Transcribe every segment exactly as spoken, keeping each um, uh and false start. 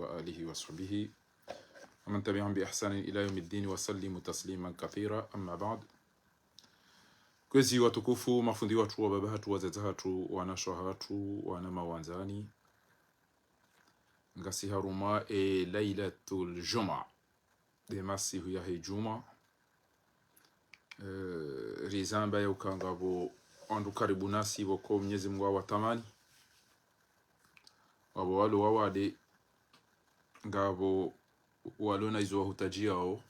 وآله وصحبه ومن تبعهم بإحسان إلى يوم الدين وسلم تسليما كثيرا، أما بعد. Kwezi watukufu, mafundi watru, wababa hatru, wadzadze hatru, wanashe hatru, wana mawandzani. Ngasi harumwa e Lailatul Juma, de masihu yahe djuma. Eh, rizamba ya uka ngapvo wandru karibu nasi pvoko Mnyezi Mungu awatamani. Wapvo walo wawade, ngapvo walo na izo wahutadjiyao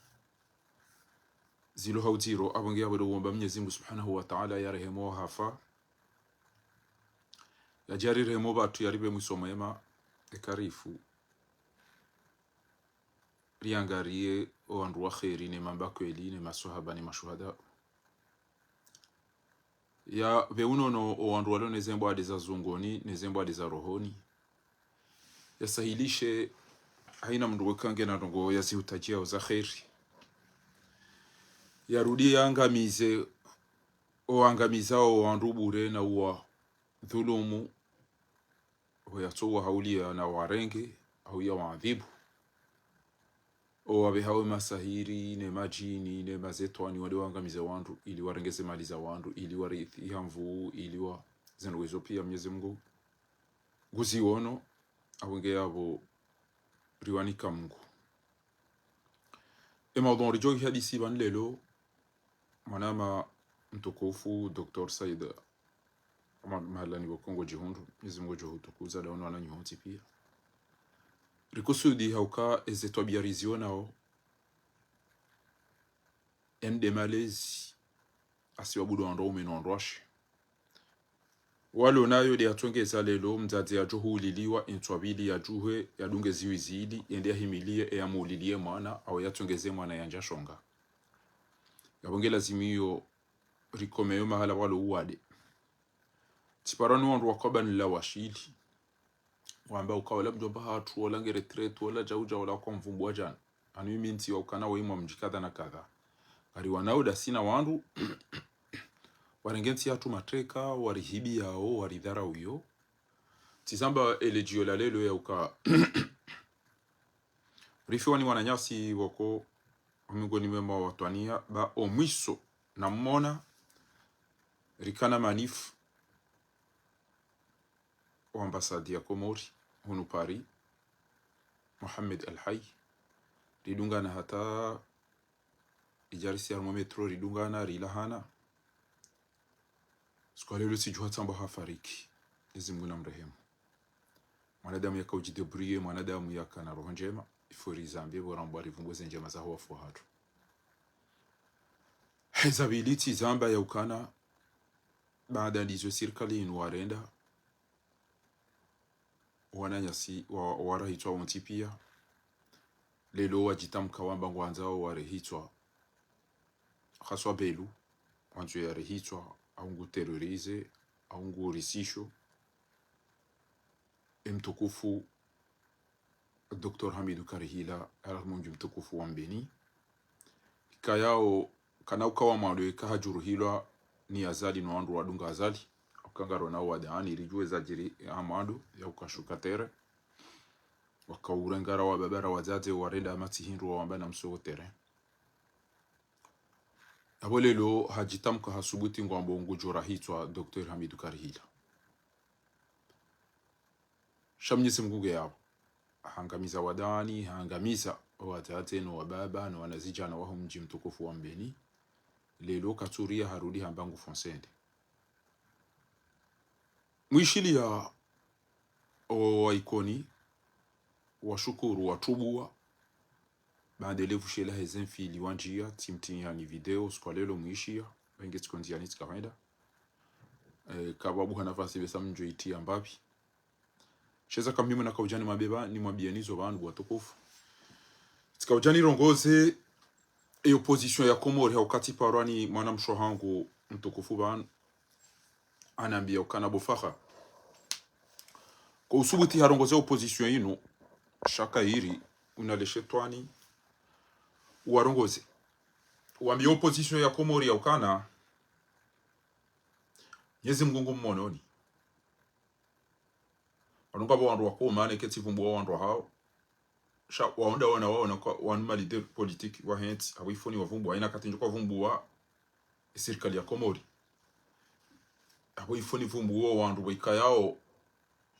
zilo ha udziro, apvo nge yapvo ndo uomba Mnyezi Mungu Subhanahu wa Ta'ala yarehemu wahafa. Yadje yarirehemu pvatru, yaripve mwiso mwema, eka rifu, riangariye owandru wa kheri, ne mamba kweli, ne maswahaba, ne mashuhada. Yapve unono owandru walo ne zembwade za zungoni, ne zembwade za rohoni. Yasahilishe haina mndru weka ngena ndrongoo yazihutadjiyao za kheri. Yarudi yaangamize owaangamizao owandru bure na uwadhulumu. Ho yatso wahauliya na warenge, hau yawaadhibu. Owapvehao masahiri, ne madjini, ne mashetwani, wade waangamize wandru, ili warenge ze mali za wandru, ili warithi ha nvuu, ili wa zendrongoo izo pia Mnyezi Mungu nguziono, apvo nge yapvo riwanika Mungu. E maudhuu ridjo ihadisi pvanu lelo, mwanama mtukufu, Docteur Said Omar, mahalani pvoko ngodjihundru, Mnyezi Mungu ngudjo hutukuza, dawe no wananyaho wontsi pia. Rikusudi hauka eze twabiya rizionao, ende malezi, asi wabudu wandru waume no wandru washe. Walo nayo de yatsongeza lelo, mdzadze yadjo huliliwa, entswa pvili yadjuhe, yadunge ziwi zili, yende yahimiliye, e yamuhuliliye mwana, au yatsongeze mwana yandja shonga. Yapvo nge lazimu iyo rikomeyo mahala walo uwade. Tsiparwa ni wandru wakoba nila washili. Wamba uka wala mdjomba hatru, wala nge retraite, wala djaudja, wala kwa mvumbu wa djana. Anu iminti wa ukana wa imwa mdji kadha na kadha. Ngari wanao da sina wandru, warenge ntsi hatru mateka, warihibiyao, waridharauyo. Tsizamba ele djiyo la lelo ya uka rifiwa ni wananyasi pvoko, omingoni mwe mwa watwaniya, ba omwiso namona, rikana manif o ambassade ya Komori, hunu Paris, Mohamed El Hay, ridungana hata idjarisi harumwa metro, ridungana, rilahana. Siku ya lelo tsidjuha tsamba hafariki. Mnyezi Mungu namrehemu. Mwanadamu yaka udjidébrouiller, mwanadamu yaka na roho ndjema, il faut rizambe, pvo rambwa rivumbuze ndjema zaho wafu hatru. Heza pvili tsizamba ya ukana, baada ndizo sirikali inu warenda, wananyasi wa, warahitswa wontsi pia. Lelo wadjitamka wamba ngwandzao warehitswa. Haswa Belu, wandzo yarehitswa, au ngu terroriser, au ngu risisho. E mtukufu Docteur Hamidou Karihila, yarahmu mdji mtukufu wa Mbeni. Ikayao kana ukawa mwando ika hadjuruhilwa ni Azali no wandru wadunga Azali. Uka ngaro nao wadaani ridjuwe zadjiri ya mwando ya ukashuka terrain. Wakaurengara wababa ra wadzadze warenda amatsi hindru wawamba namsoko terrain. Apvo lelo hadjitamka hasubuti ngwambo ngudjo rahitswa Docteur Hamidou Karihila. Sha Mnyezi Mungu nge yapvo. Hangamiza wadaani, hangamiza owadzadze no wababa no wanazidjana waho mdji mtukufu wa Mbeni. Lelo katsuriya harudi hamba ngu fonsende. Mwishiliya owaikoni, washukuru, watubuwa. Baanda ele pvushela heze mfili wandjiya, tsimtiya ni video, siku ya lelo mwishiya, wenge tsiko ndziani tsika hwenda. Eh, kapvwa buha nafasi pvesa mdjo itiya mbapvi. Sheza kamhimu nakaudja nimwambe pva, nimwambiyeni zo pvanu watukufu. Tsikaudja nirongoze, e opposition ya Komori ha ukati parwa ni mwanamshe hangu mtukufu pvanu. Anambiya ukana bo Faha. Ko usubuti harongoze opposition inu, shaka iri, unale shetwani, uwarongoze. Wambiye opposition ya Komori ya ukana, Mnyezi Mungu ngu mmononi. Wanu ngapvo wandru wakomane ketsi vumbuwa wandru hao. Sha waonda wana waona kwa wanu ma leader politique wahe ntsi, apvo ifo ni wavumbuwe, haina wakati ndjo kwavumbuwa esirikali ya Komori. Apvo ifo ni vumbuwe wandru waikayao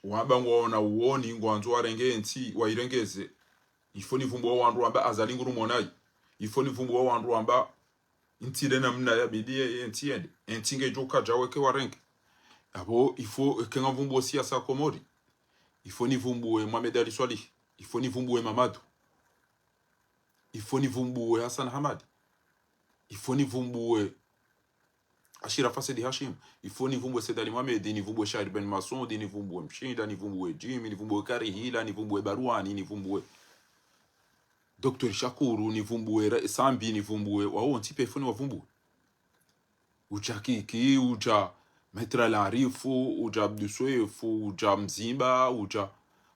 wamba ngwaona uwoni, ngwandzo warenge entsi, wairengeze. Ifo ni vumbuwe wandru wamba Azali nguru monayi. Ifo ni vumbuwe wandru wamba entsi ile namna yabidi ye, ye entsi yende. Entsi ngedjo kadja weke warenge. Apvo ifo eke ngamvumbuwo siasa Komori. Ifo ni vumbuwe Mohamed Ali Soilihi. Ifo ni vumbuwe Mamadou. Ifo ni vumbuwe Hassan Hamadi. Ifo ni vumbuwe Achirafi Said Hachim. Ifo ni vumbuwe Said Ali Mohamed, ni vumbuwe Shahir Ben Massoud, ni vumbuwe Mshinda, ni vumbuwe Jimmy, ni vumbuwe Karihila, ni vumbuwe Baruani, ni vumbuwe Docteur Shakuru, ni vumbuwe Ra-, Sambi, ni vumbuwe, wawo wontsi pia ifo ni wavumbuwe. Udja Kiki, udja Maître Al Arif, udja Abdou Soefo, udja Mzimba, udja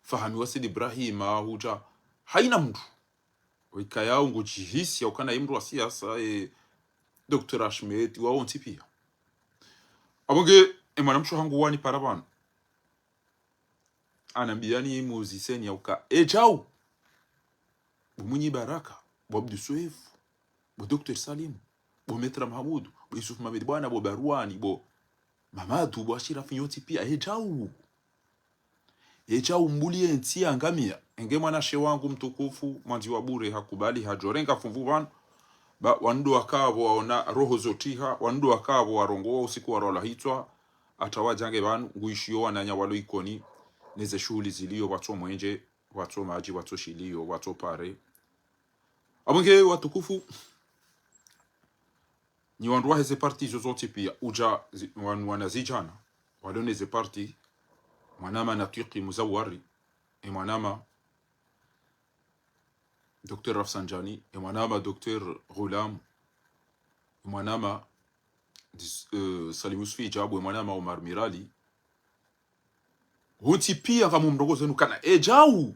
Fahami wa Said Ibrahima, udja haina mndru. Waikayao ngudjihisi ya ukana ye mndru wa siasa, e, Docteur Achmed, wawo wontsi pia. Apvo nge, e mwanamshe hangu wanipara pvanu. Hanambia nimuziseni ya uka, e djau. Bo Mwinyi Baraka, bo Abdou Soefo, bo Docteur Salim, bo Maître Mahamoudou, bo Youssouf Mohamed Boina, bo Baruani, bo Mamadou, bo Achirafi nyontsi pia, e djau. E djau mbuli ye ntsi yangamia. Enge mwanashe wangu mtukufu, mwandzi wa bure, hakubali, hadjorenga funvu pvanu. Ba, wandru wakapvo waona roho zotriha, wandru wakapvo warongowa usiku warwala hitswa, hata wadjange pvanu, nguishiyo wananya walo Ikoni, neze shuhuli ziliyo, pvatso mwenje, pvatso madji, pvatso shiliyo, pvatso pare. Apvo nge watukufu, nyi wandru waheze parti izo zontsi pia, udja zi-, wanu wanazidjana, walo neze parti, mwanama Natwiki Muzawari, e mwanama Docteur Rafsanjani, e mwanama Docteur Ghulam, e mwanama dis-, euh, Salim Youssouf Idjabou, e mwanama Omar Mirali, wontsi pia ngamumrongozo zinu kana e djau.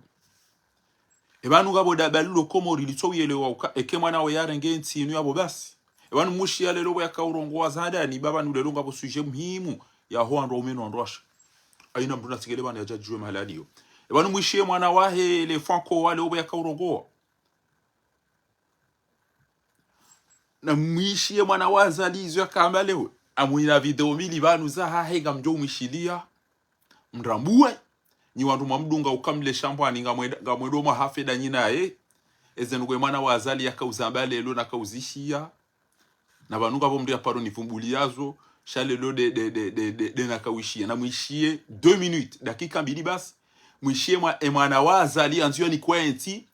E pvanu ngapvo daba lilo Komori litso uyelewa uka, eke mwana waye yarenge ntsi inu yapvo basi. E pvanu mwishiya leo pvo yakaurongowa za handani, ba pvanu leo ngapvo sujet muhimu, yaho wandru waume no wandru washe. Haina mndru natsigele pvanu yadjadjuwe mahala yaliyo. E pvanu mwishiye mwana wahe le Franco wa leo pvo yakaurongowa. Na mwishiye mwana wa Azali izo yakamba leo. Amwina video mbili pvanu zahahe ngamdjo umwishiliya. Mrambuwe. Nyi wandru mwamdunga uka mle shambwani ngamwenda, ngamwendo mwahafe da nyi naye. Eze ndugu ye mwana wa Azali yakauzamba leo nakauzishiya. Na pvanu ngapvo mndru yaparo nivumbuliyazo. Sha leo de, de, de, de, de, de nakawishiya. Na mwishiye deux minutes. Dakika mbili basi. Mwishiye mwa, e mwana wa Azali yandziwa ni kwentsi.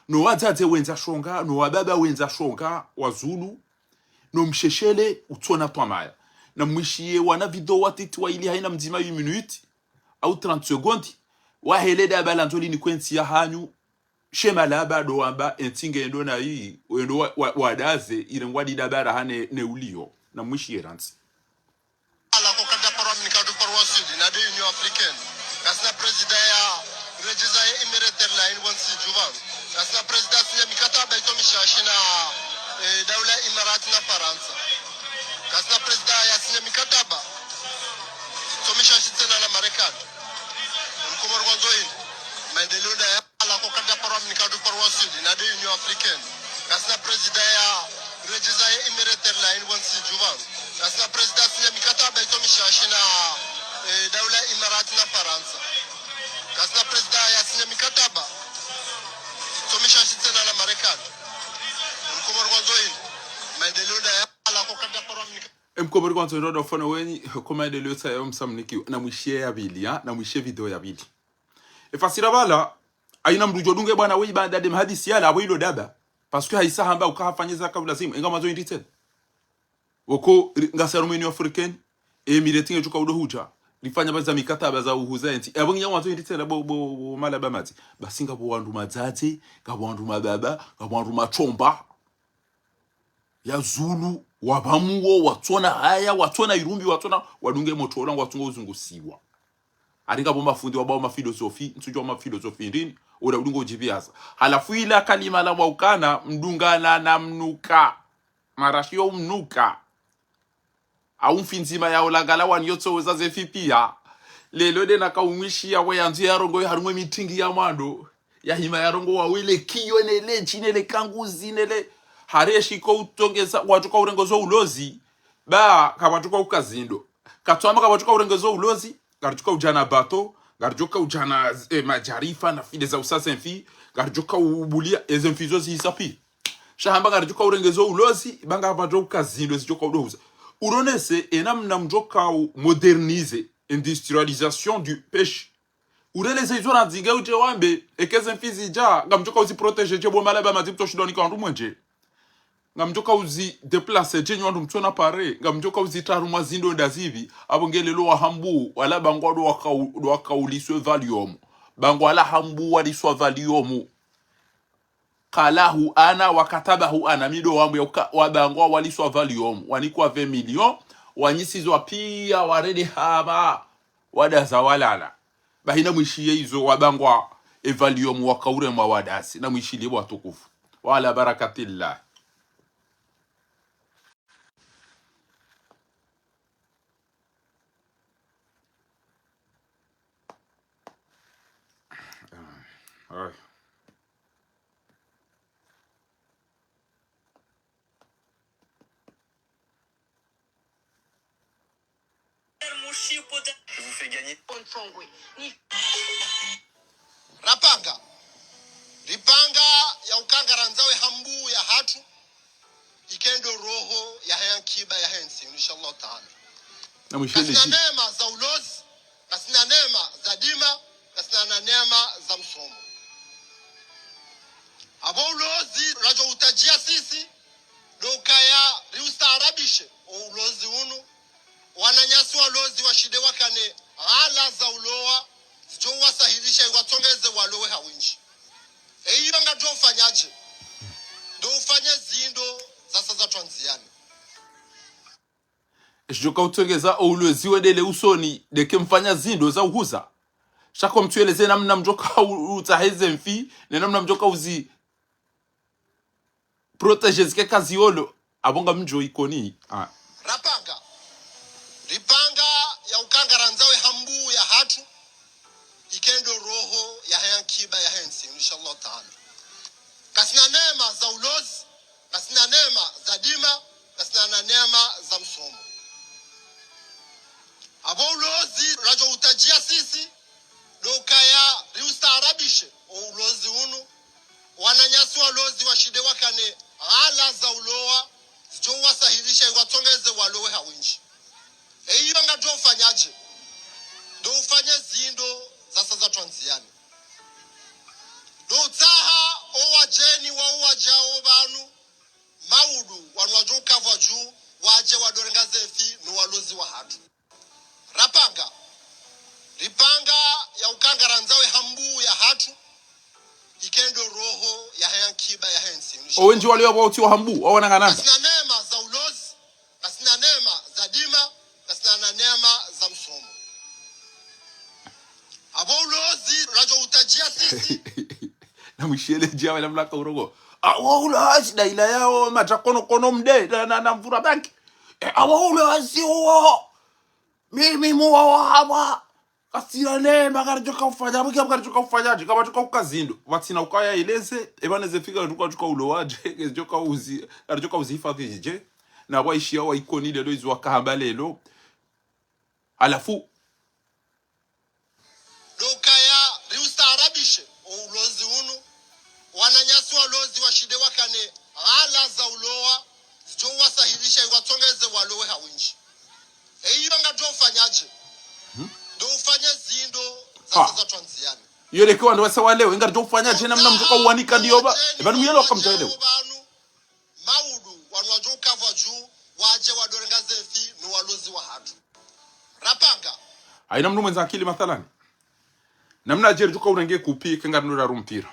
No wadzadze wendza shonga, no wababa wendza shonga, wa Zulu, no msheshele, utsona twamaya. Na mwishiye wana video watiti waili haina mdzima huit minutes, au trente secondes, wahele daba la ndzoli ni kwentsi yahanyu, she malaba do wamba, entsi ngendo na yi, wendo wa, wa, wadaze, irengwa di daba raha ne, ne uliyo, na mwishiye rantsi. Ala ko kada parwa mnika du parwa sud, na de Union Africaine. Kasina président ya redjeza ye Emirates Airlines wantsi dju pvanu. Kasina président sinya mikataba itsomisha shina, eh, daula Imarat na Farantsa. Kasina président ya sinya mikataba itsomisha shitsena na Marekani. Mkomori ngwandzo ini. Maendeleo nda ya ala ko kada parwa mnika du parwa sud, na de Union Africaine. Kasina président ya redjeza ye Emirates Airlines wantsi dju pvanu. Kasina président sinya mikataba itsomisha shina, eh, daula Imarat na Farantsa. Kasina président ya sinya mikataba itsomisha shitsena na Marekani. Mkomori ngwandzo ini. Maendeleo nda ya ala ko kada parwa mnika. E Mkomori ngwandzo ini ndo ufano wenyi, ko maendeleo tsayo msamnikiwa, na mwishiye ya pvili, ya, na mwishiye video ya pvili. E fasira pvala, haina mndru djodunge bwana we ibada de mahadisi yala, apvo ilo daba. Parce que haisa hamba uka hafanye zaka ulazimu, enga mwandzo indri tsena. Woko, ri-, ngasi harumwa Union Africaine, e Emirates nge tsuka udo hudja, rifanya baza mikataba za uhuza entsi. E apvo nginya mwandzo indri tsena bo, bo, bo malaba madzi. Basi ngapvo wandru madzadze, ngapvo wandru mababa, ngapvo wandru matsomba. Ya Zulu, wapvamuo, watsona haya, watsona irumbi, watsona, wadunge motro, ola ngwatsungo uzungusiwa. Ari ngapvo mafundi wabao mafilosofi, ntsudjua mafilosofi ndrini, ola udungo udjipviasa. Halafu ila kalima la mwaukana, mdungana na mnuka. Marashi yo mnuka. Au mfi ndzima ya ulagala wani yotso weza zefi pia. Leo de nakaumwishiya we yandzo yarongowe harumwa e mitingi ya mwando. Ya hima ya rongowa wele kiyo nele, dji nele kanguzi nele. Hari eshiko utsongeza, wadjo ka urenge zo ulozi. Ba, kapvadjo ka uka zindro. Katsu amba kapvadjo ka urenge zo ulozi. Ngaridjo ka udjana bato. Ngaridjo ka udjana, eh, madjarifa na fide za usasa mfi. Ngaridjo ka ubulia, eze mfi zo zihisa pi. Sha hamba ngaridjo ka urenge zo ulozi, ba ngapvadjo ka zindro zidjo ka udohuza. Uronese, enamna mdjo ka u moderniser, industrialisation du pêche. Ureleze izo randzi nge udje wambe, eka eze mfi zidja, ngamdjo ka uzi protéger dje bo malaba madzi mtsoshindwa nika wandru mwendje. Ngamdjo ka uzi déplacer dje nyi wandru mtsona pare, ngamdjo ka uzi trarumwa zindro nda zipvi, apvo nge lelo wa hambu, wala bangwa ndo waka u-, ndo waka uliswe valium. Bangwa la hambu waliswa valium. Qalahu ana wa katabahu ana, mi ndo wambu ya uka, wabangwa waliswa valium, wanikwa vingt millions, wanyisizwa pia warede hama, wadaza walala. Bahi namwishiye izo wabangwa e valium waka uremwa wadasi, namwishiliye watukufu. Wa ala barakatillah. Ay. Je vous fais gagner. Rapanga. Ripanga ya uka ngarandzao e hambu ya hatru. Ike ndo roho ya he ankiba ya he ntsi, inshallah taala. Namwishiliye. Ngasina neema za ulozi, ngasina neema za dima, ngasina na neema za msomo. Apvo ulozi radjo utadjia sisi, ndo ukaya riustaarabishe o ulozi unu, wananyasi walozi washinde wakane ala za ulowa, zidjo uwasahilisha iwatsongeze walowe ha windji. Eyiyo ngadjo ufanya dje? Ndo ufanye zindro zasa za twandziani. Eshidjo ka utsongeza o ulozi wendele usoni, ndeke mfanya zindro za uhuza. Sha ko mtsueleze namna mdjo ka u-, utsaha eze mfi, ne namna mdjo ka uzi protéger zike kaziolo, apvo ngamdjo Ikoni. Ah. Rapanga. Ripanga ya uka ngarandzao e hambu ya hatru, ike ndo roho ya he ankiba ya he ntsi, inshallah taala. Ngasina neema za ulozi, ngasina neema za dima, ngasina na neema za msomo. Apvo ulozi radjo utadjia sisi, ndo ukaya riustaarabishe o ulozi unu, wananyasi walozi washinde wakane ala za ulowa, zidjo uwasahilisha iwatsongeze walowe ha windji. Eyiyo ngadjo ufanya dje? Ndo ufanye zindro zasa za twandziani. Ndo utsaha o wadjeni wa uwadjao pvanu, maudu wanu wadjo ukavwa dju, wadje wadorenga ze mfi no walozi wa hatru. Rapanga. Ripanga ya uka ngarandzao e hambu ya hatru, ike ndo roho ya he ankiba ya he ntsi, inshallah. O wendji waliyo pvo utsi wa hambu, wawana nganana. Ngasina neema za ulozi, ngasina neema za dima, ngasina na neema za msomo. Apvo ulozi radjo utadjia sisi. Namwishiliye dje wala mlaka urongoa. Apvo ulozi nda ila yao, madja kono kono mde, na, na, na mvura baki. E, apvo ulozi uwo. Mimi muwa wa hawa. Kasina neema, ngaridjo ka ufanya, mwi ka ngaridjo ka ufanya dje, kapvadjo ka uka zindro. Pvatsina ukaya eleze, epvanu eze mfi ngaridjo ka ulowa dje, ngaridjo ka uzi, ngaridjo ka uzi hifadhwi dje. Na waishiya wa Ikoni lelo izo waka hamba lelo. Halafu. Ndo ukaya riustaarabishe o ulozi unu, wananyasi walozi washinde wakane ala za ulowa, zidjo uwasahilisha iwatsongeze walowe ha windji. Eyiyo ngadjo ufanya dje? Ndo ufanye zindro zasa za twandziani. Iyo ndeke wandru wasa walewe, ngaridjo ufanya dje namna mdjo ka uwanika ndiyo pva, epvanu muyelo waka mdja elewa. Maudu wanu wadjo ukavwa dju, wadje wadorenga ze mfi no walozi wa hatru. Rapanga. Hayina mndru mwendza akili mathalani. Namna dje ridjo ka urenge kupi, ke ngarino raru mpira.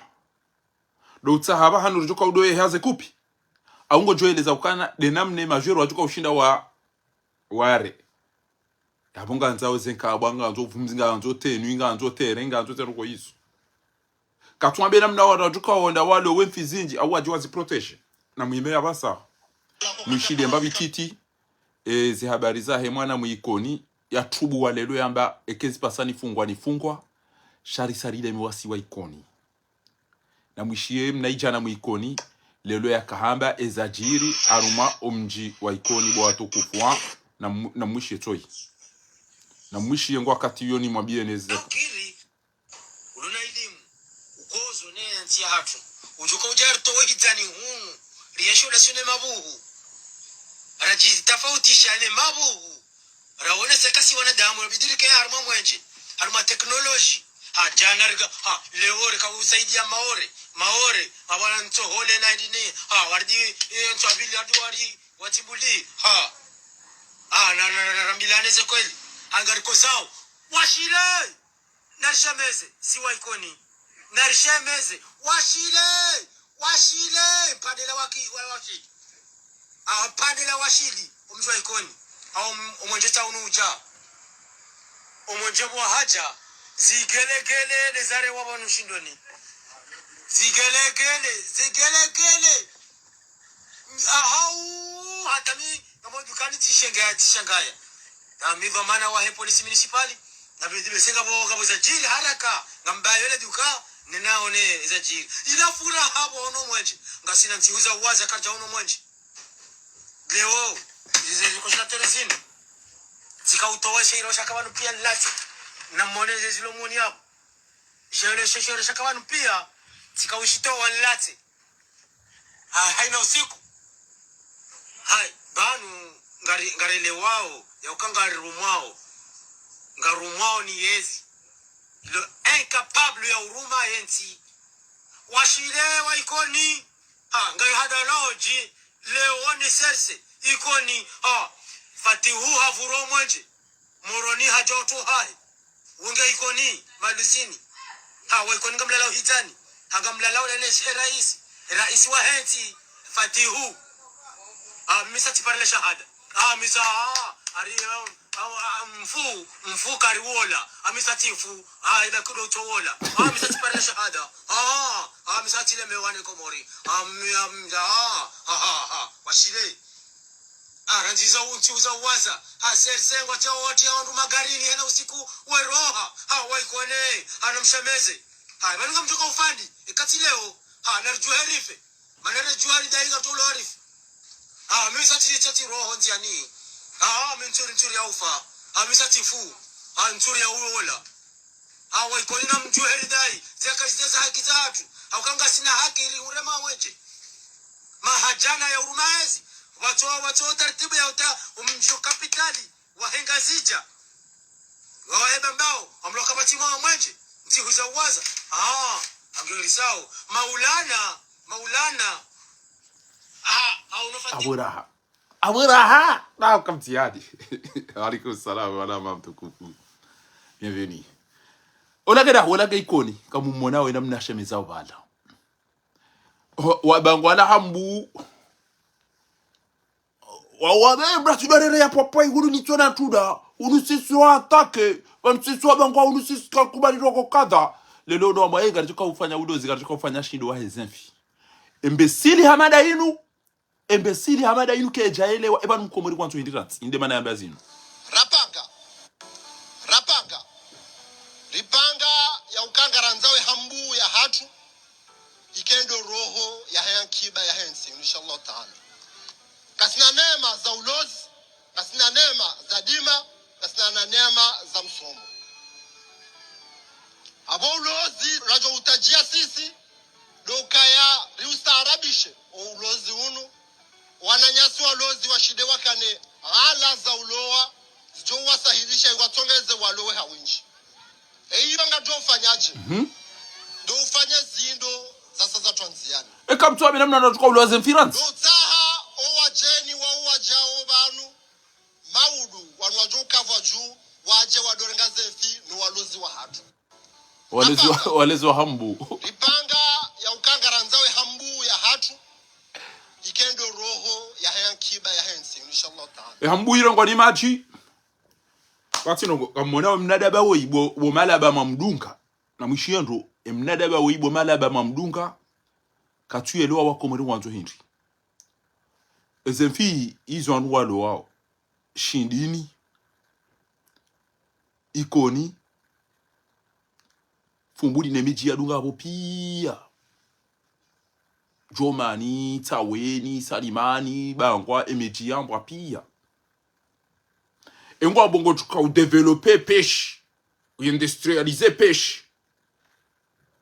Ndo utsaha pvahanu ridjo ka udoye haze kupi. Au ngodjo eleza ukana, nde namna e madjwere wadjo ka ushinda wa, ware. Yapvo ngandzao ze nkabwa, ngandzo vumzi, ngandzo tenue, ngandzo terrain, ngandzo ze ndrongoo izo. Katsu wambe namna wandru wadjo ka wonda walowe mfi zindji, au wadje wazi protéger. Na muhime ya pvasa. Mwishiliye mbapvi titi, e, ze habari zahe mwana mwi Ikoni, ya tubu wa lelo yamba, eka ezi pvasa nifungwa, nifungwa, sha risa rile mi wasi wa Ikoni. Namwishiye mnaidjana mwa Ikoni, leo yakahamba ezadjiri harumwa omdji wa Ikoni bo watukufu wa, namu-, namwishiye tsoyi. Namwishiye ngo wakati yoni mwambiye neze. Nakiri, ulona ilimu, ukozo ne ntsi yahatru. Udjuka udja ritowe hitsani hunu, rienshi ulasio ne mabuhu. Radjitafautisha ne mabuhu. Rawone seka si wanadamu, rabidi rike harumwa mwenje, harumwa teknoloji. Ha, djana rika, ha, leo rika usaidia Maore, Maore, awana ntsohole na idini, ha, waridi, eh, ntso abili, waridi, wari, watibuli, ha. Ha, na, na, na, na, rambilane ze kweli. Hangariko zao. Washile! Narishemeze, si wa Ikoni. Narishemeze, washile! Washile! Padela waki-, wa-, waki-. Apvandela washili, omdji wa Ikoni. Au m-, omwenje tsaunu udja. Omwenje bwa hadja, zigelegele, ne zare wa pvanu shindoni. Zigelegele, zigelegele. Ahau, hata mi, ngamo dukani tsishengaya, tsishangaya. Na mi dhwamana wahe police municipale, na bi-, bi-, se ngapvo, ngapvo zadjiri haraka, ngambayo le duka, ninaone zadjiri. Ila furaha pvo ono mwenje, ngasina ntsihu za uwaza kadja ono mwenje. Leo, ize, ize congélateur zinu. Tsika utowa shehiro shaka pvanu pia nilatse. Namone ze zilo moni yapvo. Shehiro, she-, shehiro shaka pvanu pia, tsika ushitowa nilatse. Ha, haina usiku. Hai, pvanu ngari-, ngarelewao, yauka ngarirumwao. Ngarumwao ni yezi. Lo incapable ya uruma yentsi. Washile wa Ikoni. Ha, ngai hada lodji. Leo ni serse. Ikoni. Ha, Fatihu havuro mwenje. Moroni hadja oto hahe. Wonge Ikoni, Maluzini. Ha, wa Ikoni ngamlalao hitsani. Ha, ngamlalao nene she raisi. Raisi wa hentsi, Fatihu. Ha, mi sa tsipara le shahada. Ha, mi sa, ha, ari, ha, ha, ha, mfu, mfu kari wola. Ha, mi sa tsifu. Ha, ila kudo to wola. Ha, mi sa tsipara le shahada. Ha, ha, mi sa tsilemewa ne Komori. Ha, mi, ha, mi, ha, ha, ha, ha. Washile. Ha, randzi za untsi uza uwaza. Ha, se-, sengwa tia wati ya wandru magarini hena usiku weroha. Ha, wa Ikoni, ha, namshemeze. Ha, pvanu ngamdjoka ufandi, ikati leo. Ha, naridjuhe rife. Mana ridjuha ridai ngatolo rife. Ha, mi sa tsi, tsi, tsi roho ndziani. Ha, mi ntsuri, ntsuri ya ufa. Ha, mi sa tsifu. Ha, ntsuri ya uwola. Ha, wa Ikoni namdjuhe ridai, zeka zidja za haki zahatru. Hauka ngasina haki iri urema wenje. Mahadjana ya uruma ezi. Watso, watso tartibu ya uta, omdji wa kapitali, wahe Ngazidja. Wawahe Bambao, wamloka pvatsi mwa mwenje. Ntsihu za uwaza. Ha, angerisao. Maulana, Maulana. Ha, ha, uno Fatihu. Aburaha. Aburaha! Na, kamtiyadi. Wa alaikum salam, wa rahma mtukufu. Bienvenue. Ola keda, ola ke Ikoni, kamumona wena mnashemeza ubala. Wa, wa bangwala hambu. Wa, wa, eh, bra, tuda rere ya papa, ikulu ni tsona tuda. Unu sisi wa atake. Pvanu sisi wa bangwa, unu sisi kakubali roko kadha. Lelo no wa mwa, eh, ngaridjoka ufanya ulozi, ngaridjoka ufanya shindo wahe zemfi. Imbesili hama nda inu. Imbesili hama nda inu kedja elewa, eba nkomori kwantso hindri rantsi, inde mana yamba zinu. Rapanga. Rapanga. Ripanga ya uka ngarandzao ye hambu yahatru, ike ndo roho yahe ankiba yahe ntsi, inshallah taala. Kasina neema za ulozi, kasina neema za dima, kasina na neema za msomo. Apvo ulozi radjo utadjia sisi, ndo ukaya riustaarabishe o ulozi unu, wananyasi walozi washinde wakane ala za ulowa, zidjo uwasahilisha iwatsongeze walowe ha winji. Eyi pvanga ndo ufanyadje? Mhm. Ndo ufanya zindo zasa za twandziani. Eka mtsu wa mina mna natsuka ulowa ze mfi rantsi. Ndo utsaha o wadjeni wa uwadjao pvanu, maudu, wanu wadjo ukavwa dju, wadje wadorenga ze mfi, no walozi wahatru. Walezi wa, walezi wa hambu. Ripanga ya uka ngarandzao ye hambu yahatru, ike ndo roho yahe ankiba yahe ntsi, inshallah taala. E hambu irongwa ni madji. Wakati no, kamona we mnadaba wo ibo, bo malaba mamdunga. Namwishiye ndo, e mnadaba wo ibo malaba mamdunga. Katsu yelewa wakomori wandzo hindri. Eze mfi izo wandru walowao. Shindini. Ikoni. Fumbuni ne midji yadunga apvo pia. Djomani, Tsaweni, Salimani, Bangwa, emedji yambwa piya. Engwambao ngudjoka udévelopper pêche, uindustrialiser pêche,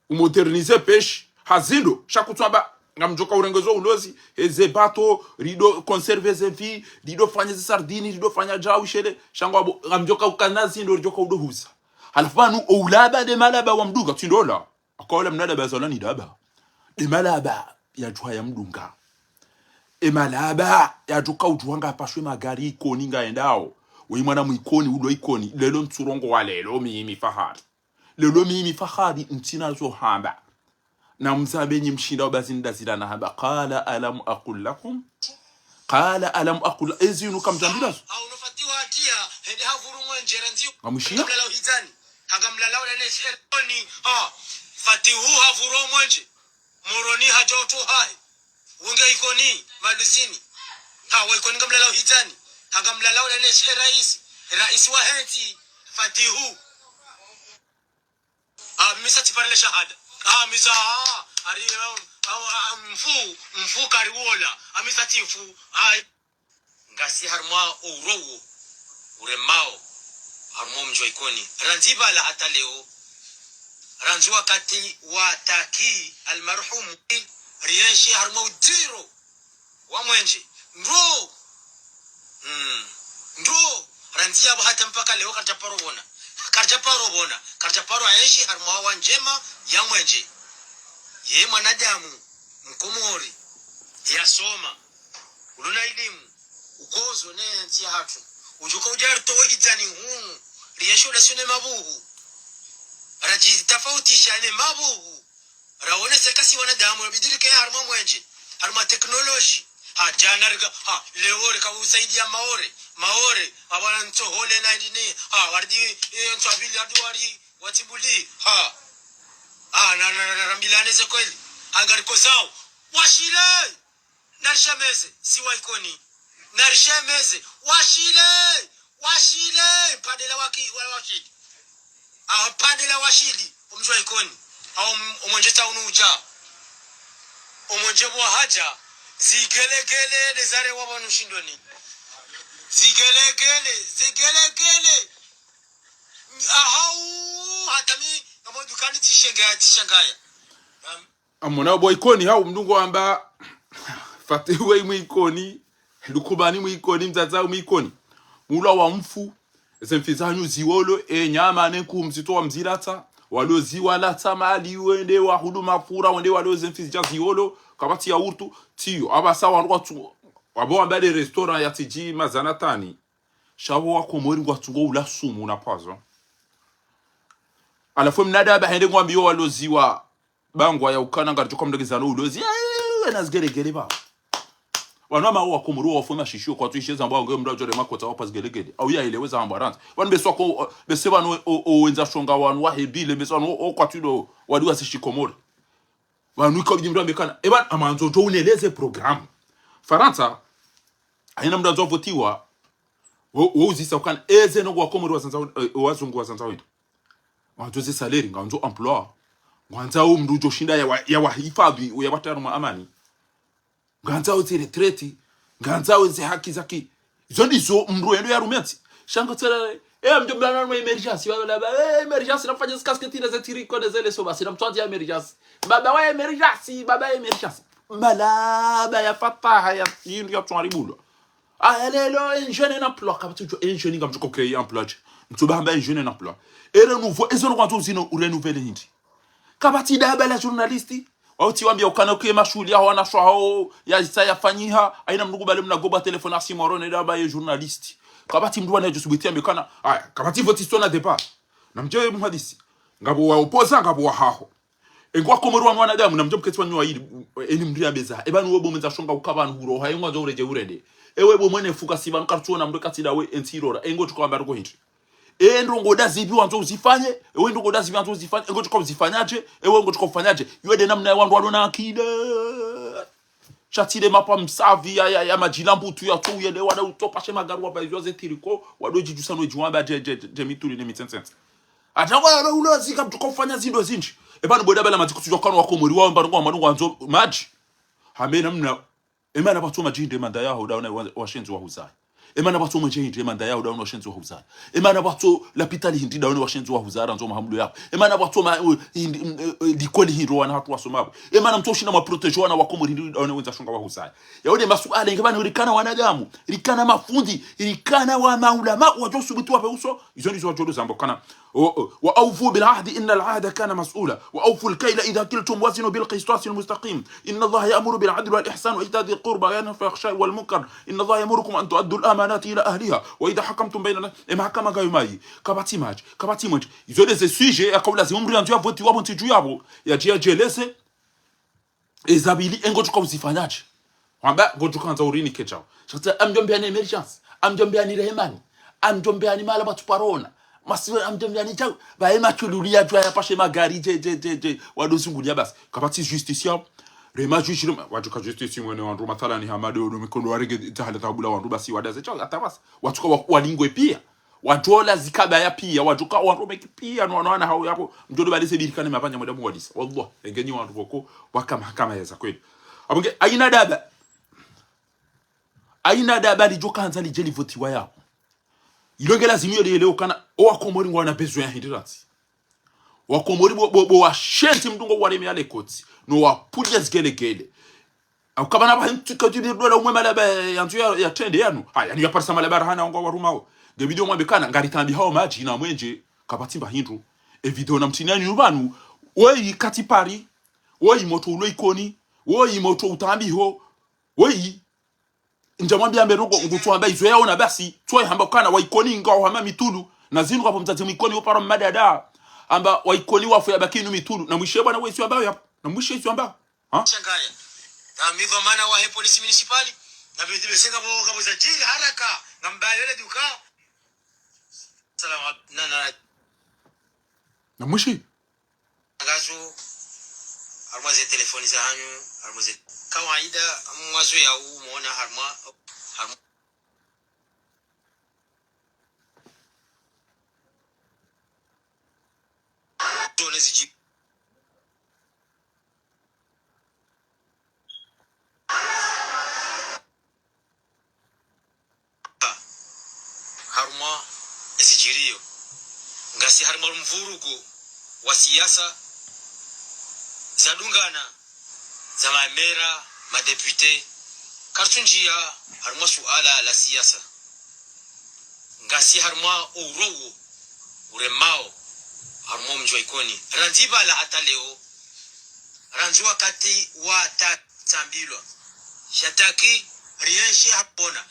umoderniser pêche, ha zindru, sha kutsu amba, ngamdjoka urengeza ulozi, eze bateau, rido conserver ze viande, rido fanya ze sardine, rido fanya djau shele, sha ngwambao, ngamdjoka ukana zindru, ridjoka udohuza. Halafu pvanu, oulaba nde malaba wa mdunga, tsi ndola. Akaola mnalaba ya zalwa ni daba. Nde malaba ya djuha ya mdunga. Emalaba yadjoka udjuwa ngapvashwe magari Ikoni ngayendao. Weyi mwana mwikoni, ulo Ikoni. Leo ntsurongowa leo mimi Fahari. Leo mimi Fahari ntsina zo hamba. Na mzambe nyi mshinda ubazi ndazila na hamba. قال ألم أقل لكم. قال ألم أقل. Ezi inu kamdjambilazo. Au no Fatihu hatiya, hende havuru mwenje randzi. Ngamwishiya? Ngamlala uhizani. Hangamlala ula ne sheroni. Ha. Fatihu havuru mwenje. Moroni hadja utowa hahe. Wunge Ikoni, Maluzini. Ha, wa Ikoni ngamlala uhizani. Hangamlala ula ne she raisi. Raisi wa hentsi, Fatihu. Ah, mi sa tsipara le shahada. Ah, mi sa, ah, ari, ah, ah, ah, mfu, mfu kari wola. Ah, mi sa tsifu. Ah, ngasi harumwa ourowo, uremao, harumwa omdji wa Ikoni. Randzi pvala hata leo. Randzi wakati wa Taki almarhumu, rienshi harumwa udziro wa mwenje. Ndro. Mm. Ndro. Randzi yapvo hata mpaka leo karidjaparo pvona. Karidjaparo pvona. Karidjaparo enshi harumwa awa ndjema ya mwenje. Ye mwanadamu, Mkomori, yasoma, ulo na ilimu, ukozo ne ntsi yahatru. Udjuka udja ritowe hizani hunu. Rienshi ula sio ne mabuhu. Radjitafautisha ne mabuhu. Rawone se kasi wanadamu, rabidi rike harumwa mwenje, harumwa technologie. Ha, djana rika, ha, leo rika usaidia Maore, Maore, awana ntsohole na idini, ha, waridi, eh, ntso apvili, waridi, wari, watsibuli, ha. Ha, na, na, na, na, rambilane ze kweli. Hangariko zao. Washile! Narishemeze, si wa Ikoni. Narishemeze, washile! Washile! Padela waki, wa, washili. Ah, padela washili, omdji wa Ikoni. Ah, om-, omwenje tsa unu udja. Omwenje pvo hadja, zigelegele, ne zare wa pvanu shindoni. Zigelegele, zigelegele. Ahau, hata mi, ngamdjo kani tsishengaya, tsishengaya. Am- Amona bo Ikoni, hau mdungo amba, Fatihu weyi mwikoni, Lukubani mwikoni, mdzadze mwikoni. Mulwa wa mfu, ze mfi zanyu ziwolo, e nyama ne nkuhu mzitowa mzilatsa, walo ziwalatsa mali, wende wahudu mafura, wende walo ze mfi zidja ziwolo, kapvatsi ya urtu, tsiyo, apvasa wandru watsu, wapvo wamba le restaurant ya tsidji mazana tani. Sha pvo wa Komori ngwatsungo ula sumu na poison. Halafu mnada amba hende ngwambiyo waloziwa, bangwa ya ukana ngaridjo kamdegeza no ulozi. Eh, na zigelegele ba. Wanu ama wa Komori wafwe mashishiyo kwatsu ishe zambwa nge mdru adjore makotsa wapva zigelegele. Au ya elewe zambwa randzi. Wanu bese wako, bese wanu o, o, o, wendza shonga wanu wa hebile, bese wanu o, o, kwatsu ilo, wadi wa zishi Komori. Pvanu ikao bidi mdru ambe kana. Eba, amandzo djo uneleze programme. Farantsa, haina mdru andzo avotiwa, wo, wo uzisa ukana, eze no wa Komori wazandza wen-, eh, wazungu wazandza wenda. Ngwandzo ze salaire, ngwandzo emploi. Ngwandzo mdru djo shinda ya wa, ya wahifadhi, ya watanu ma amani. Ngwandzo ze retraite, ngwandzo ze haki zaki. Izo ndizo mdru yendo ya rumetsi. Sha ngo tsela, eh, mdjo mdana no emergence, wa la ba, eh, emergence, na fanya zikasketi na ze tiriko na ze leso basi, na mtwandi ya emergence. Baba wa emergence, baba wa emergence. Malaba ya fataha ya, yindu ya tuaribulwa. Ah, lelo, un jeune en emploi, kapvatsi udjo, un jeune ngamdjo ko créer emploi. Ntsu ba hamba un jeune en emploi. Et renouveau, ezo no ngwandzo zino u renouveler hindri. Kapvatsi daba la journaliste. Wauti wambia ukana uke mashuhuli ya wana shwa hao, ya isa ya fanyiha, haina mdru kubale mna goba telefoni asi mwarone daba ye journaliste. Kapvatsi mdru wana djo subuti ambe kana, aya, kapvatsi vote sona départ. Na mdje muhadisi. Ngapvo wa opposant, ngapvo wa haho. Engwa Komori wa mwanadamu, na mdjo mketsi wa nyuwa ili, eni mdru ya beza. Eba nuwe bo mwenza shonga ukaba nuhuro, ha engwa ndzo uredje urende. Ewe bo mwene fuka siba nukartsuona mdru katsi dawe, entsi irora. Engo tuko amba ruko hindri. E ndrongo ndazipvi wandzo uzifanye, ewe ndrongo ndazipvi wandzo uzifanye, engo tuka uzifanyaje, ewe engo tuka ufanyaje. Yo nde namna ya wandru walo na akili. Sha tsi le mapva msavi ya, ya, ya madjila mbutu ya tso uyele wala utopashe magaru wa pvaizwa ze tiriko, wado djidjusa no djiwamba dje, dje, dje, dje mituli ne mitsentsense. Ata kwa yalo ulo zika mdru ka ufanya zindro zindji. Eba ni bo daba la madzi kutsudjwa kano wa Komori wao mba ndrongo wa madrongo wandzo madji. Hamba namna, emana pvatso madji hindri emanda yaho daone wa-, washendzi wahuzaya. Emana pvatso mwenje hindri emanda yaho daone washendzi wahuzaya. Emana pvatso lapitali hindri daone washendzi wahuzaya, randzo mahamlo yaho. Emana pvatso ma, eh, hindri, mm, eh, eh, likoli hindri wana hatru wasomao. Emana mtso ushinda mwa protéger wana wa Komori hindri daone wendza shonga wahuzaya. Yaone masuala inge pvanu rikana wanadamu, rikana mafundi, rikana wa maulama, wadjo subuti wapve uso, izo ndizo wadjo zamba ukana. O, o, وأوفوا بالعهد إن العهد كان مسؤولا، وأوفوا الكيل إذا كلتم وزنوا بالقسطاس المستقيم، إن الله يأمر بالعدل والإحسان وإيتاء ذي القربى وينهى عن الفحشاء والمنكر، إن الله يأمركم أن تؤدوا الأمانات إلى أهلها وإذا حكمتم بين الناس. Emahakama ngayo mayi, kapvatsi madji, kapvatsi mwenje. Izo nde ze sujet yakaula zimri yandzo yavotiwa pvo ntsi dju yapvo, yadje yadjeleze. Ezapvili, engodjo ka uzifanyadje? Wamba, ngodjo ka handza urini kedjao. Sha tsi, amdjo mbiani émergence. Amdjo mbiani rehemani. Amdjo mbiani mahala pvatsu parona. Masiwe, amdjo mbiani djao. Pvahe matsululi yadjua yapashe magari, dje, dje, dje, dje. Wado zungulia basi. Kapvatsi justice yao. Rema juge, rema, wadjo ka justice mwene wandru, mathalani Hamadi, ono mikondo warenge, tahala tabula wandru, basi wadaze djao, hata basi. Watsuka wa, walingwe pia. Wadjo la zikabaya pia, wadjo ka wandru meki pia, no wana wana hao yapvo, mdjo do baleze birikane mapvandja mwenda muwadisa. Wallah, engenyi wandru pvoko, waka mahakama ya za kweli. Apvo nge, haina daba. Haina daba lidjo ka handza lidje livotiwa yapvo. Ilo nge lazimu yo liyelewe ukana, o Wakomori ngwana besoin ya hindri rantsi. Wakomori bo, bo, bo washendzi mdru ngo wareme ya lekotsi. No wapvudja zigelegele. Au kapvana pvahe ntsu kadjiri dola umwe malaba yandzo ya, yatrende yanu. Ha, yanu yaparisa malaba rahana wangu warumao. Nge video mwambe kana, ngaritambihao madji na mwenje, kapvatsi mba hindru. E video na mtini yanyu pvanu, woyi katsi Paris, woyi motro ulo Ikoni, woyi motro utambiho, woyi. Ndja mwambia mbe rongo, ngutsu amba izo yaona basi, tsoye hamba ukana wa Ikoni ngwao hama mitulu, na zinu kapvo mdzadze Mwikoni uparo madada, amba wa Ikoni wafu yabaki inu mitulu, na mwishe bwana we izo ambao yapvo, na mwishe izo ambao. Ha? Shangaya. Na mi dhwamana wahe police municipale. Na bi, bi, seka bo, kabo za djiri haraka. Na mbaye le duka. Salam, na, na. Na mwishi. Ngazo, harumwa ze telefoni za hanyu, harumwa ze. Kawaida, mwazo ya u, mwona harumwa, harumwa. Tole zidji. Harumwa ezidjiriyo. Ngasi harumwa mvurugo wa siasa zadungana za mamera, madepite. Kartsundjia harumwa suala la siasa. Ngasi harumwa ourowo uremao harumwa omdji wa Ikoni. Randzi pvala hata leo. Randzi wakati wa ta-, tambilwa. Shataki rienshi hapvona.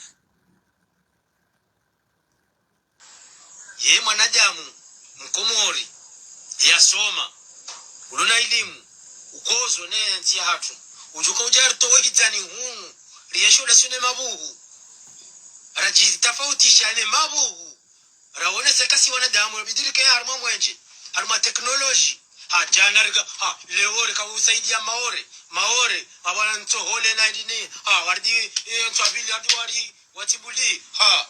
Ye mwanadamu, Mkomori, yasoma, ulo na ilimu, ukozo ne ntsi ya hatru. Udjuka udja ritowe hidzani hunu, rienshi ula sio ne mabuhu. Radjitafautisha ne mabuhu. Rawone seka si wanadamu, rabidi rike harumwa mwenje, harumwa teknoloji. Ha, djana rika, ha, leo rika usaidia Maore, Maore, abwana ntsohole na idini, ha, waridi, eh, ntswabili, waridi, wari, watibuli, ha.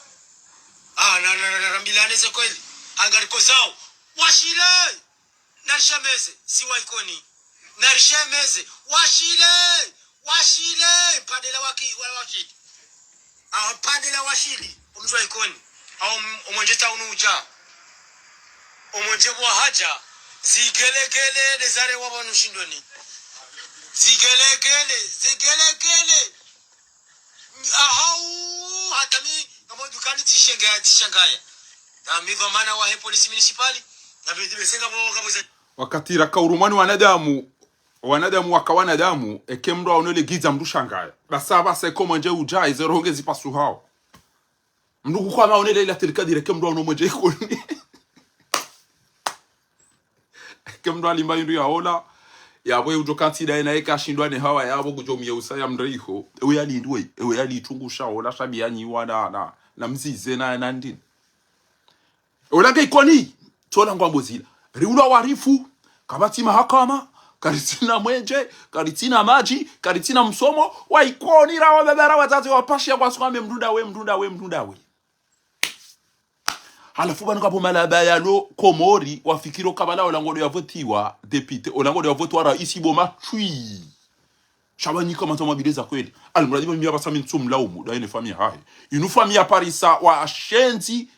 Ha, na, na, na, na, rambilane ze kweli. Hangariko zao. Washile! Narishemeze, si wa Ikoni. Narishemeze, washile! Washile! Padela waki, wa, waki. Awa padela washili, omdji wa Ikoni. Awa om-, omwenje taunu udja. Omwenje bwa hadja. Zigelegele, dezare wa pvanu shindoni. Zigelegele, zigelegele. Ahau, hata mi, ngamo dukani tishengaya, tishangaya. Na mi dhwamana wahe police municipale, na bi, bi, senga bo, ngamo ze. Wakati raka urumwani wanadamu, wanadamu waka wanadamu, eke mndru aonele gidza mndru shangaya. Basa, basa, eko mwenje udja, ize roho nge zipasuhao. Mndru kukwama aonele ila tilkadiri, eke mndru aono mwenje Ikoni. Eke mndru alimba indru ya ola, yapvo udjo kantsi daye na eka ashindwa ne hawa, yapvo kudjo mye usa ya mndru iho. Ewe yalindwe, ewe yalitungusha ola, shabi yanyiwa na, na, na mzize na, na ndini. Ola nge Ikoni, tsola ngwambo zila. Riulwa warifu, kapvatsi mahakama, karitsina mwenje, karitsina madji, karitsina msomo, wa Ikoni rawa bebera wazazi wapashia kwa suka me mndru ndawe, mndru ndawe, mndru ndawe. Halafu pvanu kapvo malaba yalo Komori, wafikiri okabala ola ngodo yavotiwa, député, ola ngodo yavotiwa raisi bo matwi. Tawanyika mantsa mabile za kweli. Almuradi ba mimi apvasa mi ntsu mlaumu, nda yene famiyi yahahe. Inu famiyi ya parisa washenzi,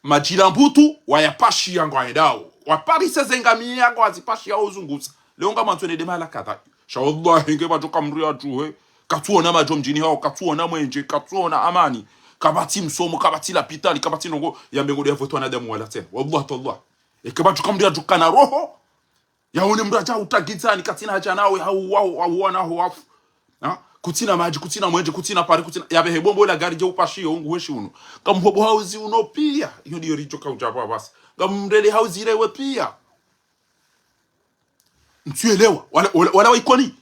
madjila mbutu, wayapashiya ngwaendao. Waparisa ze ngamiya ngwazipashiya uzungusa. Leo ngamwandzo nende mahala kadha. Sha wallahi nge pvadjo ka mdru yadjuhe. Katsuona madjo mdjini hawo, katsuona mwenje, katsuona amani. Kapvatsi msomo, kapvatsi lapitali, kapvatsi ndrongo, yambe ngodo yavotwa wanadamu wala tsena. Wallahi tallah. Eka pvadjo ka mdru yadjo kana roho. Yaone mdru yadja utagitsani, katsina hadja nawe, hau, hau, hau, wana ho wafu. Ha? Kutsina madji, kutsina mwenje, kutsina pare, kutsina, yapvehe bombo la gari dje upashiyo, ungu hweshi unu. Ngamhobo hauzi uno piya. Iyo ndiyo ridjo ka udja pvapvasa. Ngamrele hauzi lewe piya. Ntsuelewa. Wala, wala, wala wa Ikoni.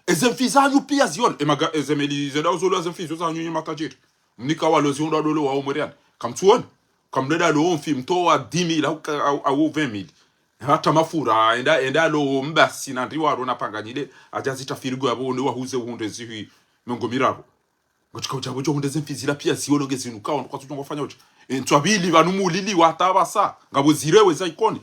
Eze mfi zanyu piya zione. Emaga, eze meli zendao zolo eze mfi zo zanyu nyi matadjiri. Mnika walo ziundra dolo wa umweriani. Kamtsuone. Kamdeda lo mfi mtowa dix mille au, au, au vingt mille. Hata mafura, enda, enda lo mbasi na ndiwaro na panganyile. Adja zita firigo yapvo, nde wahuze uhundre zihwi mengo miraru. Ngochika udja pvo djo hundre ze mfi zila piya zione nge zinu kawo, ndo kwatsu djongo fanya udja. E, ntswabili, pvanu mulili, wata pvasa. Ngapvo zilewe za Ikoni.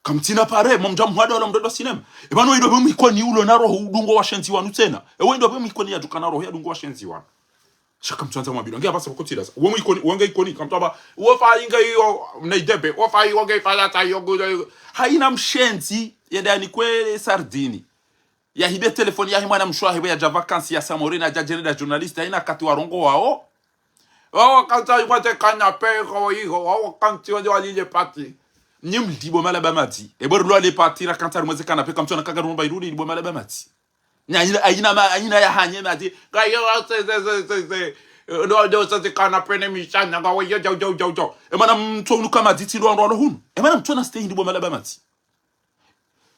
Kamtsina pare, mwamdja muhada wala mdru wa sinema. Epvanu indo pve mwikoni ulo na roho udungo washenzi wanu tsena. Ewe indo pve mwikoni yadjuka na roho yadungo washenzi wanu. Sha kamtsuandza mwambilwa. Nge apvasa pvoko tsilasa. Uwe mwikoni, uwe nge Ikoni, kamtsuamba, uwe fa inge iyo, mna idebe, uwe fa iyo nge fa yata iyo, gudo iyo. Haina mshenzi, yende yanikwe sardini. Yahibe telefoni yahe mwana mshe wahe pvo yadja vacances ya Samorina, yadja djere nda journaliste, haina wakati warongowawo. Wawo wakantsi wayikwate canapé, ko iho, wawo wakantsi wende walile parti. Nyi mli bo malaba madzi. Ebo rilo wale parti rakantsi harimwa ze canapé, kamtsuona kaka rumba irudi, li bo malaba madzi. Nyi haina, haina ma, haina yahanye madzi. Kayo, se, se, se, se, se. Ndo, ndo, se, se canapé ne mishana, ngawe, yo, yo, yo, yo, yo. Emana mtsu unuka madzi tsi ndo wandru walo hunu. Emana mtsuona stay ndi bo malaba madzi.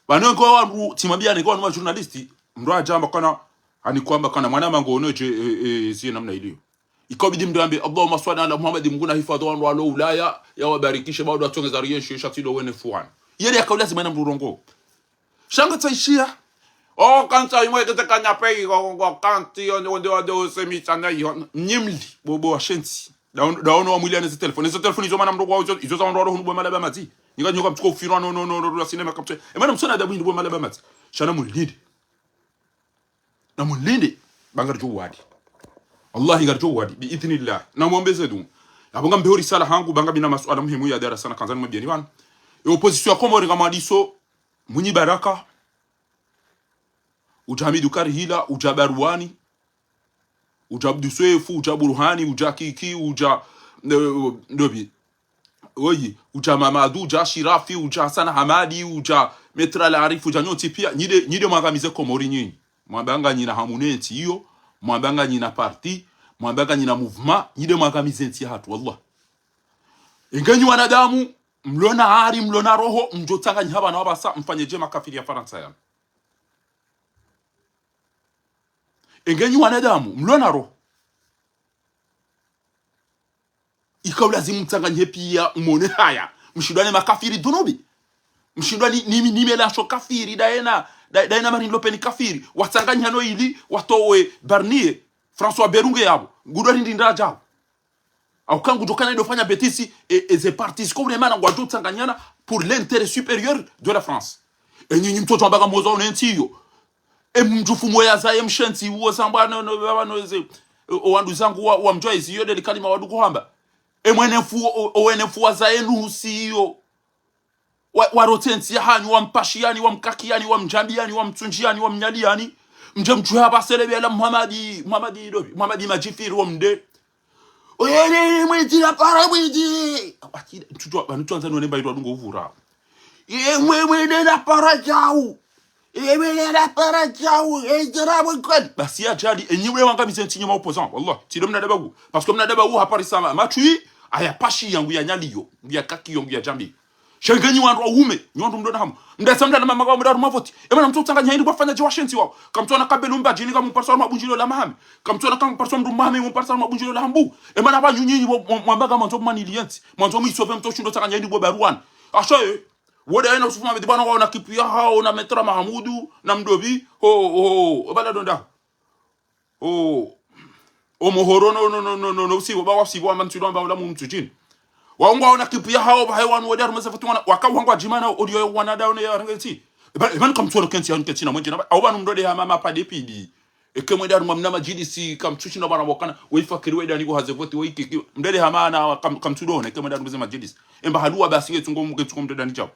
Pvanu nge wandru, tsimwambiani nge wandru ma journaliste, mdru yadjamba kana, hanikwamba kana, mwana mangu ono dje, e, e, ziye namna iliyo. Ikabidi mdru yambe, Allahumma swalli ala Muhammad, Mngu nahifadhwi wandru walo Ulaya, yawabarikishe, bado watsongeza rienshi, sha tsi ndo wene fuwana. Yele yaka ulazimu haina mdru urongoa. Sha nge tsaishiya. O, kantsi imwe kete canapé, o, o, kantsi, o, o, o, o, se mishana iyo. Nyi mli, bo, bo washenzi. Nda, ndaono wamwili ane ze telefoni. Ze telefoni izo mana mdru wa izo, izo za wandru walo hunu bo malaba madzi. Nyi ka nyoka mtsuko ufirwa no, no, no, no, no, sinema kaptse. Emana mtsuona adabu ndi bo malaba madzi. Sha na mulinde. Na mulinde. Ba ngaridjo wadi. Wallahi ngaridjo wadi. Bi idhnillah. Na mwombeze dua. Apvo ngambeho risala hangu, ba ngamina masuala muhimu ya darasa na kandzani mwambieni pvanu. E opposition ya Komori ngamwadiso, Mwinyi Baraka. Udja Hamidu Karihila, udja Baruani. Udja Abdu Swefu, udja Buruhani, udja Kiki, udja, eh, ndopvi. Oyi, udja Mamadu, udja Shirafi, udja Hassan Hamadi, udja Maître Al Arif, udja nyontsi piya. Nyi nde, nyi nde mwangamize Komori nyinyi. Mwamba nganyina hamu ne ntsi iyo, mwamba nganyina parti, mwamba nganyina mouvement, nyi nde mwangamize ntsi yahatru, wallah. Inge nyi wanadamu, mlo na ari, mlo na roho, mdjo tsanganyiha pvanu apvasa, mfanye dje makafiri ya Farantsa yanu. Inge nyi wanadamu, mlo na roho. Ika ulazimu mtsanganyihe piya, mwone haya. Mshindwa ne makafiri dhunubi. Mshindwa ni, ni, ni melasho kafiri, ndaye na, nda, ndaye na Marine Le Pen kafiri. Watsanganyiha no ili, watowe Barnier, François Bayrou nge yapvo. Ngudjo rindi ndradjao. Au ka ngudjo kana ido fanya bêtise, e, e ze partis ko ule mana ngwadjo tsanganyiana pour l'intérêt supérieur de la France. E nyinyi mtsodjo amba ka mwoza one ntsi iyo. E mdjufu mwe yazaye mshenzi uwo zambwa no, no, baba no ze, o, o wanduzangu wa, wamdjwa izi iyo nde li kalima wandru kohamba. E mwene mfu, o, o wene mfu wazaye nusi iyo. Wa, warotse ntsi yahanyu, wampashiyani, wamkakiyani, wamdjambiyani, wamtsundjiyani, wamnyaliyani. Mdje mdjuhe apvasa le bela Muhamadi, Muhamadi ndopvi, Muhamadi Madjifiri wamnde. Oyele mwidzi la para mwidzi. Ati, mtsudjuwa, pvanu tsuandza none mba idwa dungo uvura. Ye mwe mwene la para djau. Ye mwene la para djau. Ye djera mwe kweli. Basi ya djali, enyi mwe wangamize ntsi nyi ma opposant, wallah. Tsi ndo mna adabu. Parce que mna adabu haparisa ma, matswi, ayapashiya ngu yanyaliyo, ngu yakakiyo, ngu yadjambi. Sha inge nyi wandru waume, nyi wandru mlo na hamu. Mdasa mdala mama kwa mdala rumavoti. Emana mtsu tsanganyiha hindri bo wafanya dje washenzi wawo. Kamtsuona Kabelu Mbadjini kamumparisa harumwa bundjilio la Mahame. Kamtsuona kamumparisa mdru Mahame mumparisa harumwa bundjilio la Hambu. Emana pvanu nyinyi mwa, mwa, mwamba ka mwandzo mwaniliye ntsi. Mwandzo mwisove mtsu shindo tsanganyiha hindri bo Baruani. Asha, e. Wode yena Yusufu Mohamed bwana waona kipu yahawo na Maître Mahamudu, na mdopvi. Ho, ho, ho. Obala donda. O, o mohoro no, no, no, no, no, no, usivo, ba wasivo amba ntsulo amba ula mumtsudjini. Waungwa ona kipu yahawo, ba hayi wanu wode harumwa ze foto wana, waka wangwa djima na audio ya wana dawo ne ya renge ntsi. Eba, eba ni kamtsuono kentsi, ya nkentsi na mwenje na ba, au pvanu mdode ya mama pa depidi. Eke mwenda harumwa mna madjilisi, kamtsushinda mwana mwakana, we ifakiri wenda ni kuhaze voti, we ikiki, mdele hamana, kam-, kamtsudona, eke mwenda harumwa ze madjilisi. Emba haluwa basi ngetsungo, ngetsungo mdada ni djabu.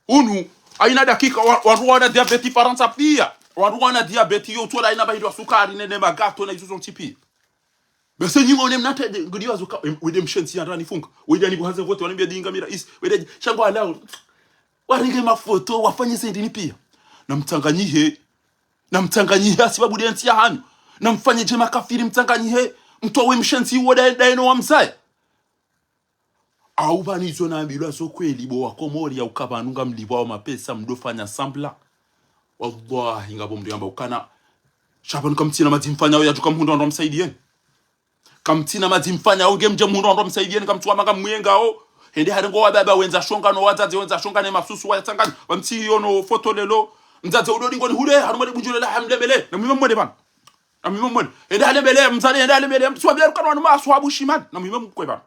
Unu, haina dakika, wa-, wandru wana diabeti Farantsa pia. Wandru wana diabeti yo, tsola haina bahindru wa sukari, ne, ne magato, na izo zontsi pia. Bese nyi mwone mnatende, ngudi wazo ka, em, wende mshenzi ya ndani funga. Wende ni kuhaze voti, wanambia dinga mi raisi. Wende, shangu alao. Warenge mafoto, wafanye zendini pia. Na mtsanganyihe. Na mtsanganyihe, hasibabu de ntsi ya hanyu. Na mfanye dje makafiri mtsanganyihe. Mtowe mshenzi wo daye, daye no wa mzaya. Au pvanu izo nambilwa zo kweli bo wa Komori ya uka pvanu ngamlipvwa wo mapesa mdofanya semblant. Wallahi ngapvo mdru yamba ukana. Sha pvanu kamtsina madzi mfanya wo yadjuka mhundra wandru wamsaidiyeni. Kamtsina madzi mfanya wo nge mdje mhundra wandru wamsaidiyeni kamtsuwa manga mwenga wo. Hende harengo wababa wendza shonga no wadzadze wendza shonga ne masusu wayatsanganya. Pvamtsi yono foto lelo. Mdzadze udo dingoni hule, harumwa le bunjule la hamlebele. Na mwime mwone pvanu. Na mwime mwone. Hende halebele, mdzadze hende halebele. Mtsuwa biaru kana wanu maswahabu shimali. Na mwime mkwe pvanu.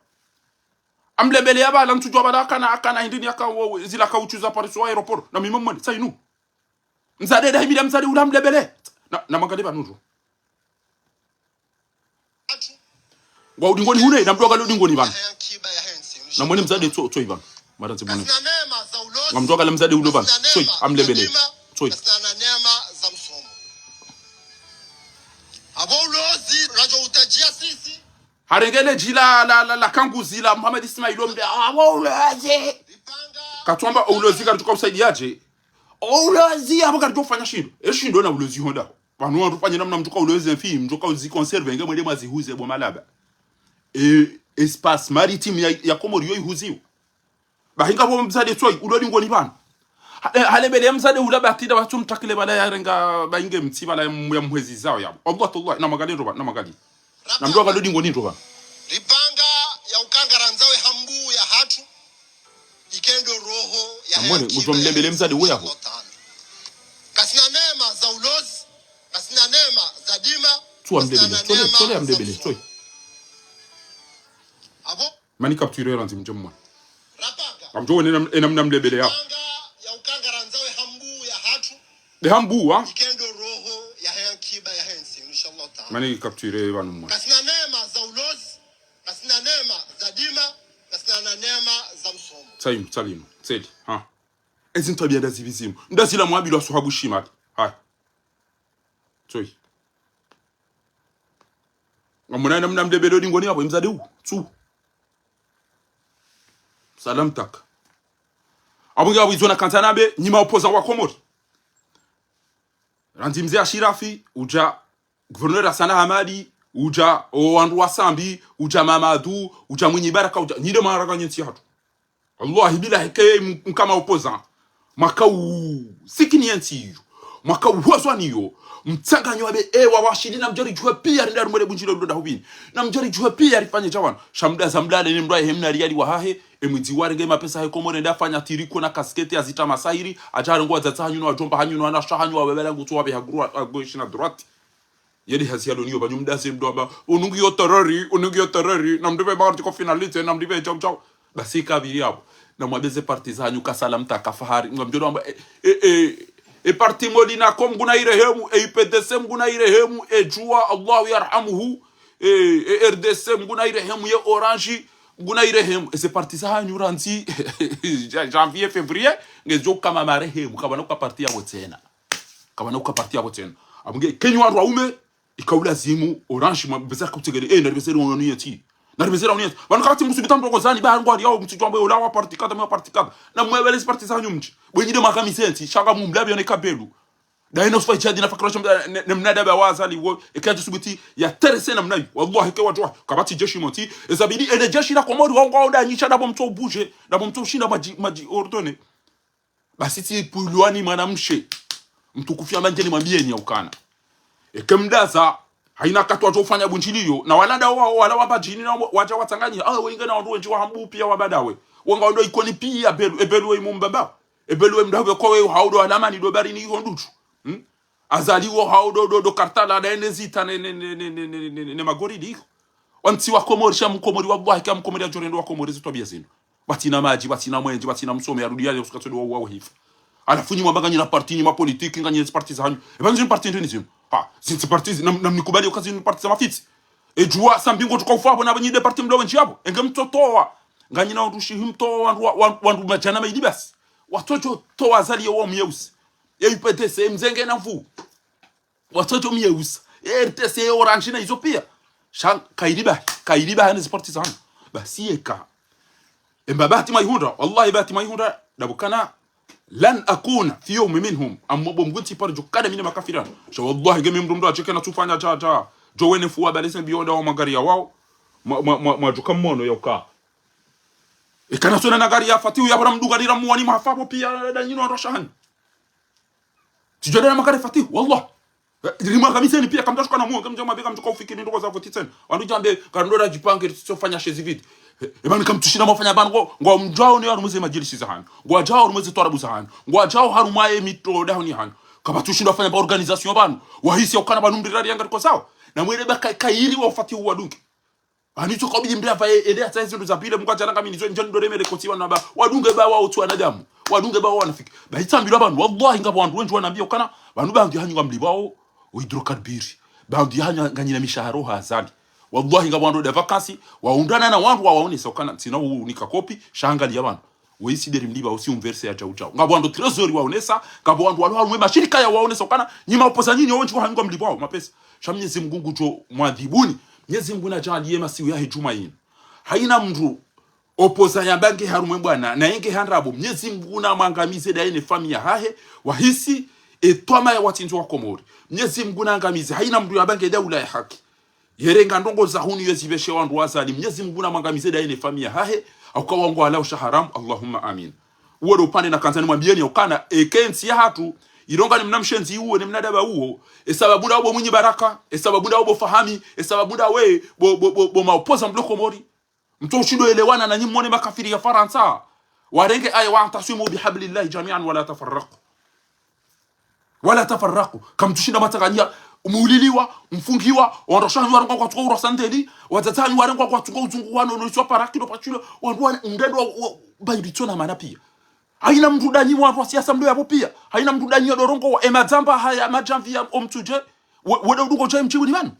Amlebele ya bala, mtsudjuwa bala akana, akana hindri ni aka wo, zila kauchu za Paris wa aéroport. Na mwime mwone, sa inu. Mdzadze da himila mdzadze ula mlebele. Na, na mwangalie pvanu djo. Ngwa udingoni hune, na mdru akale udingoni pvanu. Na mwone mdzadze tso, tso ipvanu. Mara tsi mwone. Nga mdru akale mdzadze ulo pvanu. Tso, amlebele. Tso. Abo ulozi, rajo utajia sisi. Harenge le dji la, la, la, la kanguzi la Muhammad Ismail ombe, ah, wo ulozi. Katwamba ulozi karitsuka usaidiya dje. Ulozi, abo karitsuka ufanya shindru. E shindru na ulozi honda. Pvanu wandru fanye namna mtsuka ulozi mfi, mtsuka uzi conserve, nge mwende mwazihuze bo malaba. E, espace maritime ya, ya Komori yo ihuziwa. Bahi ngapvo mdzadze tsoyi, ulo dingoni pvanu. Ha-, eh, halebele ya mdzadze ula batida watsu mtakile bala yarenga bainge mtsi bala ya m-, ya mhwezi zao yabo. Allah tallahi, na mwangalie ndro pvanu, na mwangalie. Na mdru akale udingoni ndro pvanu. Ripanga ya ukangara ndzawe hambu ya hatru, ikendo roho ya. Na mwone, mdjo mlebele mdzadze uwe yapvo. Kasina neema za ulozi, kasina neema za dima, tsuwa mlebele, tsole, tsole ya mlebele, tsoyi. Abo. Mani capture randzi mdje mwone. Rapanga. Kamdjo wone ena, ena mna mlebele ya. Panga ya ukangara ndzawe hambu ya hatru. De hambu, ha? Ikendo roho ya he nkiba ya he ntsi, inshallah taala. Mani capture pvanu mwone. Kasina neema za ulozi, kasina neema za dima, kasina na neema za msomo. Tsayinu, tsalinu, tseli, ha. Ezi ntwabiya ndazipvi zinu. Ndazila mwabilwa swahabu shimali. Haya. Tsoyi. Ngamwona ena mna mlebele udingoni yapvo, e mdzadze u. Tsu. Salam taka. Abo nge abo izo nakantsa nambe, nyi ma opposant wa Komori. Randzi mze Ashirafi, udja gouverneur Hassan Hamadi, udja o wandru wa Sambi, udja Mamadu, udja Mwinyi Baraka, udja, nyi nde mwaraka nyentsi hatru. Wallahi billahi ke m-, mkama opposant. Mwaka u sikini yentsi iyo. Mwaka uhozwa niyo. Mtsanganyo wabe ewa washili na mdjari djuhe piya rinda rumwele bunjilo ludo da hubini. Na mdjari djuhe piya rifanye djawanu. Sha mda za mlale ne mdru wahe mna riyali wahahe. E mwidzi warenge mapesa he Komori nda fanya tiriko na kasketi ya zita masahiri. Adja harengo wadzadze hanyu no wadjomba hanyu no wanasha hanyu wabebela ngutsu wabe haguru wa, wa gauche na droite. Yeli hazi yalo niyo, pvanyu mdaze mdru amba, unu ngiyo terrori, unu ngiyo terrori, na mdru be ba article finalité, na mdru be djau djau. Basi kabili yapvo. Na mwabeze parti zanyu ka Salam taka Fahari. Ngamdjo amba, e, e, e, e parti Molina comme nguna irehemu, e U P D C nguna irehemu, e Juwa, Allahu yarhamuhu, e, e R D C nguna irehemu, ye Orange nguna irehemu. E ze parti zanyu randzi, ja-, janvier, février, ngezidjo kama marehemu, kapvana uka parti yapvo tsena. Kapvana uka parti yapvo tsena. Abo nge, kenyu wandru waume, ika ulazimu, Orange, mwa, beza kutegele, eh, na ribezere wanu yentsi. Na ribezere wanu yentsi. Pvanu kapvatsi mdru subita mrongo zani, ba ngwari yao, mdru djwambe, ola wa parti kadha, mwa parti kadha. Na mwebele zi parti zanyu mdji. Bwe nyi nde mwakamize yentsi, sha ngamumlabi yone kabelu. Dayi no sufai jadi na fakira shamba, ne, ne mnada ba wazali wo, eka dji subiti, ya terese na mnayi. Wallahi ke wadjuwa, kapvatsi jeshi motsi. Ezabidi, ene jeshi la Komori, wa ngwa onda nyisha, dabo mtso bouger, dabo mtso shinda madji, madji ordonner. Basi tsi pulwani mwanamshe. Mtukufu ya mandjeni mwambiyeni ya ukana. Eke mdaza, haina katwa djo ufanya bunjiliyo, na wala nda wa, wala wamba djini na wa-, wadja watsanganyi, ah, wenge na wandru wendji wa hambu piya wabadawe. Wanga wando Ikoni piya belu, e belu we mumbaba. E belu we mdawe kowe haudo alamani do barini iho ndutsu. Hmm? Azali wo haudo do, do kartala da ene zita ne, ne, ne magoridi iho. Wantsi wa Komori, sha mkomori wallahi, ka mkomori adjorendo wa Komori zitwabiya zinu. Pvatsina madji, pvatsina mwendje, pvatsina msomo, yarudi yale usuka tsodo wa, wa, wa hifa. Halafu nyi mwamba nganyina parti, nyi ma politique, nganyina zi parti zahanyu. Eba nyi zinu parti ndrini zinu? Ha, zinu zi parti zi, nam-, namnikubali uka zinu parti za mafitsi. Edjuwa, sambi ngo tuka ufa pvo na pvo nyi nde parti mlo wendji yapvo. Enge mtsotowa. Nganyina wandru shihi mtowa wandru wa, wa, wandru madjana mayili basi. Watsodjo towa Azali ye wa myeusi. Ye U P D C, mzenge na mvu. Watsodjo myeusi. Ye R T C, ye orange na izo piya. Sha, kayili ba, kayili ba hane zi parti zahanyu. Basi yeka. Emba bahati mwayihundra, wallahi bahati mwayihundra, ndapvo ukana, لن أكون في يوم منهم, amma bo mgu ntsi paro djo kana mi ne makafiri wanu. Sha wallahi nge mi mndru mndru adjeke na tsufanya dja, dja, djo wene fuwa balese mbiyo nda wa magari ya wawo, mwa, mwa, mwa, mwadjuka mwono ya uka. Eka na sona na gari ya Fatihu ya bara mdunga lira muwani mahafa pvo piya, nda nyinu wandru shahani. Tsidjo nda na magari Fatihu, wallah. Eh, rimwangamize ni piya, kamdjashuka na muwe, kamdja mwambe, kamdjuka ufikiri ndoko za voti tsena. Wandru djambe, karindro radjipange, ritsofanya shezi viti. Eh, eba ni kamtsushinda mwafanya pvanu, ngo, ngwamdjao ni harumwa ze madjilisi zahanyu. Ngwadjao harumwa ze twarabu zahanyu. Ngwadjao harumwa ye mito dahoni hanyu. Kapvatsushinda wafanya pva organisation pvanu. Wahisi ya ukana pvanu mndru rari yanga riko sawa. Na mwele ba ka-, kayiri wa Fatihu wadunge. Pvanu itso kabili mndru apvaye, ele hata ye zindru za pvile, mkwa djana kamini zo, ndjani ndore mele kotsi wana ba, wadunge ba wawo tsi wanadamu, wadunge ba wawo wanafiki. Ba itsambilwa pvanu, wallahi ngapvo wandru wendji wanambiya ukana, pvanu baadhwi hanyu ngamlipvwao, o hydrocarbure. Baadhwi hanyu nganyina mishahara ha Azali. Wallahi ngapvo wandru nda vacances, waundrana na wandru wawaonesa ukana, ntsina unika kopi, sha angaliya pvanu. Weyisi nderi mlipvwao, si umverse ya djau djau. Ngapvo wandru trésor waonesa, ngapvo wandru walo harumwa mashirika ya waonesa ukana, nyi maopposants nyinyi wendji wahanyu ngamlipvwao, mapesa. Sha Mnyezi Mngu ngudjo mwadhibuni. Mnyezi Mngu nadjaaliye masihu yahe djumwa yinu. Hayina mndru opposant yamba nge harumwa bwana, na yenge ha ndrabo. Mnyezi Mngu namwangamize ndaye ne famiyi yahahe, wahisi, etwama ya watsindzi wa Komori. Mnyezi Mngu naangamize, hayina mndru yamba nge daula ya haki. Yerenga ndrongo za hunu yezipveshe wandru wa Azali. Mnyezi Mngu namwangamize ndaye ne famiyi yahahe, hauka wangwalao sha haramu. Allahumma amin. Uwo ndo upande nakandza nimwambiyeni ya ukana, eka entsi yahatru, ilonga ni mna mshenzi uwo, ni mna daba uwo, esababu ndawo bo Mwinyi Baraka, esababu ndawo bo Fahami, esababu ndawe, bo, bo, bo, bo maopposants mlo Komori. Mtso ushindo elewana na nyi mwone makafiri ya Farantsa. Warenge aya واعتصموا بحبل الله جميعا ولا تفرقوا. ولا تفرقوا. Kamtsushinda mwatsanganya, muuliliwa, mfungiwa, wandru shahani warengwa kwatsuka urwa sandeli, wadzadze hanyu warengwa kwatsuka uzungu wano, no iswa parakilo pachilo, wandru wana, mndendo wa, wa, bayiritsona mana piya. Hayina mndru ndanyi wandru wa siyasa mlo yapvo piya. Hayina mndru ndanyi yodorongo wa emadzamba haya madjamvi ya omtsudje. We, wede udungo djaye mdjiwuli pvanu.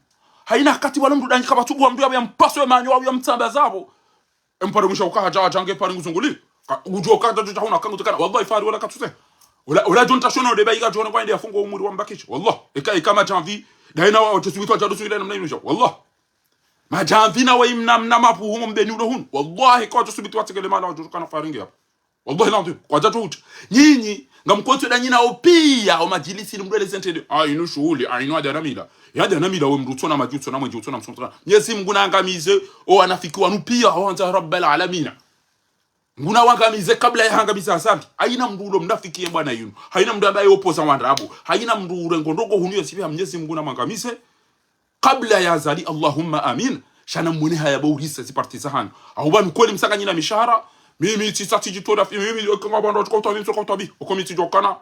Hayina wakati wala mndru ndanyi kapvatsubuwa mndru yapvo ya mpaso emanyo au ya mtsamba zapvo. Empare mwisha uka hadja, hadja nge pare nguzunguli. Ka, udjo uka hadja djo huna kangu tekana. Wallahi fari wala katsuse. Wala, wala djo ntashono de bayiga djo na kwa ende yafungo umuri wa mbakisha. Wallah. Eka, eka madjamvi. Dayina wa, wadjo subitu wadja dusu ile namna inu dja. Wallah. Madjamvi na wa imna, mna mapu humo mbeni ulo hunu. Wallahi, kwa wadjo subitu watsikele mala wadjo kana fari nge yapvo. Wallahi ladhwim, kwadjatsu hutsa. Nyinyi, ngamkotso ndanyina opiya, o madjilisi ni mndru eleze ntrende. Ah, inu shuhuli, ah, inu hadja na mila. Yadja na mila we mndru utsona madji, utsona mwenje, utsona msomo, utsona. Mnyezi Mngu naangamize, o wanafiki wanu piya, o wandza Rabbal Alamina. Mngu nawangamize kabla ya hangamiza Azali. Hayina mndru ulo mnafiki ye bwana yinu. Hayina mndru ambaye opposant wa ndrabo. Hayina mndru urengo ndrongo hunu yesipveha Mnyezi Mngu namwangamize. Kabla ya Azali, Allahumma amin. Sha namwone haya bo urisa zi parti zahanyu. Au pvanu kweli msanganyina mishahara. Mimi tsisa tsidjitola fi, mimi, eh, kanga pvandru watsuka utwabi, mtsuka utwabi. Oko mi tsidjokana.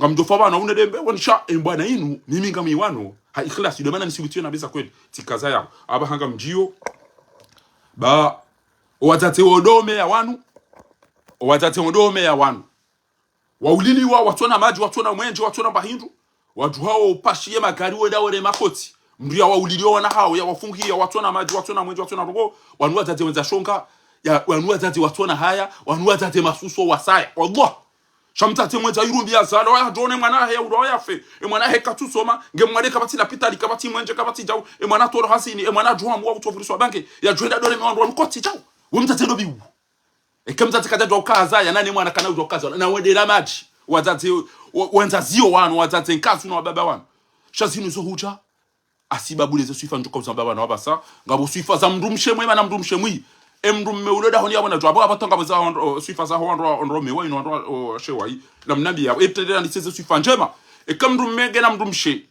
Ngamdjofa pvanu, une dembe, wanisha, e bwana inu, mimi ngami wano. Ha ikhlas, ndo mana nisiwitiyo na besa kweli. Tsikaza ya. Apvaha ngamdjiyo. Ba, owadzadze wo ndo meya wanu. Owadzadze wo ndo meya wanu. Wauliliwa, watsona madji, watsona mwenje, watsona mbahindru. Wadjuhao upashiye magari wenda wore makotsi. Mndru ya wauliliwa wana hawo, ya wafungiya, watsona madji, watsona mwenje, watsona ndrongo. Wanu wadzadze wendza shonga, ya, wanu wadzadze watsona haya, wanu wadzadze masuso wasaya. Wallah. Sha mdzadze mwendza irumbi ya zalo, ya djone mwana he, ya uro ya fe. E mwana he katsusoma, nge mwana kapvatsi lapitali, kapvatsi mwenje, kapvatsi djau. E mwana toro hazini, e mwana djuhamu wa utsovuriswa bange, ya djwenda dore me wandru wanu kotsi djau. We mdzadze ndo biwu. Eke mdzadze kadjadjuwa ukaza, ya nane mwana kana udjuwa ukaza, na wendela madji. Wadzadze, wa, wandzaziyo wanu, wadzadze nkazu na wababa wanu. Sha zinu zo hudja. Hasibabu leze swifa ndjoka uzamba pvanu wapvasa. Ngapvo swifa za mndru mshe mwema na mndru mshe mwi. E mndru mme ulo dahoni yapvo na djuwa. Apvo, apvo tonga pvo za wandru, o, swifa za wandru, wandru mme wa, inu wandru, o, she wa yi. Na mnambi yapvo. E tendela ni seze swifa ndjema. Eka mndru mme ngena mndru mshe.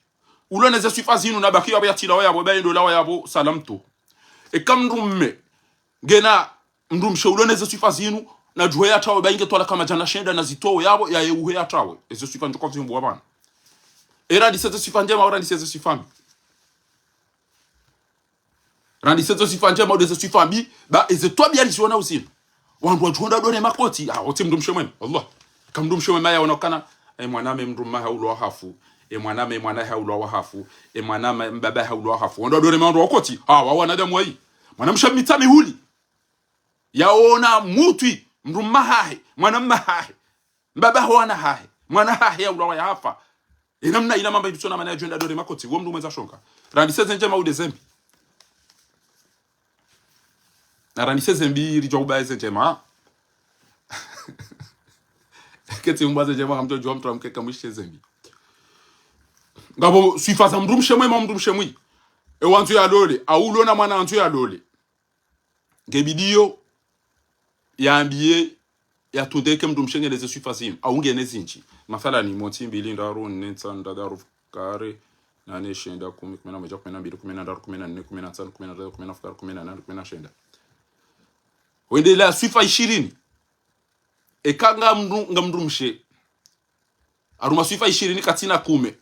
Ulo neze swifa zinu na baki yapvo ya tila wa yapvo, ba endo la wa yapvo, salam tu. Eka mndru mme ngena mndru mshe ulo neze swifa zinu, na djuhe ya tawe, ba inge twala kama djana shenda na zitowe yapvo, ya ye uhe ya tawe. Eze swifa ndjoka zimbuwa pvanu. Era ndise ze swifa ndjema, ora ndise ze swifa mbi. Ra ndise ze swifa ndjema, ora ze swifa mbi, ba eze twabiya riziona uzinu. Wandru wadjuhonda dore makotsi, ah, otsi mndru mshe mwema, wallah. Ka mdrumshe mwema yaona ukana, e mwananya mdrumme haulwa hafu, e mwananya mwana haulwa wahafu, e mwananya mbaba haulwa wahafu. Wandru wadore maondo wakoti, ha, wa wanadamu wayi. Mwanamshe mitsa mihuli. Yaona mutwi, mdrumme hahe, mwanamme hahe, mbaba ho wana hahe, mwana hahe yaulwa wahafa. Ina mna ina mamba idutsona mana yadjo enda dore makoti, wo mdru mwendza shonga. Randise ze ndjema ude ze mbi. Na randise ze mbi ridjo uba ze ndjema. Ketsi mba ze ndjema, kamdjo djuwa mdru amkeka mwishe ze mbi. Ngapvo swifa za mdrumshe mwema, mdrumshe mwi. E wandzo yalole, aulo na mwana wandzo yalole. Nge bidiyo, yambiye, yatunde eke mdrumshe ngena ze swifa zinu, au ngena zindji. Mathalani, montsi, mbili, ndraru, nne, ntsanu, ndraru, kare, nane, shenda, kumi, kume na mwedja, kume na mbili, kume na ndraru, kume na nne, kume na ntsanu, kume na ndraru, kume na fukare, kume na nane, kume na shenda. Wende la swifa ishirini. Eka nga mdru-, nga mdrumshe. Haruma swifa ishirini katsina kume.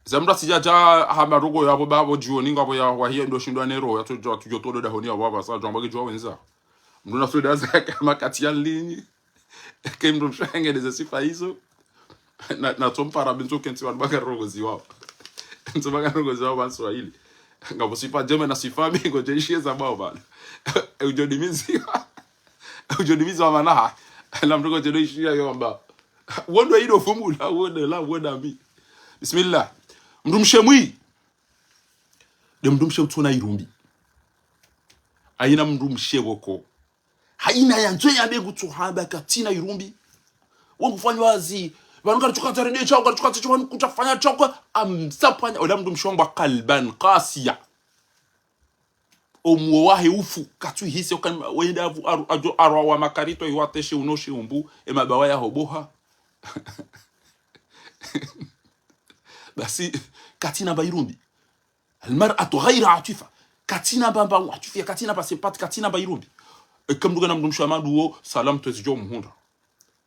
Za mdru atsidja dja hamba rogo yapvo bapvo djioni ngapvo ya wahiya ndo shindwa ne roho, yatsodjo, yatsodjo todo dahoni yapvo apvasa, djo amba ke djuwa wendza. Mdru na soda zake hama katsi ya linyi. Eke mdrumshe ngena ze swifa izo. Na, na tsompara bentso kentsi wanu baka rogo ziwao. Ntso baka rogo ziwao ba Swahili. Ngapvo swifa ndjema na swifa mbi ngodjo ishiye za bao bana. E udjo dimiziwa. Udjo dimiziwa mana ha. La mdru ngodjo ishiya yo amba. Wondo ido fumula, wondo la, wondo mbi. Bismillah. Mdrumshe mwi. De mdrumshe utsona irumbi. Haina mdrumshe woko. Haina yandzo yambe kutsohamba katsina irumbi. Wangu fanya wazi. Pvanu kari tsuka tsare de chao, kari tsuka tsare chao, pvanu kutsafanya chao, amsafanya. Ola mdrumshe wangu wa kalban kasiya. Omwo wahe ufu, katsu hise, okan-, wenda avu, aru, ajo, arwa wa makarito, iwateshe, unoshe, umbu, e mabawa ya hoboha. Basi, katsina mba irumbi. المرأة غير عاطفة. Katsina mba, mba, عاطفة, katsina mba sympathie, katsina mba irumbi. Eke mdru ngena mdrumshe wa madu wo, salamu twezi djo mhundra.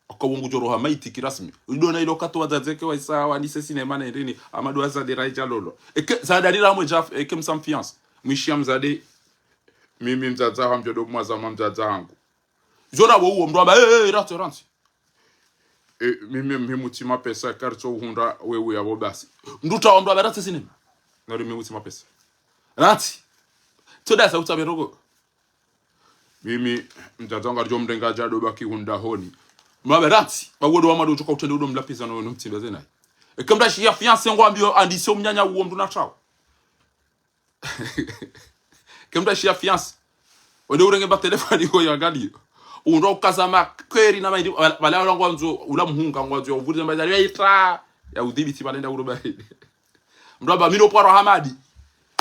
Aka wo ngudjo roha maiti kirasmi. Ulido na ilo kato wadzadze ke waisa, wanise sinema na irini, amadu wazade raidja lolo. Eke, zadari la mwe djaf, eke msa mfiance. Mwishiya mzade, mimi mdzadze ha mdjodo mwaza ma mdzadze hangu. Zona wo uwo mdru amba, eh, eh, ratse, ratse. Eh, mimi, mimi mutsi mapesa, karitso uhundra, wewe yapvo basi. Mdru tsawo mdru amba, ratse sinema. Nari mimi mutsi mapesa. Ratse. Tsoda sa utsabe rogo. Mimi, mdzadze wangu aridjo mrenga djado baki hundra honi. Mdru amba, ratse. Ba wodo wa madu utsoka utrende udo mlapviza no, no mtsimba zenayi. Eke mdru ashiya fiancé ngwambiyo, andise omnyanya uwo mdru na tsawo. Ke mdru ashiya fiancé. Wende urenge mba téléphone ko yangaliyo. Undro ukaza makweri na maindi. Pvala, pvala ula ngwandzo, ula mhunga ngwandzo ya uvuriza mba ya itra. Ya udhibiti pvala enda uroba. Mdru amba, mi no upvaro Hamadi.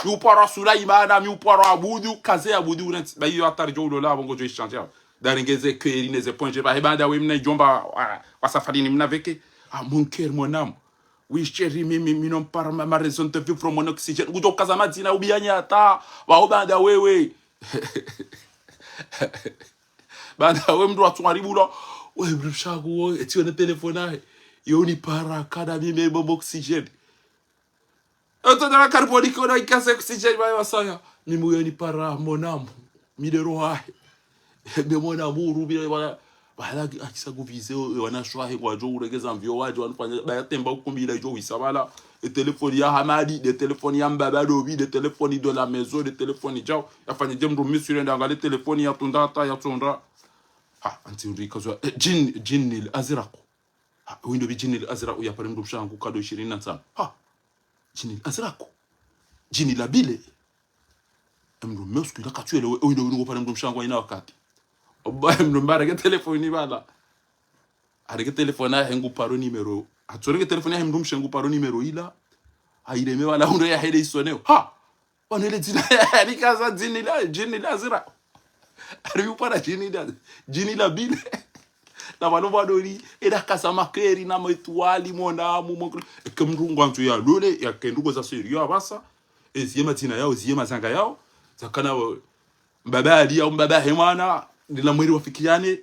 Mi upvaro Sulaimana, mi upvaro Abudu, kaze Abudu, urentsi. Ba iyo hatwari djo ulola, apvo ngodjo ishandja. Darenge ze kweri ne ze ponje, ba hebanda we mna idjomba, wa, wa safarini mna veke. Ah, mon cœur, mon âme. Oui, chérie, mi, mi, mi non para ma, ma raison de vivre, mon oxygène. Kudjo kaza madzina ubiyanya hata, wa ubanda wewe. Banda we mdru wa tsungari bula. We mdru shaku wo, eti wene téléphone ahe. Yo ni para, kada mi me mon oxygène. Eto dala carbonique, ona ikase oxygène, ba yo saya. Mi mu yo ni para, mon âme. Mi de roho ahe. Be mwana muru bile wala, wala akisa kuvize, e, wana shwahe ngwadjo uregeza mvio wadjo wanufanya, ba ya temba ukumbi ila idjo wisa pvala. E téléphone ya Hamadi, de téléphone ya mbaba Dobi, de téléphone de la maison, de téléphone djao. Yafanye dje mdru misri nda angalie téléphone ya tunda hata ya tunda. Ha, anti uri kazwa, e, djin, djinil azraq. Ha, windo bi djinil azraq ya pare mdru mshangu kado ishirini na ntsanu. Ha, djinil azraq. Djini la bile. Emdru mme usiku ila katsuelewe, oinde winu ngopare mdru mshe hangu haina wakati. Oba emdru mme arenge telefoni pvala. Arenge telefoni yahe ngu paro numéro. Atsorenge telefoni yahe mdru mshe ngu paro numéro ila. Aireme pvala hundro yahe nde isoneo. Ha! Pvanu ile dzina yahe likaza djini la, djini la zira. Ari upara djini la, djini la bile. Na pvanu pvadori, eda kasa makeri na metwali mona mu mokro. Eke mdru ngwandzo yalole, yake ndrongoo za sérieux apvasa. Eziye madzina yao, ziye mazanga yao. Zakana wa-, mbaba ali yao, mbaba he mwana, ndila mweri wafikiane.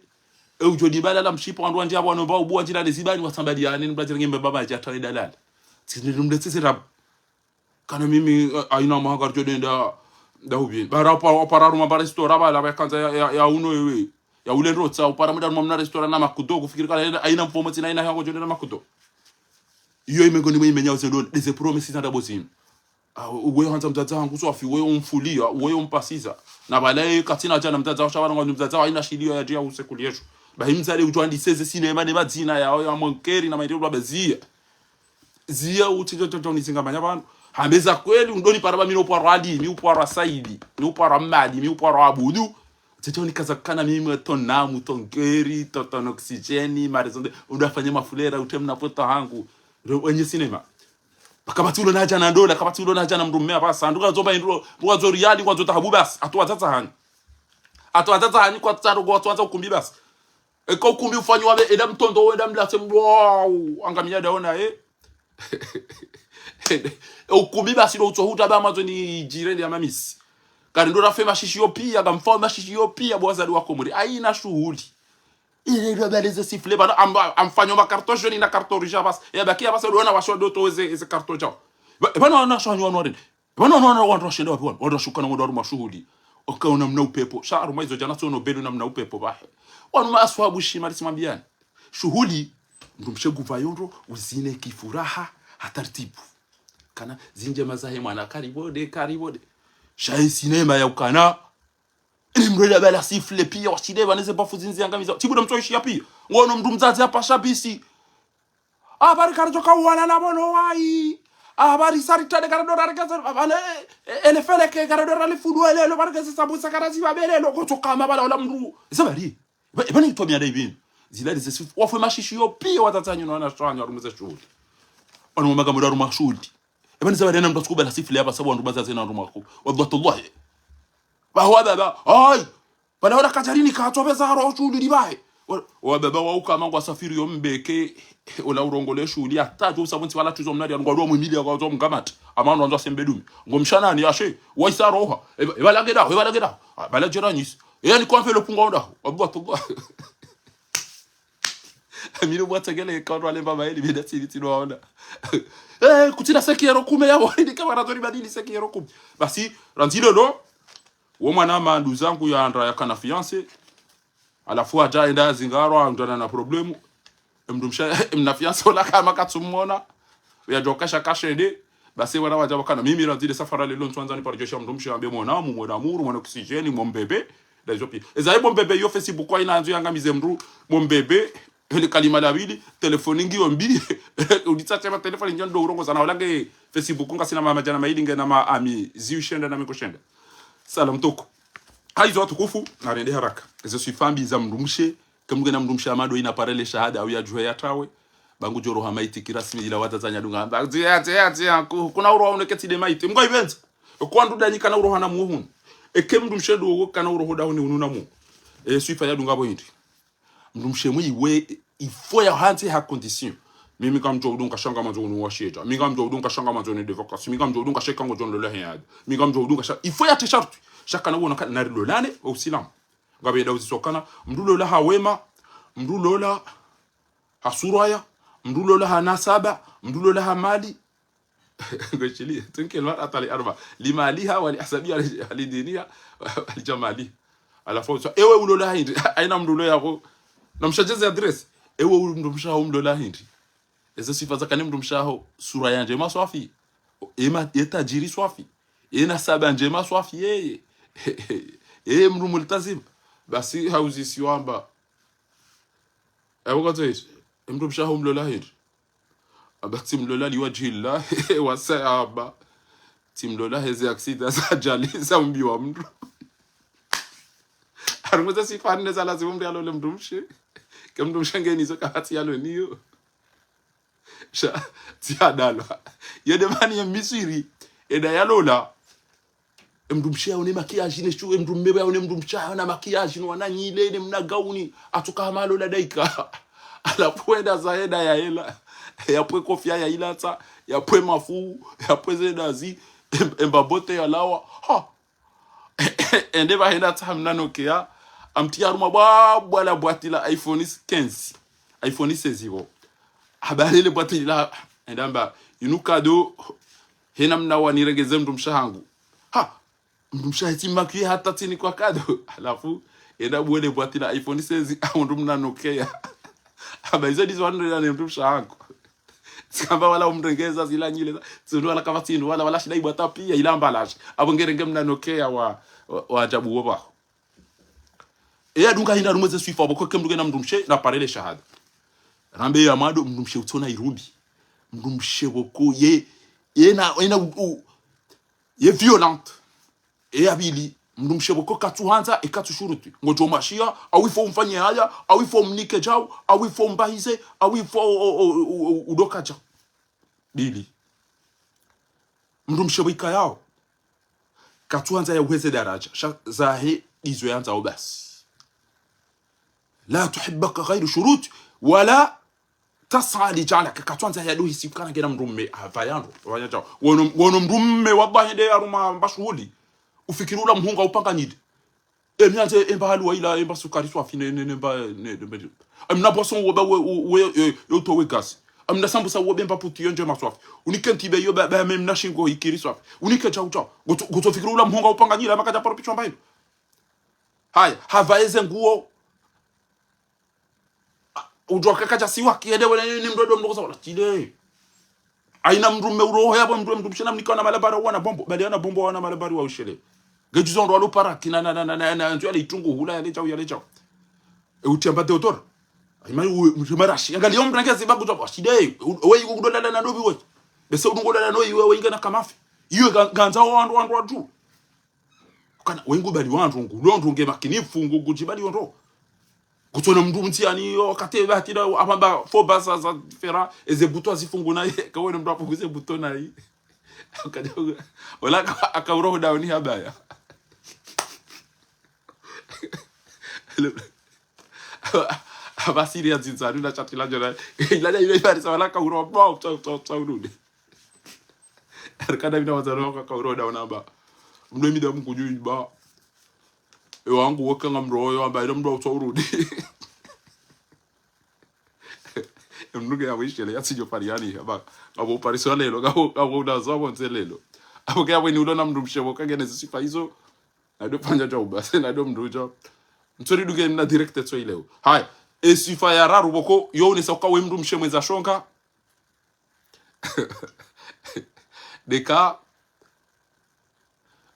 E udjo dibala la mshipa wandru wandji apvo wano mba ubu wandjila ne zibani watsambaliane, mbadjirenge mbaba madji atane dalala. Tsini lumle tsisi rabu. Kana mimi, eh, haina mwaha ngaridjo denda, nda ubi. Bara opa-, opara harumwa mbare sitora pvala, pvaya kandza ya, ya, ya uno ewe. Ya ule ndrotsa, upara mwenda harumwa mna restaurant na makudo, kufikiri kala haina mfumo tsina haina hango djo nde na makudo. Iyo imengoni mwe imenyao ze ndola, ndeze promesses za ndrabo zinu. Ah, uwe handza mdzadze hangu swafi, uwe umfulia, uwe umpasiza. Na pvala ye katsina djana mdzadze waho sha pvala ngwandzo mdzadze waho haina shilio ya djia use kuliesho. Bahi mdzadze udjo andise ze sinema ne madzina ya, ya Monkeri na maitiro babe ziya. Ziya utsi djo djo djo nizinga manya pvanu. Hambe za kweli, undoni para ba mi no upwarwa Ali, mi upwarwa Saidi, mi upwarwa Mali, mi upwarwa Abudu. Tete unikaza kana mimi mwe tonamu, tonkeri, totono oxygène, marizonde, undafanya mafulera, utemna poto hangu. Ro-, wenye sinema. Kapvatsi ulo na djana ndola, kapvatsi ulo na djana mndru mme apvasa. Nduka zomba indro, nduka zo riali, kwa zo tahabu basi. Atu wadzadza hanyi. Atu wadzadza hanyi kwa tsaro, kwa atu wadza ukumbi basi. Eka ukumbi ufanywa be, eda mtondo, eda mlatse, wow, angamia daona, eh. E ukumbi basi ndo utso huta ba mazo ni djire ndi ya mamisi. Kari ndo rafe mashishiyo pia, gamfao mashishiyo pia, bo wazali wa Komori. Haina shuhuli. Ile ndo bale ze sifflet, pvanu amba, amfanyo ma carton jaune na carton rouge basi. Ya bakia basi, ndo wana washo ndo to eze, eze carton djao. Ba, pvanu wana washo wanyo wanwari. Pvanu wana, wana, wandru washenda wapvi wanu, wandru washukana, wandru harumwa shuhuli. Oka una mna upepvo. Sha harumwa izo djana tsono belu na mna upepvo bahe. Wanu ma aswabu shima lisimambiani. Shuhuli, mndru mshe nguva yondro, uzine kifuraha, ha tartibu. Kana, zindjema zahe mwana, karibode, karibode. Sha ye sinema ya ukana. Ili mndru ela bala sifflet pia, washile, pvane ze bafu zindzi angamiza. Tibu na mtsoishi ya pia. Ngono mndru mdzadze apasha bisi. Habari karidjo kauwana na bono wayi. Habari sari tade karidjo rarekeze, pvane, e, ele feleke karidjo ralifudu elelo, pvane keze sambusa karazi babelelo, kotso kama pvala ola mndru. Ze bari. Ba, ba ni itomi ya dai bini. Zila lize sifu, wafwe mashishiyo pia wadzadze hanyu na wana shanyu harumwa ze shuhuli. Wanu mama kamwe harumwa shuhuli. Eba ni ze bari na mndru atsu kubala sifflet apvasa wandru bazadze na harumwa ku. Wallahi tallahi. Baho wababa, ayi. Pvala hona kadjarini katso pveza haro shuhuli libahe. Wa, wababa wa ukama ngwa safiri yo mbeke, ola urongole shuhuli, hata djo usabu ntsi pvala tuzo mnari, ngwa ndo mwimili ya kwa zo mgamati. Ama ndo wandzo asembe dumi. Ngo mshanani, ashe, waisa roha. Eba, eba lange daho, eba lange daho. Ah, pvala djera nyisi. Eya ni kwa mfelo punga onda. Wallahi tallahi. Amino bwa tsengele kwa ndo alemba maeli, beda tsini tsino waona. Eh, kutsina seki yero kume ya wali, ni kama ratori badili seki yero kume. Basi, randzi lolo, wo mwana ma nduza hangu ya andra ya kana fiancé. Halafu hadja henda zingarwa, handjana na problème. Emndru msha, emna fiancé ola kama katsumona. Yadjo kasha kashende. Basi wana wadja wakana. Mimi randzi le safara lelo ntswandza ni paridjo sha mndru msha ambe mwana, mu mwana muru, mwana oxygène, mo mbebe. Nda izo pia. Eza ibo mbebe yo Facebook wa ina andzo yangamize mndru, mo mbebe. Ele kalima la pvili, telefoni ngiyo mbi. Ulitsa tsema telefoni ngiyo ndo urongoza na ola nge Facebook ngasina ma madjana maili nge na ma ami, ziwi shenda na miko shenda. Salam toko. Haizo watukufu, narende haraka. Ezo swifa mbi za mndru mshe, kemge na mndru mshe amado ina parele shahada au ya djuhe ya tawe. Ba ngudjo roha maiti kirasmi ila wadzadze hanyu dunga. Amba, zia, zia, zia, ku-, kuna uroha uneke tsi nde maiti. Mngo ipvendza. Kwa ndu dani kana uroha na muhunu. Eke mndru mshe ndo kana uroha dahoni unu na mu. E, swifa ya dunga bo hindri. Mndru mshe mwi we, il faut ya handze ha condition. Mimi kamdjo udunga shanga mandzo unu wa shedja. Mimi kamdjo udunga shanga mandzo ni de vacances. Mimi kamdjo udunga sheka ngodjo ndola he yadi. Mimi kamdjo udunga sha-, il faut ya te sharti. Shaka na wona ka-, nari lolane, wa usilamu. Ngapve yeda uzisokana, mndru lola ha wema, mndru lola ha suraya, mndru lola ha nasaba, mndru lola ha mali. Ngoshili, تنكح المرأة لأربع: لمالها ولحسبها ولدينها ولجمالها. Halafu, so, ewe ulola hindri, haina mndru ulola ho. Na mshadjeze adresse. Ewe u-, mndru mshaho umlola hindri. Ezo swifa zakane mndru mshaho, sura ya ndjema swafi. Ema, ye tajiri swafi. Ye nasaba ndjema swafi, yeye. Yeye mndru multazim. Basi hauzi siwamba. Ewe kwa tsohiri, mndru mshaho umlola hindri. Amba tsimlola liwadjihillah, wasa amba. Tsimlola heze accident za ajali za umbi wa mndru. Harumwa ze swifa nne za lazimu mndru yalole mndru mshe. Ke mndru mshe ngeni zo kapvatsi yalo niyo. Sha, tsi adalwa. Yede mani ya Misiri, eda yalola. Emndru mshe yaone maquillage ne shu, emndru mme yaone mndru mshe yaona maquillage no wananyile, ne mna gauni, atsuka hama lola daika. Halafu enda za enda ya hela. Yapve kofia ya ilatsa, yapve mafu, yapve ze ndazi, em-, emba bote ya lawa. Ha! Ende pvahenda tsaha mna Nokia, amtriya harumwa bwa-, bwa la boîte la iPhone quinze. iPhone seize pvo. Habari le boîte la, enda amba, inu cadeau, hena mna wanirengeze mndru mshe hangu. Ha! Mndru mshe hetsi maquillé hata tsini kwa cadeau. Halafu, Enda bwele bwati la iPhone seize, au ndo mna Nokia. Amba izo ndizo wandru ya ne mdrumshe hangu. Tsikamba wala umrengeza zila nyile, tsinu wala kama tsinu, wala, wala shida ibwata pia, ila amba lashe. Abo ngerenge mna Nokia wa, wa, wa ajabu wo baho. Eya dunga hindru harumwa ze swifa, boko ke mdru kena mdrumshe, na parele shahada. Rambe ya mado, mdrumshe utsona irumbi. Mdrumshe boko, ye, ye na, ye na, u, u, ye violente. Eya pvili, mdrumshe boko katsuhandza, e katsushuruti. Ngodjo mwashiya, au ifo umfanye haya, au ifo umnike djau, au ifo umbahize, au ifo o, o, o, o, o, udoka djau. Pvili. Mdrumshe bwika yao. Katsuhandza ya uheze daraja. Sha zahe izo yandzao basi. لا تحبك غير شروط ولا تسعى لجعلك. Katsuhandza ya dohisi kana kena mdrume. Apva yandro. Wanya djao. Wono, wono mdrume wallahi nde yaruma mba shuhuli. Ufikiri ula mhunga upanga nyile. E, mi andze emba haluwa ila, emba sukari swafi, ne, ne, ne mba, ne, ne mba. Amna boisson wo ba we, we, we, e, yo to we gaz. Amna sambusa wo be mba puti yo ndjema swafi. Unike ntibe yo ba, ba me mna shingo ikiri swafi. Unike djau djau. Ngutso, ngutso fikiri ula mhunga upanga nyile, maka dja paro pichwa mba hilo. Haya, hapva eze nguo. Udjua kaka dja siwaki, yende wena ni mdru ndo mdru kosa wala tile. Haina mdrume uroho yapvo mdru, mdrumshe na mnika wana malabari wana bombo. Bali wana bombo wana malabari wa ushele. Ngedjuzo ndo walo para kina na, na, na, na, na, nzo yale itungu hula yale djau, yale djau. E uti amba deodora. Haima uwe, mdru marashi. Angalia mdru ngezi bagu djau, washide. U, we yuko kudolala na ndobi we. Bese udungo lala no iwe, we ingana kamafi. Iwe ga, ganza wandru, wandru, wandru. Kana, we ngu bali wandru, ngu londo, nge makinifu, ngu, ngu djibali wandru. Kutsona mdru mtsi yani, yo, kate batira, apvamba, fo basa za fera, eze buto azifungu na ye, kawene mdru afungu ze buto na ye. Kaja, wala ka, aka uroho daoni habaya. Aba siri ya zinzani na chatila jona. Ila ya ile bari sa wala ka uroho, ba, tsa, tsa, tsa, urude. Arkana mina wazalo ka, ka uroho daona ba. Mdru mida mkujui ba. E wangu weka nga mdru yo, amba ila mdru utsa urudi. Mdru ke ya wishele, ya sidjo pariani, aba. Abo pariswa lelo, abo, abo unazo abo nze lelo. Abo ke ya weni ulo na mdrumshe, bo kangene zisifa izo. Na ndo pvanya djau basi, na ndo mdru djau. Mtsori duke mna direct tso ileo. Haya, e sifa ya raru boko, yo unesa uka we mdrumshe mwendza shonga. Deka,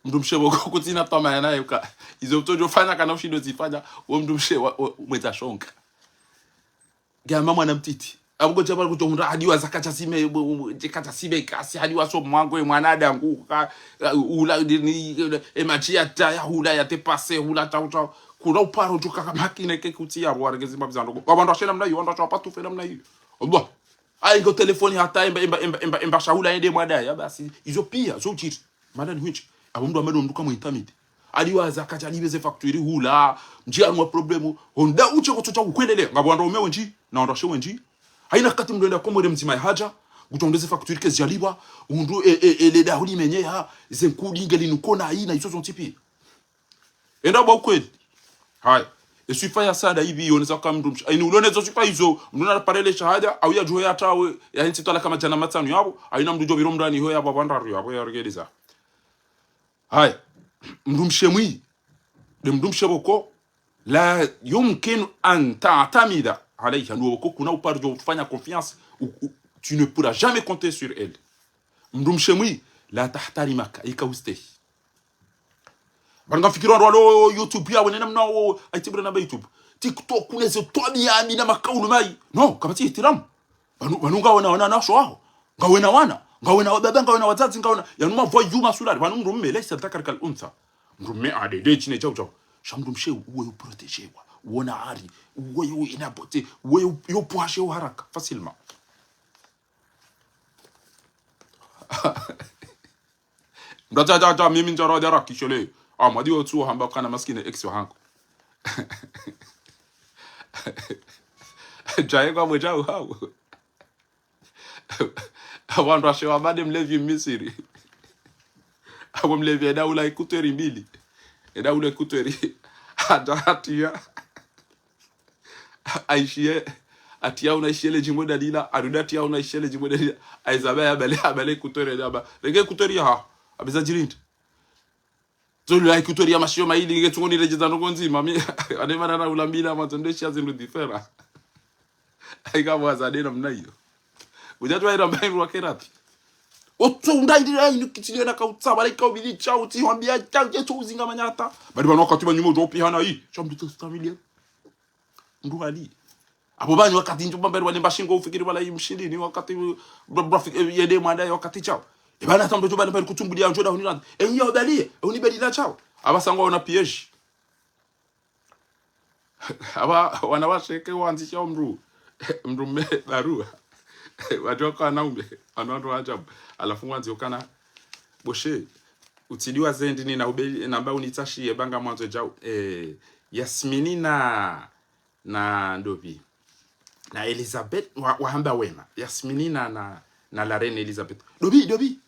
mdrumshe boko kutsina twamaya naye uka. Izo mtsodjo fanya kana ushindo zifanya, we mdrumshe wa, wa, mwendza shonga. Gamba mwana mtiti. Abuko djabal kuto hundra hadi wa zaka djasime, bu, bu, djeka djasime kasi hadi wa so mwango, e mwana dangu, ka, ula, ni, e machi ya ta, ya hula, ya te pase, hula, tau, tau. Kuna uparo djuka kama kine ke kutsi ya, bo waregezi mba bizando. Wabandwa she namna iyo, wandwa shwa patu fe namna iyo. Allah. Ayi ngo telefoni hata emba, emba, emba, emba, emba shahula ende mwada, ya basi. Izo pia, zo djiri. Mana ni hwinji. Abo mdru amado mdru kamwe intamide. Hadi wa zaka djalibe ze facture hula. Mdji anu wa problème. Honda uche kutso dja kukwendelea. Ngapvo wandru waume wendji. Na wandru washe wendji. Haina kati mdru enda komwere mdzima ya hadja. Kutso ndo ze facture ke djalibwa. Mdru e, e, e, leda huli menye ya. Ze nkudi ngeli nukona haina. Izo zontsi pia. Enda bwa ukweli. Haya. E swifa ya sada ibi yonesa ka mdrumshe. Haina ulone zo swifa izo. Mdru na parele shahada. Au ya djuhe ya tawe. Ya hentsi twala kama djana matsanu yabo. Haina mdru djo biro mdani ho yabo. Wandraru yabo. Ya regeleza. Haya. Mdrumshe mwi. De mdrumshe boko. لا يمكن أن تعتمد عليها. Nuwo boko kuna uparo djo fanya confiance. U, u, tu ne pourras jamais compter sur elle. Mdrumshe mwi. لا تحترمك. Ika ustehi. Banga fikiri wandru walo YouTube ya wene namna wo, aitibura na ba YouTube. TikTok kune ze twabiya mbi na makaulu mayi. No, kapvatsi ihtiramu. Pvanu, pvanu ngawena wana na washo waho. Ngawena wana. Ngawena wababa, ngawena wadzadze, ngawena. Yanu mavoyou masulari. Pvanu mdrume, ليس الذكر كالأنثى. Mdrume adede shine djau djau. Sha mdrumshe uwe uprotejewa. Uona hari. Uwe yo ina beauté. Uwe yo, yo pwashe yo haraka. Facilement. Mdru dja, dja, dja, mimi ndjaro dja rakishole. Ah, mwadi wotsu hamba kana maskini ex wahangu. Djaye kwa mwe djau hau. Wandru washe wa bade mlevi Misiri. Abo mlevi eda ula ikutweri mbili. Eda ula ikutweri. Hata hatiya. Aishiye, atiya una ishiye le djimbo dalila, arudi atiya una ishiye le djimbo dalila, aiza ba ya bale, abale kutori ya ba. Renge kutori ya ha, abeza djirindi. Zolo ya kutoria mashiyo mayili nge tsungo niredjeza ndrongo ndzima. Mi, ane mana na ulambila mwandzo ndeshiya zindru différent. Haika mwaza de namna iyo. Udjadjuwa ira mbayi mwa kerati. Otso unda indira inu kitiliyo na kautsa, bala ika ubili tshau, tsi hwambiya tshau, tsi uzinga manyata. Badi pvanu wakati pvanyuma udjo upihana yi. Sha mndru tso stamiliya. Mndru hali. Apvo pvanu wakati ndjo pvambali wanemba shingo ufikiri bala yi mshindini wakati, bra, bra, fik-, eh, yende mwanda ya wakati tshau. Eba na tambo djo bala mbali kutumbuliya ndjo dahoni landa. E unya ubaliye, e unibelila tshau. Apvasa ngwaona piège. Apva wanawashe ke wandzisha mndru, mndru mme barua. Wadjo ka wanaume, wanu wandru wa ajabu. Halafu ngwandzo ukana, boshe, utsidiwa zendi ni na ube, namba unitsashiye ba ngamwandzo djau. Eh, Yasmini na, na ndopvi. Na Elizabeth, wa, wahamba wema. Yasmini na, na, na la reine Elizabeth. Ndopvi, ndopvi.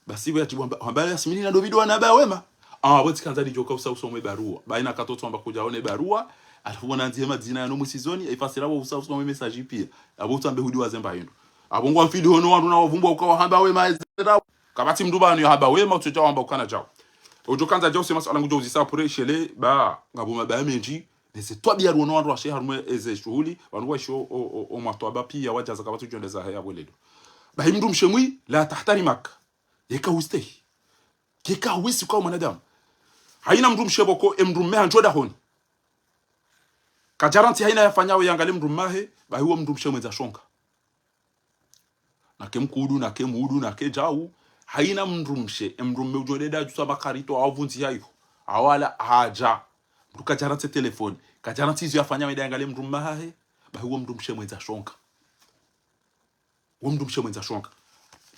Basi pvo yadjibu hamba, hamba Yasmini na ndopvi ndo wana ba wema. Ah, pvo tsikandza nidjoka usa usome barua. Ba ina katotso hamba kudja one barua. Halafu pvo nandzihe madzina yanu mwisizoni, ifasira pvo usa usome message piya. Apvo utsambe hudi wazemba hindru. Apvo ngwa mfidi hono wandru na wavumbwa uka wahamba wema ezera. Kapvatsi mndru pvanu yahamba wema, utsodja wamba ukana djau. Udjo kandza djau se maswala ngudjo uzisa pure shele, ba, ngapvo mabaya mendji. Neze twabiya ruono wandru washe harumwa eze shuhuli, wandru waisho o, o, o matwaba piya wadjaza kapvatsi udjo ndeza haya pvo lelo. Bahi mndru mshe mwi, la tahtarimak. Yeka hustehi. Keka huisi kwa mwanadamu. Haina mndru mshe pvoko, e mndru mme handjo dahoni. Kadjarantsi haina yafanyao yangalie mndru mmahe, bahi wo mndru mshe mwendza shonga. Nake mkudu, nake mudu, nake djau. Haina mndru mshe, e mndru mme udjo deda djusa makarito, au pvundzi ya iho. Au ala hadja. Mndru kadjarantsi telefoni. Kadjarantsi izo yafanya wende yangalie mndru mmahe, bahi wo mndru mshe mwendza shonga. Wo mndru mshe mwendza shonga.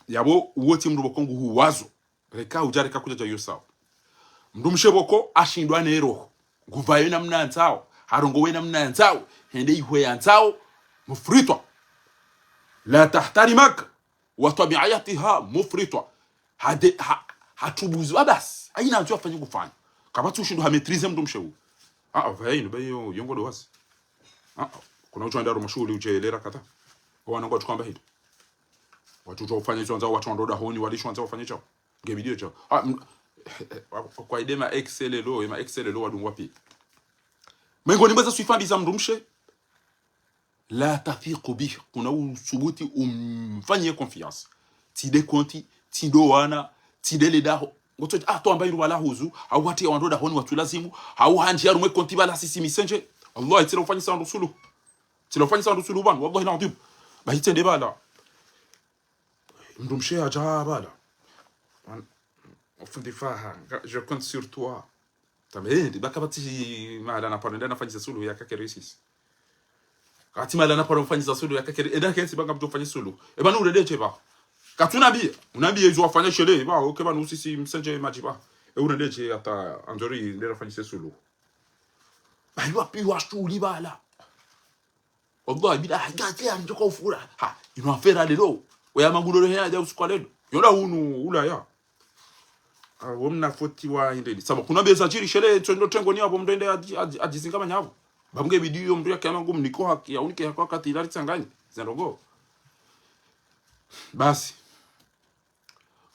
Yapvo, uwo tsi mndru pvoko nguhuwazo. Reka udja reka kudjadja yo sawa. Mndru mshe pvoko ashindwa ne roho. Ngupvayo namna yandzao. Harongowe namna yandzao. Hende iho yandzao. Mufritwa. La tahtarimak. Wa tabiatiha mufritwa. Hade, ha, hatsubuzi wa basi. Haina ndzo yafanye kufanya. Kapvatsi ushindwa ha maîtriser mndru mshe wu. Ah, ah, pvaya inu, ba yo, yo ngo ndo wazi. Ah, ah, kuna udjo wenda harumwa shuhuli udje lera kata. Owana ngwatsu kamba hindri. Watsu udjo ufanya izo wandzao, watsu wandro dahoni, walisho wandzao wafanye shao. Nge video shao. Ah, m-, kwa ide ma ex lelo, e ma ex lelo wadungwa piya. Mengoni mwa ze swifa mbi za mndru mshe. La tathiqu bih, kuna usubuti umfanyie confiance. Tsi nde konti, tsi ndo wana, tsi nde le daho. Ngotso, ah, to amba iru pvala huzu, hau hati ya wandro dahoni watsu lazimu, hau handji ya harumwa e konti pvala sisi misenje. Allah, tsila ufanyisa wandru suluhu. Tsila ufanyisa wandru suluhu pvanu, wallahi l'adhwim. Bahi tsende pvala. Mndru mshe hadja pvala. Wan-, ofundi Faha, nga-, je compte sur toi. Tambe, eh, ndi ba kapvatsi mahala na paro, nda nafanyisa suluhu ya kakere sisi. Kapvatsi mahala na paro mfanyisa suluhu ya kakere, enda kentsi ba ngamdjo fanyisa suluhu. E pvanu urende dje ba. Katsu nambiye, unambiye izo wafanya shele, ba, oke pvanu sisi msenje madji ba. E urende dje hata andzori nde nafanyisa suluhu. Ba, iwa piwa shuhuli pvala. Wallahi, bila, ha, ya, ya, ndjoka ufura. Ha, inu afera lelo. Oya mangulolo hena ya usiku wa lelo. Yola unu, Ulaya. Ah, wo mna foti wa hindri. Saba, kuna beza djiri shele, tso ndo tengo ni apvo mndru ende adji-, adji-, adjizingamanya apvo. Ba mnge video mndru ya kema ngumu niko haki, ya unike haki wakati ilali tsangani. Zendrongo. Basi.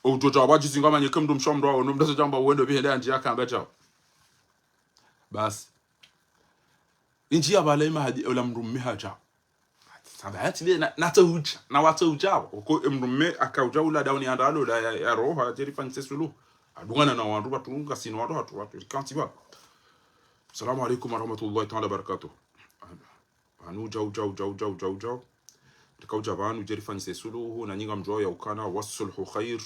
Udjo dja wadjizingamanye ke mndru mshe mndru wawo, no mndru tso djamba wendo pvi hende andji ya kamba djao. Basi. Indji ya pvala ima hadi ola mndru mme hadja. Saba hati le na, na tsaudja, na watsaudja. Oko e mndru mme akaudja ula dahoni anda alo la ya, ya roha, djeri fanyise suluhu. Adungana na wandru pvatru, ngasina wandru hatru, hatru, kantsi ba. Assalamu alaikum warahmatullahi ta'ala wabarakatuh. Pvanu djau, djau, djau, djau, djau, djau. Ndikaudja pvanu djeri fanyise suluhu, na nyi ngamdjuao ya ukana, wa sulhu khair.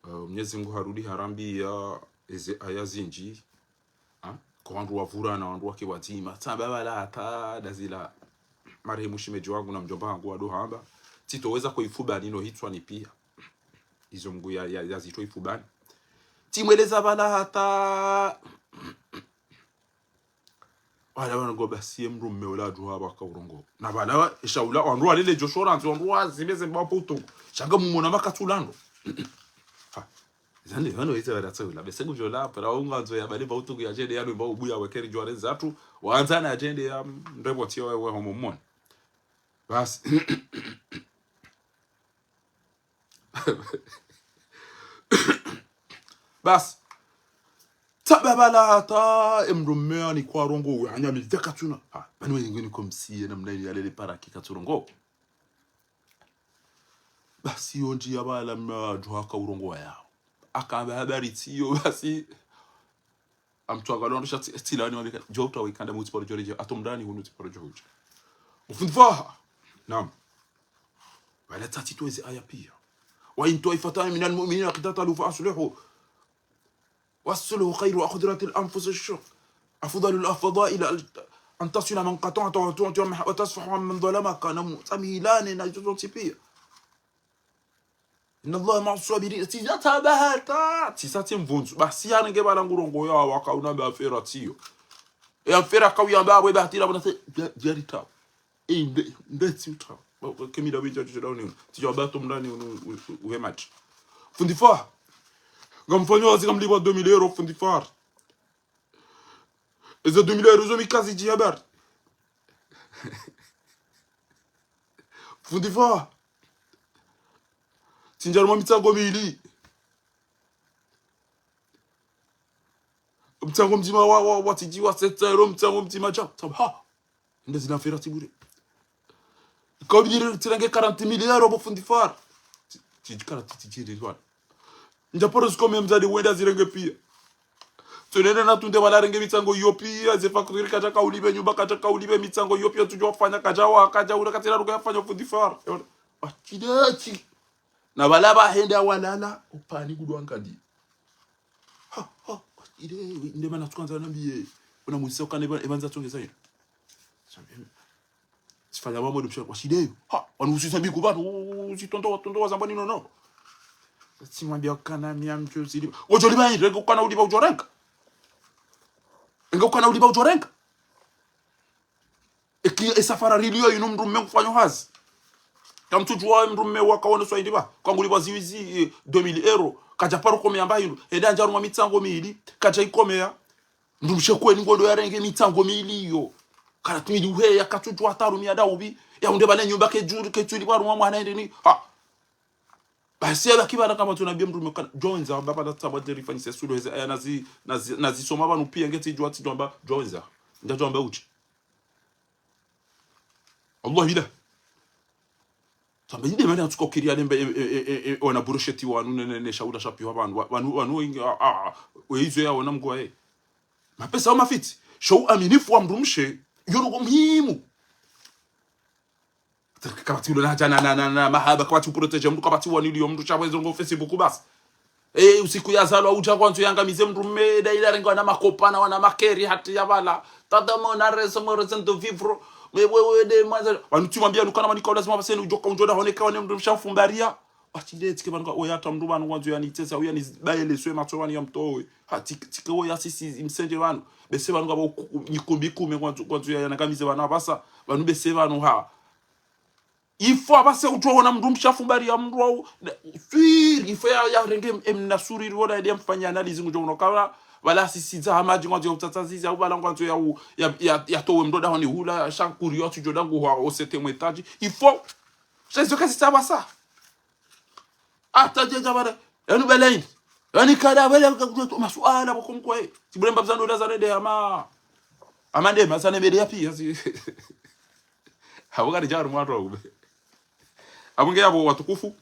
Eh, Mnyezi Mngu harudi harambiya eze aya zindji. Ha? Ko wandru wavurana, wandru wake wadzima. Tsamba pvala hata ndazila marehemu shemedji wangu na mdjomba wangu wado hamba. Tsitoweza ko ifubani no hitswani piya. Izo Mngu ya, ya, yazitro ifubani. Tsimweleza pvala hata. Wala wango basi ye mndru mme ola adjuha pvaka urongo. Na pvala wa, esha ula, wandru walele djosho randzi, wandru wazimeze mbapo utungu. Sha ngamumona makatsulando. Ha. Zande, pvanu weze pvala tsaula. Bese ngudjola, pvala ungandzo ya pvale mba utungu ya djende ya lwe mba ubuya wekeri djware zatru. Wandzana ya djende ya, mm, ndrebo tiyo we, we homo mona. Basi. Basi. Tsamba pvala hata emdrume ani kwarongoa, hanyamidza katsuna. Ha, pvanu wengine komsiye namna ini yalele paraki katsurongoa. Basi yo ndjiya pvala mna djuha kaurongoa yao. Akamba habari tsiyo, basi. Amtru akalondosha tsi-, tsilani wamika, djo uta wikanda mutsi paro djo redje, ato mdani hunu tsi paro djo hudja. Ufundi faha. Naam. Wala tsatsi twezi aya piya. وإن طائفتان من المؤمنين اقتتلوا فأصلحوا والصلح خير وأحضرت الأنفس الشح أفضل الفضائل أن تصل من قطعت وتعطي وتصفح عمن ظلمك na mutsamihilane na izo zontsi piya. إن الله مع الصابرين. Tsi dja tsamba hata, tsi sa tsi mvundzu. Basi hane nge pvala ngurongoa yao wakauna mbe afera tsiyo. E afera kauyamba apvo e bahatira pvona se, dja-, djarita. E, nde, nde tsi uta. Ba, ba, kemida windja chuchu dauni. Tsi dja bato mdani unu, u-, u-, uhe match. Fundi faha. Ngamfanyo hazi ngamlipva deux mille euros, fundi faha. Eze deux mille euros zo mi kazidji habari. Fundi faha. Tsindja harumwa mitsango mili. Mtsango mdzima wa, wa, wa tsidji wa sept cents euros, mtsango mdzima dja. Tsamba, ha. Nde zina afera tsi bure. Kaubiri tsirenge quarante mille euros bo fundi faha. Tsi, tsi, quarante, tsi, tsi, tsi, tsi, ndja paro zikome mdzadze wenda zirenge piya. Tsonene na tunde pvala renge mitsango iyo piya, ze facture kadja kaulipve, nyumba kadja kaulipve, mitsango iyo piya tsudjo fanya kadja wa, kadja ura katsina ruka yafanya fundi faha. Ewa, wa tsi dja tsi. Na pvala pvahenda walala, upvani kudwa nkadi. Ha, ha, ile, nde mana tsukandza nambiye. Una muzisa ukana eba, eba ndza tsongeza ino. Sifanya mambo ndo mshaka, wa shideyo. Ha, wanu usisa biku pvanu, usitondowa, tondowa zamba nino no. Tsimwambia ukana mi amtsu zili. Udjo lipva hindri, renge ukana ulipva udjo renga. Renge ukana ulipva udjo renga. Eki, e safari riliyo inu mdrume ngufanyo hazi. Kamtsudjuwa mdrume wakaoneswa hindri pva. Kwangu lipva ziwizi, eh, deux mille euros. Kadja paro komeya mba hindru. Hende handja harumwa mitsango mili. Kadja ikomeya. Mdrumshe kweni ngondo yarenge mitsango mili iyo. Quarante mille uheya katsudjuwa hata harumia daupvi. Yahundre pvale nyumba kedjuri, kedjuri pvo harumwa mwana hende ni. Ha. Basi yabaki pvala kama tsunambiye mdrume kana. Djo wendza, wamba pvala tsamba djeri fanyise suluhu heze aya nazi, nazi, nazisoma pvanu piya nge tsidjuwa tsidjo wamba, djo wendza. Ndja djo wamba utsi. Allah bila. Tsamba inde mana tsuka ukiri yanembe, e, e, e, e, e, wana burusheti wanu ne, ne, ne, shaula shapiwa pvanu, wa-, wanu, wanu inge, a, a, a, weizo ya wana mgwaye. Mapesa wa mafitsi. Sho uaminifu wa mdrumshe, yo nuko muhimu. Kapvatsi ulo na hadja na, na, na, na mahaba, kapvatsi uprotégé mndru, kapvatsi waniliyo mndru, sha pvo ezo ngo Facebook basi. Eh, usiku yazalwa udja kwandzo yangamize mdrume, nda ila rengwa na makopa na wana makeri hata ya pvala. Tata mwana raison, mon raison de vivre. Mais wewe nde mwanza. Wanu tsimwambia nukana manika lazima pvaseni udjoka undjo dahoni ka wane mdrumshe afumbaria. Watsi nde tsike pvanu ka, oya hata mndru pvanu kwandzo yanitsesa, uya nibaele swe matso pvanu ya mtowe. Ha, tsike, tsike oya sisi msendje pvanu. Bese pvanu ka pvo ku-, nyikumbi kume kwandzo, kwandzo ya, yanangamize pvanu apvasa. Pvanu bese pvanu ha. Il faut apvase utsuwa wona mndrumshe afumbaria mndru wau. Swiri, il faut ya, yarenge em-, emna swiri wona ede yamfanya analyse ngudjo wona kala. Pvala sisi za hamadji ngwandzo ya utsatsaziza, au pvala ngwandzo ya u-, ya, ya, yatowe mndru dahoni hula, sha kuri yo atsudjo dangu hwa osete mwetaji. Il faut. Sha izo kazitsi apvasa. Hata djedja pvala. Yanu pvala hindri. Yani kada pvala masuala pvoko mkwaye. Tsi bure mbapvi zandru nda zarende ama. Ama nde mazane mede ya piya, si. Apvo kari djaru mwatru wa ube. Apvo nge yapvo watukufu.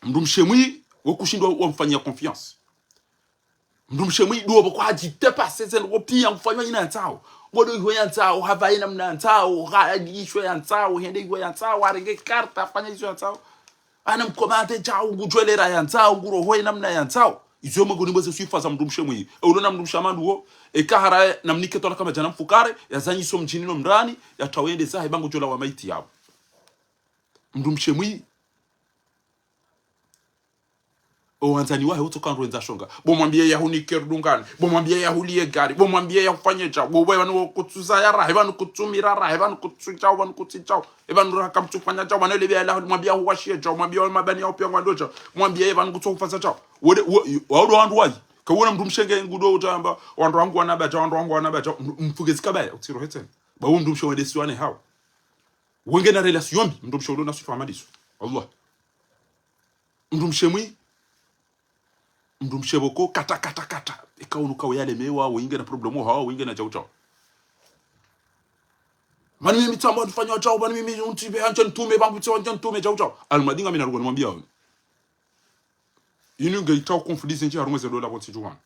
Mdrumshe mwi, we kushindwa wamfanyia confiance. Mdrumshe mwi ndo pvoko hadji dépasser ze ndrongoo piya ngufanywa ina yantsao. Ngodo iho yantsao, hapvaye namna yantsao, hadji isho yantsao, hende iho yantsao, harenge karta, hafanya isho yantsao. Ana mkomante djau, ngudjwelera yantsao, ngurohoye namna yantsao. Izo mwe ngoni mwa ze swifa za mdrumshe mwi. E ulo na mdrumshe amandu wo, eka hara namnike twalaka madjana mfukare, yazanyiso mdjini no mrani, yatsawe yende zahe ba ngudjo lawa maiti yapvo. Mdrumshe mwi. O wandzani wahe utsoka ndrwendza shonga. Bo mwambiye yahunike rudungani. Bo mwambiye yahuliye gari. Bo mwambiye yahufanye djau. Bo, bo, pvanu kutsuzaya rahe, pvanu kutsumira rahe, pvanu kutsu djau, pvanu kutsi djau. E pvanu raha kamtsufanya djau, pvanu lebe ya laho, mwambiye yahuwashiye djau, mwambiye wa mabani yahupiya ngwando djau. Mwambiye ye pvanu kutsohufaza djau. Wode, wo, wa udo wandru wayi. Ka wona mdrumshe nge ngudo utsamba, wandru wangu wana badja, wandru wangu wana badja. M-, mfuge zikabaya, utsiro hetseni. Ba wo mdrumshe wende siwane hawo. Wenge na relation mbi, mdrumshe ulo na swifa amadiso. Allah. Mdrumshe mwi, mdrumshe pvoko, kata, kata, kata. Eka unu kawe yalemewa, wenge na problème hawo, wenge na djau djau. Pvanu mimi tsamba nifanya djau, pvanu mimi untibe, andje nitume, pvangu tsi andje nitume, djau djau. Almadinga mi nariko nimwambia unu. Inu nge itsao conflit zindji harumwa ze dola pvontsi djuu pvanu.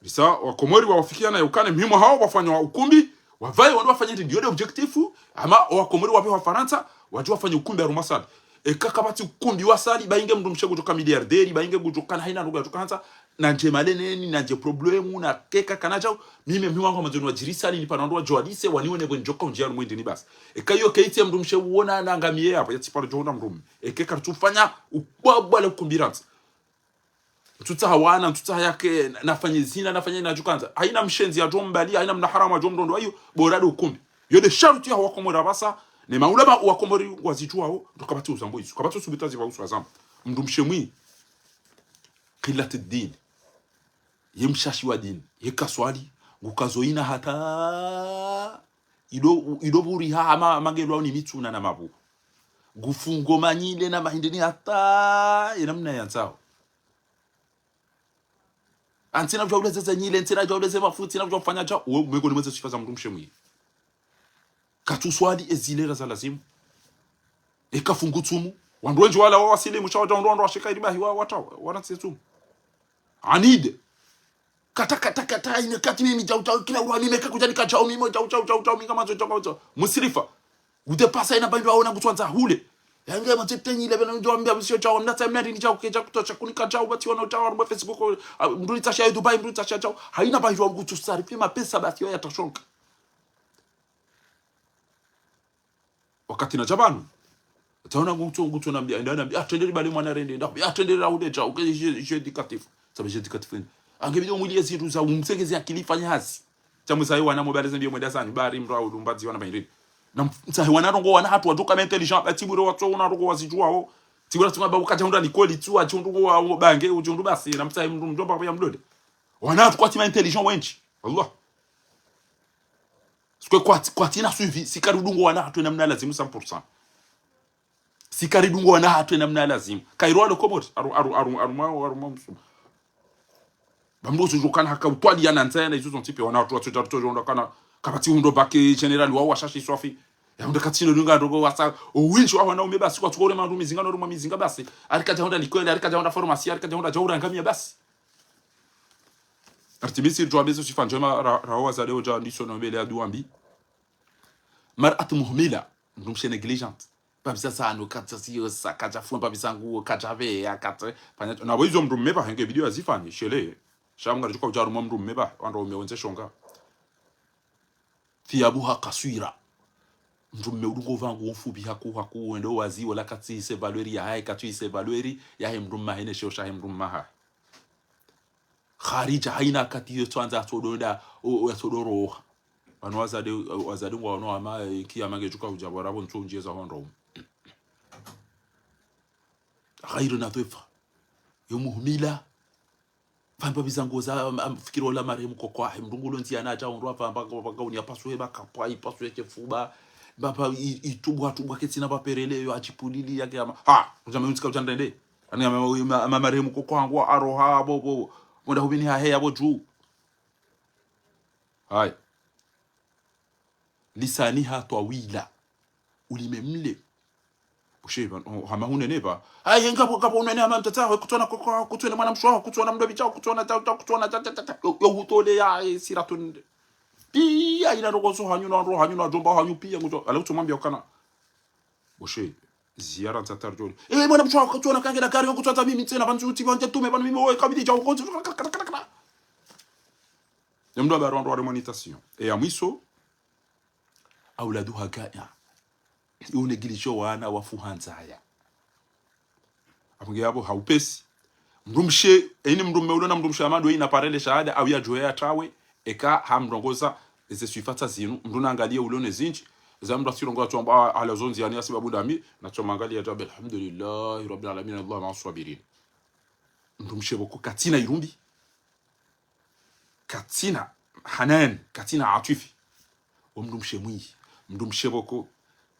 Risa, Wakomori wawafikiana ya ukana, muhimu hawo wafanya ukumbi, wapvaye wandru wafanye ndi, ndiyo nde objectif, ama Wakomori wapve Wafarantsa, wadje wafanye ukumbi harumwa salle. Eka kapvatsi ukumbi wa salle, ba inge mndru mshe ngudjoka milliardaire, ba inge ngudjoka na haina ndrongo yadjoka handza, na ndje maleneni, na ndje problème, na keka kana djau, mimi muhimu wangu wa madzoni wadjiri salle, nipvana wandru wadjo walise, wanione pvwe ndjoka undjia harumwa indini basi. Eka iyo keitsi ya mndru mshe uona, na ngamiye yapvo, ya tsiparo djo ona mndru mme. Eka karitsufanya, ubwabwa le ukumbi rantsi. Ntsutsaha wana, ntsutsaha yake, na-, nafanye zina, nafanye nadjukandza. Haina mshenzi yadjo mbali, haina mna haramu yadjo mndrondoa iyo, bora nde ukumbi. Iyo nde sharuti ya Wakomori apvasa, ne maulama Wakomori wazidjuwao, ndo kapvatsi uzambo izo. Kapvatsi usubutu zipva usu azambo. Mndru mshe mwi, قلة الدين. Ye mshashi wa dini, ye kaswali, ngukazo ina hata, ido, ido pvuriha hama, magelwa ni mitsuna na mabu. Ngufungo manyile na mahindini hata, ye namna yandzao. Antsina kudja uleze ze nyile, ntsina kudja uleze mafu, ntsina kudja ufanya djau, uwe mengoni mwa ze swifa za mndru mshe mwi. Katsuswali ezilera za lazimu. Eka fungu tsumu. Wandru wendji wala wawasilimu, sha wadja wandru wandru washeka ilibahi wa, wata, wanatsi tsumu. Anide. Kata, kata, kata, ine kati mimi djau, djau, kila urwa mimi eka kudja nika djau, mimi djau, djau, djau, djau, minga mazo, djau, djau. Musirifa. Udepasa ina baindru aona kutswandza hule. Yange matsete nyile, bena ndjo ambia msio djau, mnatsa mnari ni djau, kedja kutosha kunika djau, bati wana djau, harumwa Facebook, ah, mndru nitsasha ya Dubai, mndru nitsasha djau. Haina baindru wangu tusarifi mapesa bati yo yatashonka. Wakati nadja pvanu. Tsaona ngutso, ngutso nambia, enda nambia, ah, trenderi bale mwana rende, nda, ah, trenderi raude djau, ke je, je éducatif. Sabe je éducatif. Ange bidi umwili yezi nduza, umsengeze akili ifanye hazi. Tsamwe sahi wana mobile zembi mwenda sani, bari mrau, lumbazi wana baindri. Na msahi wana ndrongo wana hatru wadjuka ma intelligent, ati bure watso wana ndrongo wazidjuwao. Tibura tsuma babu kadja hundra likoli, tsu wadji hundru wa, wa bange, udji hundru basi, na msahi mndru mdjomba ya mdrode. Wana hatru kwatsi ma intelligent wendji. Allah. Sikwe kwatsi, kwatsina suivi, si karidungo wana hatru namna lazimu cent pour cent. Si karidungo wana hatru namna lazimu. Kairo alo Komori, aru, aru, aru, aru, ma, aru, ma, msuma. Bambo zo kana haka utwali ya nanza ya na izo zontsi pia wana hatru watso djaru tso djonda kana, kapvatsi hundro bac général wa washashi swafi. Ya hundra katsino dunga ndrongo wasa, owindji wa wana ume basi kwatsu kore mandru mizinga no ruma mizinga basi. Arika dja hundra likoli, arika dja hundra pharmacie, arika dja hundra djaura ngamia basi. Artibisi djwa bezo swifa ndjema ra, ra wazade odja ndiso no bele ya duambi. Mar'at muhmila, mndru mshe négligente. Pvapvisa sanu, katsa siyo sa, katsa fua, pvapvisa nguo, katsa veya, katsa, fanya, na bo izo mndru mme pvahe nge video azifanye, shele. Sha mnga djuka udja harumwa mndru mme pvahe, wandru waume wendze shonga. Thiyabuha kaswira. Mndru mme udungo pvangu mfupi haku, haku, wende wazi, wala katsi se valeur yahahe, katsi se valeur yahe mndru mme hahe, ne sheo shahe mndru mme hahe. Kharija, haina kati yo tswandza atsodo nda, o, o, atsodo roha. Pvanu wazade, wazade ngwa wano ama, eh, kiyama ngedjuka udja pvwa rabo ntso ndjeza hondro. Ghairu nadhifa. Yo muhmila. Pvamba bizango za, am, am, fikiri ola marehemu koko wahe. Mndru ngulo ndziani adja hondro pvamba, pvamba, pvamba, uni apaswe, pvaka pwa, ipaswe chefuba. Pvamba, i, itubwa, tubwa ketsina pvaperele, yo adjipulili yake ama. Ha! Udja me untsika udja ndrende. Ani ama, ama, ama marehemu koko wangu aroha, bo, bo. Mwenda hubini hahe ya bo dju. Haya. Lisaniha twawila. Ulime mle. Ushe, ba, o, hama hunene ba. Aye, ngapvo, ngapvo unene hama mtata, we kutsona koko, kutsona mwana mshe waho, kutsona mdobi chao, kutsona chao, chao, kutsona cha, cha, cha, cha. Yo, yo, utole ya, eh, siratun. Pia, ina roho zo hanyu, na roho hanyu, na djomba hanyu, pia, ngujo. Ala, utsomwambia ukana. Ushe, ziara za tarjoni. Eh, mwana mshe waho, kutsona kange na kari, kutsona mimi, tsena, banzu, uti, banje, tume, banu, mimi, oe, kabidi, chao, kutsona, kala, kala, kala, kala. Yamdo aba rondo wa remonitasion. E ya mwiso, auladuha gaya. Yo négligé wana wafu ha ndzaya. Apvo nge yapvo ha upesi. Mndru mshe, eni mndru mme ulo na mndru mshe amado ina parele shahada, au ya djoe ya trawe, eka ha mrongoza, eze swifa tsa zinu, mndru na angalie ulo ne zindji, za mndru asirongoa tsu amba, ah, ala zo ndziani ya sibabu ndami, na tsu mwangalia tsu amba, alhamdulillahi rabbil alamin, Allahu ma'a swabirin. Mndru mshe pvoko katsina irumbi. Katsina hanan, katsina atwifi. Wo mndru mshe mwi, mndru mshe pvoko,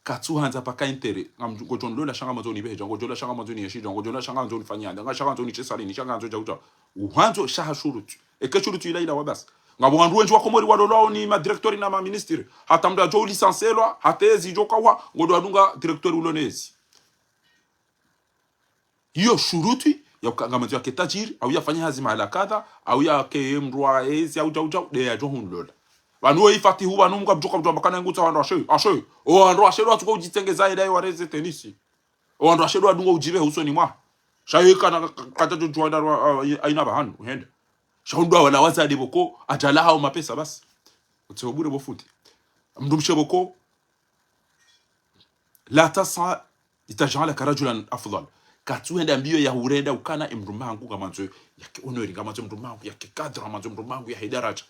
katsu handza paka intérêt, nga mndru, ngojo nlola sha nga mwandzo ni behe dja, ngojo nlola sha nga mwandzo ni yeshi dja, ngojo nlola sha nga mwandzo ni fanyanda, nga sha nga mwandzo ni chesali, ni sha nga mwandzo dja uta. Uhandzo sha ha shuruti. Eka shurutu ila ila wa basi. Ngapvo wandru wendji wa Komori walolwao ni madirecteur na maministre. Hata mndru yadjo ulisanselwa, hata ezi idjo kawa, ngodo wadunga directeur ulo nezi. Iyo shurutu ya uka-, ngamandzo yake tajiri, au yafanye hazi mahala kadha, au yake mndru wa ezi, au djau djau, nde yadjo hunlola. Pvanu we ifatihu, pvanu mngu abdjuka mndru amba kana ngutsaha wandru washe, ashe, o wandru washe ndo watsuka udjitsengeza eda ye wareze tenisi. O wandru washe ndo wadunga udjibe husoni mwa. Sha yo kana ka-, ka-, kadjadjo djuwa enda rwa, a-, aina pvahanu, uhende. Sha undru wala wazade pvoko, adjala hao mapesa basi. Utseho bure bo fundi. Mndru mshe pvoko, لا تسعى لتجعلك رجلا أفضل. Katsuhenda mbio ya hurenda ukana e mndru mahangu ngamandzo yake honneur, ngamandzo mndru mahangu yake cadre, ngamandzo mndru mahangu yahe daraja.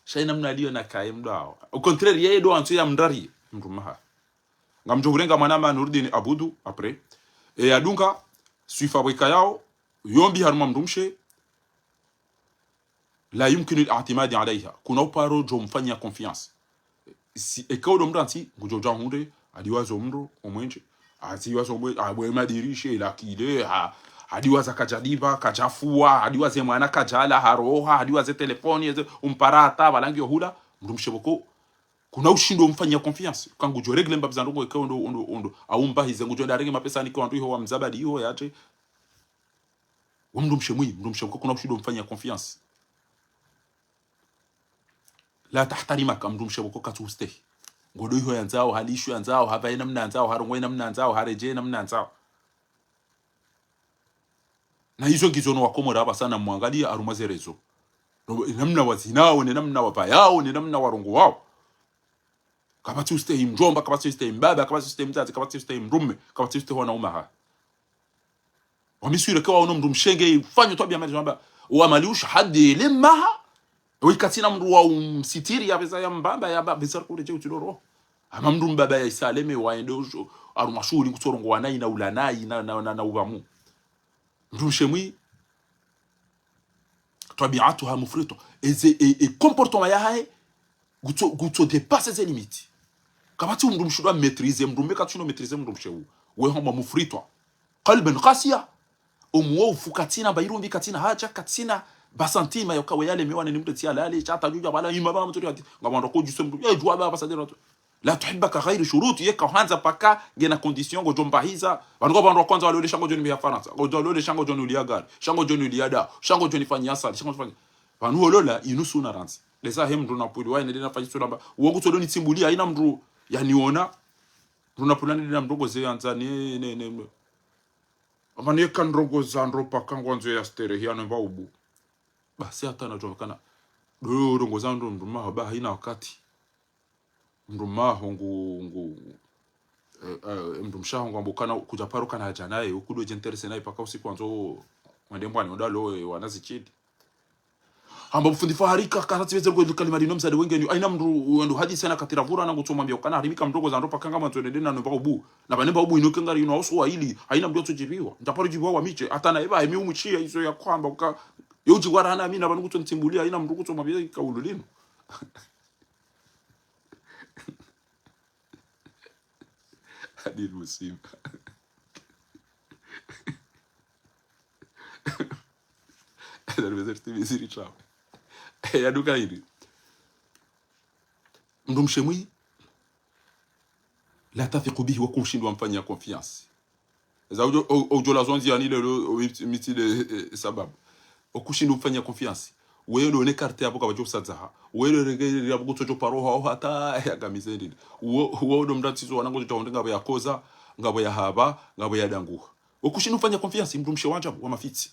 Sha ina mna liyo na kaye mndru hao. Au contraire, yeye ndo wandzo ya mndru ari, mndru maha. Ngamdjo hurenga mwana ma Nurdin Abudu, après. E yadunga, swifa pvweka yao, yo mbi harumwa mndru mshe, لا يمكن الاعتماد عليها. Kuna uparo djo mfanya confiance. Si, eka udo mndru ntsi, ngudjo dja hundre, adiwazo mndru, omwenje. Adiwazo omwe-, abwe madirishe, la clé, ha, adiwaza kadjadimba, kadjafua, adiwaze mwana kadjala, haroha, adiwaze telefoni, eze, umpara hata, pvalangi yo hula, mndru mshe pvoko. Kuna ushindo mfanya confiance. Kangudjo régler mbapvi za ndrongo, eka undo, undo, undo. Au mbahize, ngudjo nda renge mapesa nike wandru iho wa mzabadi iho yate. Wa mndru mshe mwi, mndru mshe pvoko kuna ushindo mfanya confiance. لا تحترمك, mndru mshe pvoko katsustehi. Ngodo iho yandzao, halishu yandzao, hapvaye namna yandzao, harongoe namna yandzao, haredjee namna yandzao. Na izo ngizo no wakomori apvasa na mwangalie harumwa ze réseaux. No, namna wazinao, ne namna wapvayao, ne namna warongowao. Kapvatsi ustehi mdjomba, kapvatsi ustehi mbaba, kapvatsi ustehi mdzadze, kapvatsi ustehi mdrume, kapvatsi ustehi wanaume ha. Wamiswiri ke waono mndru mshe nge ifanyo twabia mali zamba. Wa mali usha hadi le maha. Ewe katsina mndru wa umsitiri ya pesa ya mbaba ya ba-, pesa kule che utsidoro. Ama mndru mbaba ya isaleme wa ende usho, harumwa shuhuli kutsorongoa nayi na ula nayi na, na, na, na upvamu. Mndru mshe mwi, طبيعتها مفرطة. Eze, e, e comportement yahahe, ngutso, ngutso dépasser ze limites. Kapvatsi mndru mshe udo maîtriser, mndru mme katsuno maîtriser mndru mshe u. We hamba مفرطة. قلبا قاسيا. Omuo ufu katsina, mba irumbi katsina, haja katsina, mba sentiment yoka we yale miwane ni mndru tsi halali, sha tadjudja pvala, ima pvala mtsori hati. Ngamwando kodjuse mndru, ye djuwa pvala pasa dero. لا تحبك غير شروط, yeka handza paka ngena condition ngodjo mbahiza. Pvanu kwa pvandru wa kwandza walole sha ngodjo nimbiha Farantsa. Ngodjo walole sha ngodjo nulia gari. Sha ngodjo nulia da. Sha ngodjo nifanyia asali. Sha ngodjo fanya. Pvanu wolola inu suna randzi. Lesa he mndru na puli wa ine dena fanyi sura mba. Uwo kutsodo nitsimbulia, haina mndru yaniona. Mndru na puli wa ine dena mndrongoze yandza ne, ne, ne, ne. Apvanu yeka ndrongoza ndro paka ngwandzo ya sterehi ya nemba ubu. Basi hata na djokana. Ndo ndrongoza ndro mndru maho ba haina wakati. Mndru maho ngu, ngu, eh, eh, mndru mshe waho ngu ambo kana kudja paro kana haja naye, ukudo dje intéressé naye paka usiku wandzo, wende mbwani, onda lo, eh, wana zichidi. Hamba bo fundi faharika, karatsipveze lukwe kalima lino mzade wengeni, haina mndru, wendo hadisi na katira vura na ngutso mwambia ukana harimika mndrongoza ndro paka ngamwandzo nende na nemba ubu. Na pvane mba ubu ino ke ngari ino hausu wa ili, haina mndru yotso djibiwa. Ndaparo djibiwa wa miche, hata na eba, emi umwichia izo ya kwamba uka, yo djiwara hana amina, pvanu kutso ntsimbulia, haina mndru kutso mwambia ika ululino. Hadi musiba. Hadi mezeri timi ziri tsawo. Eh, yaduka hili. Mndru mshe mwi, لا تثق به, wakumshindo wamfanyia confiance. Eza udjo, o-, udjo la zonzi yani lelo, o, mitsi, mitsi de, eh, sababu. Okushindo mfanyia confiance. Wewe ndo ne carte yapvo kapvadjo usadzaha. Wewe ndo renge yapvo kutsodjo paro hao hata ya kamize ndini. Uwo, uwo ndo mndru atsizo wana ngodjo tsawo ngapvo ya koza, ngapvo ya haba, ngapvo ya danguha. Okushindo mfanyia confiance, mndru mshe wandza wa mafitsi.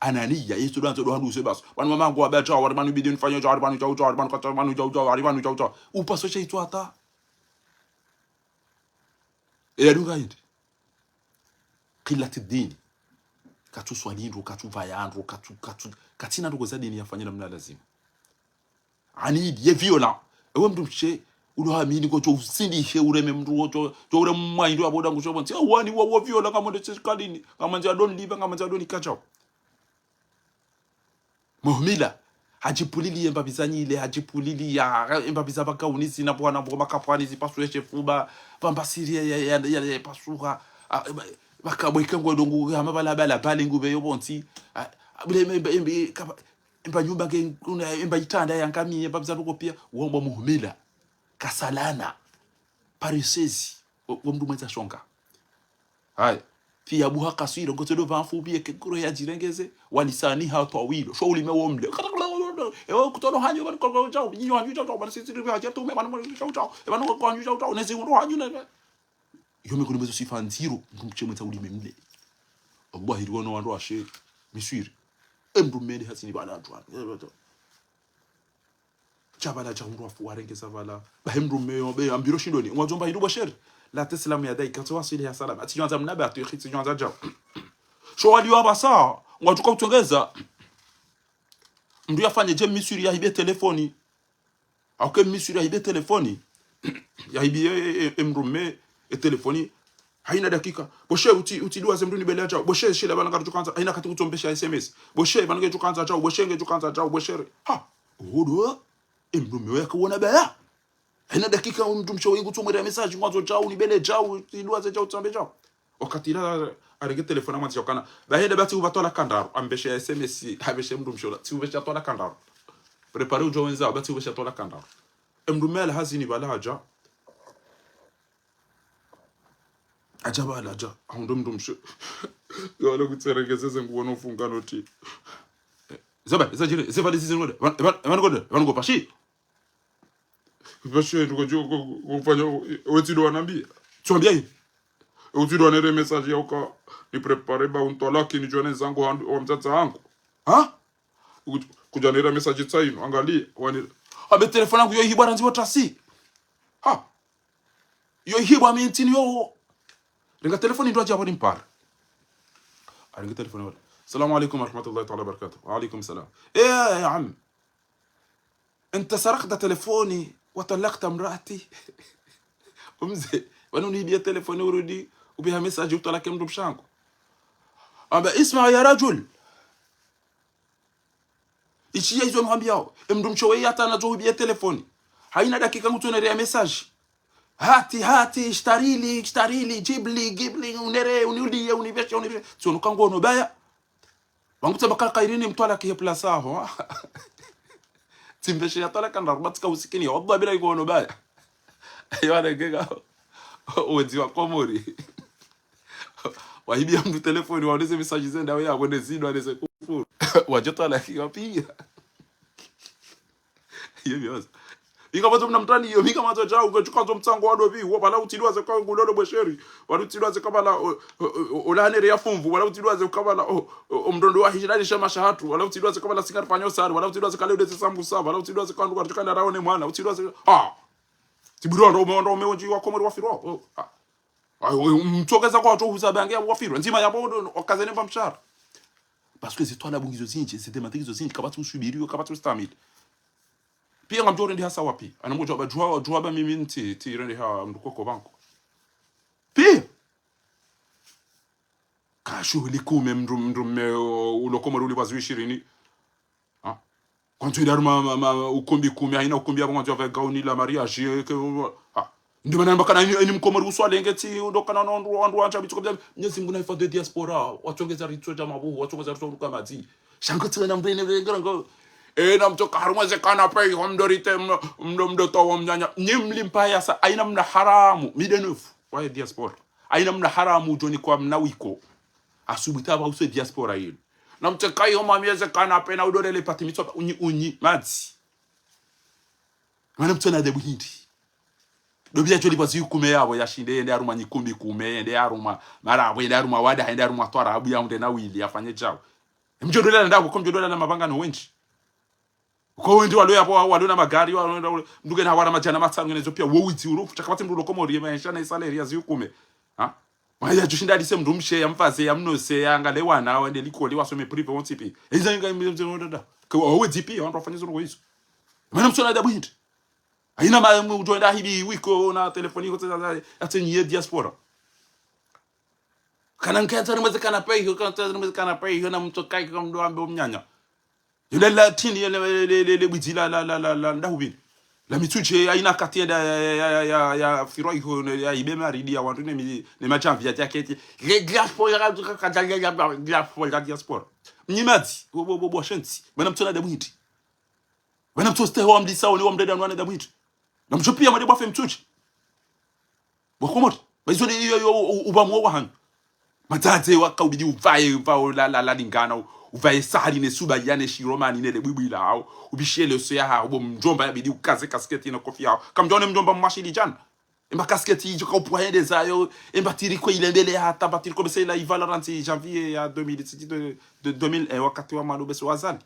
Ananiya, yesu ndo andzo ndo handu use baso. Pvanu mamangu wa badja, wari pvanu bidi nifanye dja, wari pvanu dja udja, wari pvanu katsa, wari pvanu dja udja, wari pvanu dja udja. Upaso sha itso hata. Eya dunga hindri. قلة الدين. Katsu swali ndro, katsu pvaya ndro, katsu, katsu, katsina ndrongo za dini yafanya namna lazima. Ani ye violent. Ewe mndru mshe, ulo hamini ngodjo usindihe ureme mndru ngodjo, djo ure mwa indru apvo nda ngusho pvontsi. Ewa ni wa, wa violent ngamwende sirkalini, ngamwende adoni liba, ngamwende adoni kachao. Muhmila, hadjipvulili ye mbapvi za nyile, hadjipvulili ya, ye mbapvi za pvaka unizi na pvwana pvo makapvwani zipasuhe shefuba, pvamba siri ya, ya, ya, ya, ya pasuha, a, ba-, pvaka bweke ngwe ndrongo, hama pvala pvala pvale ngupve yo pvontsi, a, a, bule me, me, me, kapa, Emba nyumba nge, kuna, emba itranda ya ngamiya, emba mzanduko pia, wombo muhumila. Kasalana. Pareseuse. Wo, wo mndru mwendza shonga. Haya. Pia buha kaswiro, ngotsodo pvamfu, pia kekuro ya jirengeze, walisani ha twawilo. Sho ulime wo mle. Ewe kutsono hanyu, bani koko chao, nyinyo hanyu chao, bani sisi ribi haja tume, bani mwe chao chao, e bani koko hanyu chao chao, nezi uno hanyu na. Yo mekuni mwezo sifa ndziro, mndru mshe mwendza ulime mle. Allah hiri wano wandru washe, miswiri. E mndru mende hasini bala atwa. Sha pvala sha hundru wafu warengeza pvala. Bahi mndru mme yo, be, ambiro shindoni. Ngwadjo mba hindru bo shere. La taslamu yadayka, tso waswili ya salama. Atsi djwandza mnabe atu, tsi djwandza djao. Sho wali wa pvasa, ngwadjo ka utsongeza. Mndru yafanye dje miswiri yahibe telefoni. Au ke miswiri yahibe telefoni. Yahibi e, e, e, e mndru mme, e telefoni. Haina dakika. Bo she utsi, utsi dua ze mndru ni bele djao. Bo she shile pvanu ngari djukandza. Haina kati kutsombesha S M S. Bo she pvanu nge djukandza djao. Bo she nge djukandza djao. Bo shere. Ha. Oho do. E mndru mme yaka wona baya. Haina dakika mndru mshe wengu tsomwere message ngwandzo djao, ni bele djao, ni dua ze djao, tsambe djao. Wakati la, arenge telefoni amwandzi yokana. Bahi nda batsi upva twalaka ndraru. Ambeshe S M S, ambeshe mndru mshe ola. Tsi upvesha twalaka ndraru. Préparer udjo wendza, batsi upvesha twalaka ndraru. E mndru mme ala hazini pvala hadja. Hadja pvala hadja. Ahundru mndru mshe. Yo wale kutserengeze ze nguo no funga noti. Zaba, zadjiri, ze pvali zizi ngode. Pvanu, pvanu, pvanu ngode, pvanu ngo pashi. Pashi, nduko djo, ko, ko, kufanya, wetsi ndo wanambia. Tswambia hii. Wetsi ndo wanere message ya uka, ni préparer ba untwalaki ni djone zangu wa, wa mdzadze wangu. Ha? Kudja nera message tsaino, angalia, wani. Abe telefoni yangu yo ihibwa randzi wo tasi. Ha. Yo ihibwa mi ntsini yo. Renga telefoni ndo adja pvo ni mpara. Arenge telefoni wala. Salamu alaikum warahmatullahi taala wabarakatuh. Wa alaikum salam. Eh, ya am. Anta sarakta telefoni wa talakta mraati. Umze, wanu nihibiya telefoni urudi, ubiha message utwalake mndru mshe wangu. Amba, isma ya rajul. Ishiya izo nuhambiyao. E mndru mshe we yatana zo hubiya telefoni. Haina dakika ngutsonereya message. Hati, hati, ishtarili, ishtarili, jibli, gibli, unere, uniuliye, univeshe, univeshe. Tsono kangono baya. Wangu tsamba kaka irini mtwalaki he place aho. Tsimbeshe ya twalaka ndraru, batsika usikini. Wallah bila iko ono baya. Yo anengeka. Uwedzi wa Komori. Wahibiya mndru telefoni, waoneze message zenda, we ya, wende zidwa, neze kufuru. Wadjo twalaki, wapiya. Iyo bioza. Inga mazo mna mtani iyo, inga mazo djao, inga djuka zo mtsango wa dobi, wo, wala utsidwaze kwa ngulolo bwesheri, wala utsidwaze kabala, o, o, o, o, la hanere ya fumvu, wala utsidwaze kabala, o, o, o, mdondo wa hijira ni shama shahatru, wala utsidwaze kabala singa rifanyo sari, wala utsidwaze kale udese sambusa, wala utsidwaze kwa nduka djuka ndaraone mwana, utsidwaze, ha. Tiburo ndo, ndo, ndo, ume ondji wa Komori wafirwa, o, ha. Ayo, mtsokeza kwa watu huza bange ya wafirwa, ndzima ya bodo, wakazene mba mshara. Parce que ze twalabu ngizo zindji, ze demande ngizo zindji, kapvatsi usubiri, kapvatsi ustamili. Piya ngamdjo rende hasa wapi? Ana mdjo amba djuwa, djuwa ba mimi ntsi, tsi rende ha mndru koko bangu. Piya! Ka shuhuli kume mndru, mndru mme, o, ulo Komori ulipvwa zwi ishirini. Ha? Kwandzo ida harumwa ma, ma, ma, ukumbi kume, haina ukumbi apvo kwandzo yave gauni la mariage, ke, ha? Ndi mana namba kana ini, ini Mkomori uswalenge tsi, ndo kana no wandru, wandru wandja bitsuko bia, Mnyezi Mngu na hifadhwi diaspora, watsongeza ritso dja mabuhu, watsongeza ritso ruka madzi. Shango tsi na mndru ine vengera ngo. E, na mtsoka harumwa ze canapé, ho mdo rite, mdo, mdo, mdo towa mnyanya. Nyi mlimpa yasa, haina mna haramu, mide nefu, waye diaspora. Haina mna haramu, udjoni kwa mna wiko. Asubuhi taba use diaspora yinu. Na mtsoka iyo mami eze canapé na udorele pati mitsoka unyi, unyi, madzi. Mwana mtsona de buhindi. Dobi ya djoli pvwa zwi kume yapvo yashinde yende harumwa nyikumbi kume, yende harumwa marapvo, yende harumwa wada, yende harumwa twarabu, yahundre na wili, yafanye djao. Mdjo dola na ndapvo, ko mdjo dola na mapvanga no wendji. Ko wendji walo yapvo, walo na magari, walo na, walo, mndru kena hawara madjana matsanu, ngena zo piya, wo widzi urufu, sha kapvatsi mndru ulo Komori, ye maesha na isalaire ya zwi kume. Ha? Mwa ya djushinda alise mndru mshe, ya mpvaze, ya mnose, ya angale wana, wende likoli, wasome privé, wontsi pi. Eza inga, ke wa, wo widzi pi, wandru wafanye zo ndrongo izo. Mana mtsona de buhindi. Haina ma, mdjo enda hibi wiko na telefoni ko tsa, tsa, tsa, tsa nyi ye diaspora. Kana nkentsa rimweze canapé iyo, kana nkentsa rimweze canapé iyo, na mtsoka iyo mdo ambe omnyanya. Yule latini, yule, le, le, le, le bwidzi la, la, la, la, la, ndahubini. La Mitsudje, haina wakati ya, ya, ya, ya, ya, ya firwa iho, ne, ya ibe maridi ya wandru ne mi, ne madjamvi ya diaketi. Le diaspora, la diaspora, la diaspora. Mnyi madzi, bo, bo, bo, bo, shentsi. Bana mtsona da mwindi. Bana mtsostehi wa mdisa, one wa mdreda nwane da mwindi. Na mdjo piya made bwafe Mitsudje. Bo Komori. Ba izo de iyo, iyo, u-, u-, uba mwo wa hanyu. Madzadze waka ubidi uvaye, uvaye la, la, la lingana, u-, uvaye sahari ne suba yane shiromani ne le bwibwi la hao, ubishe le so ya hao, bo mdjomba yabidi ukaze kasketi na kofi yao. Kamdjone mdjomba mwashili djana. Emba kasketi idjo ka upwa hende zayo, emba tiri ko ile mbele hata, mba tiri ko bese la ivala rantsi janvier ya deux mille, de, de deux mille un, wakati wa Mwalimu bese wa Azali.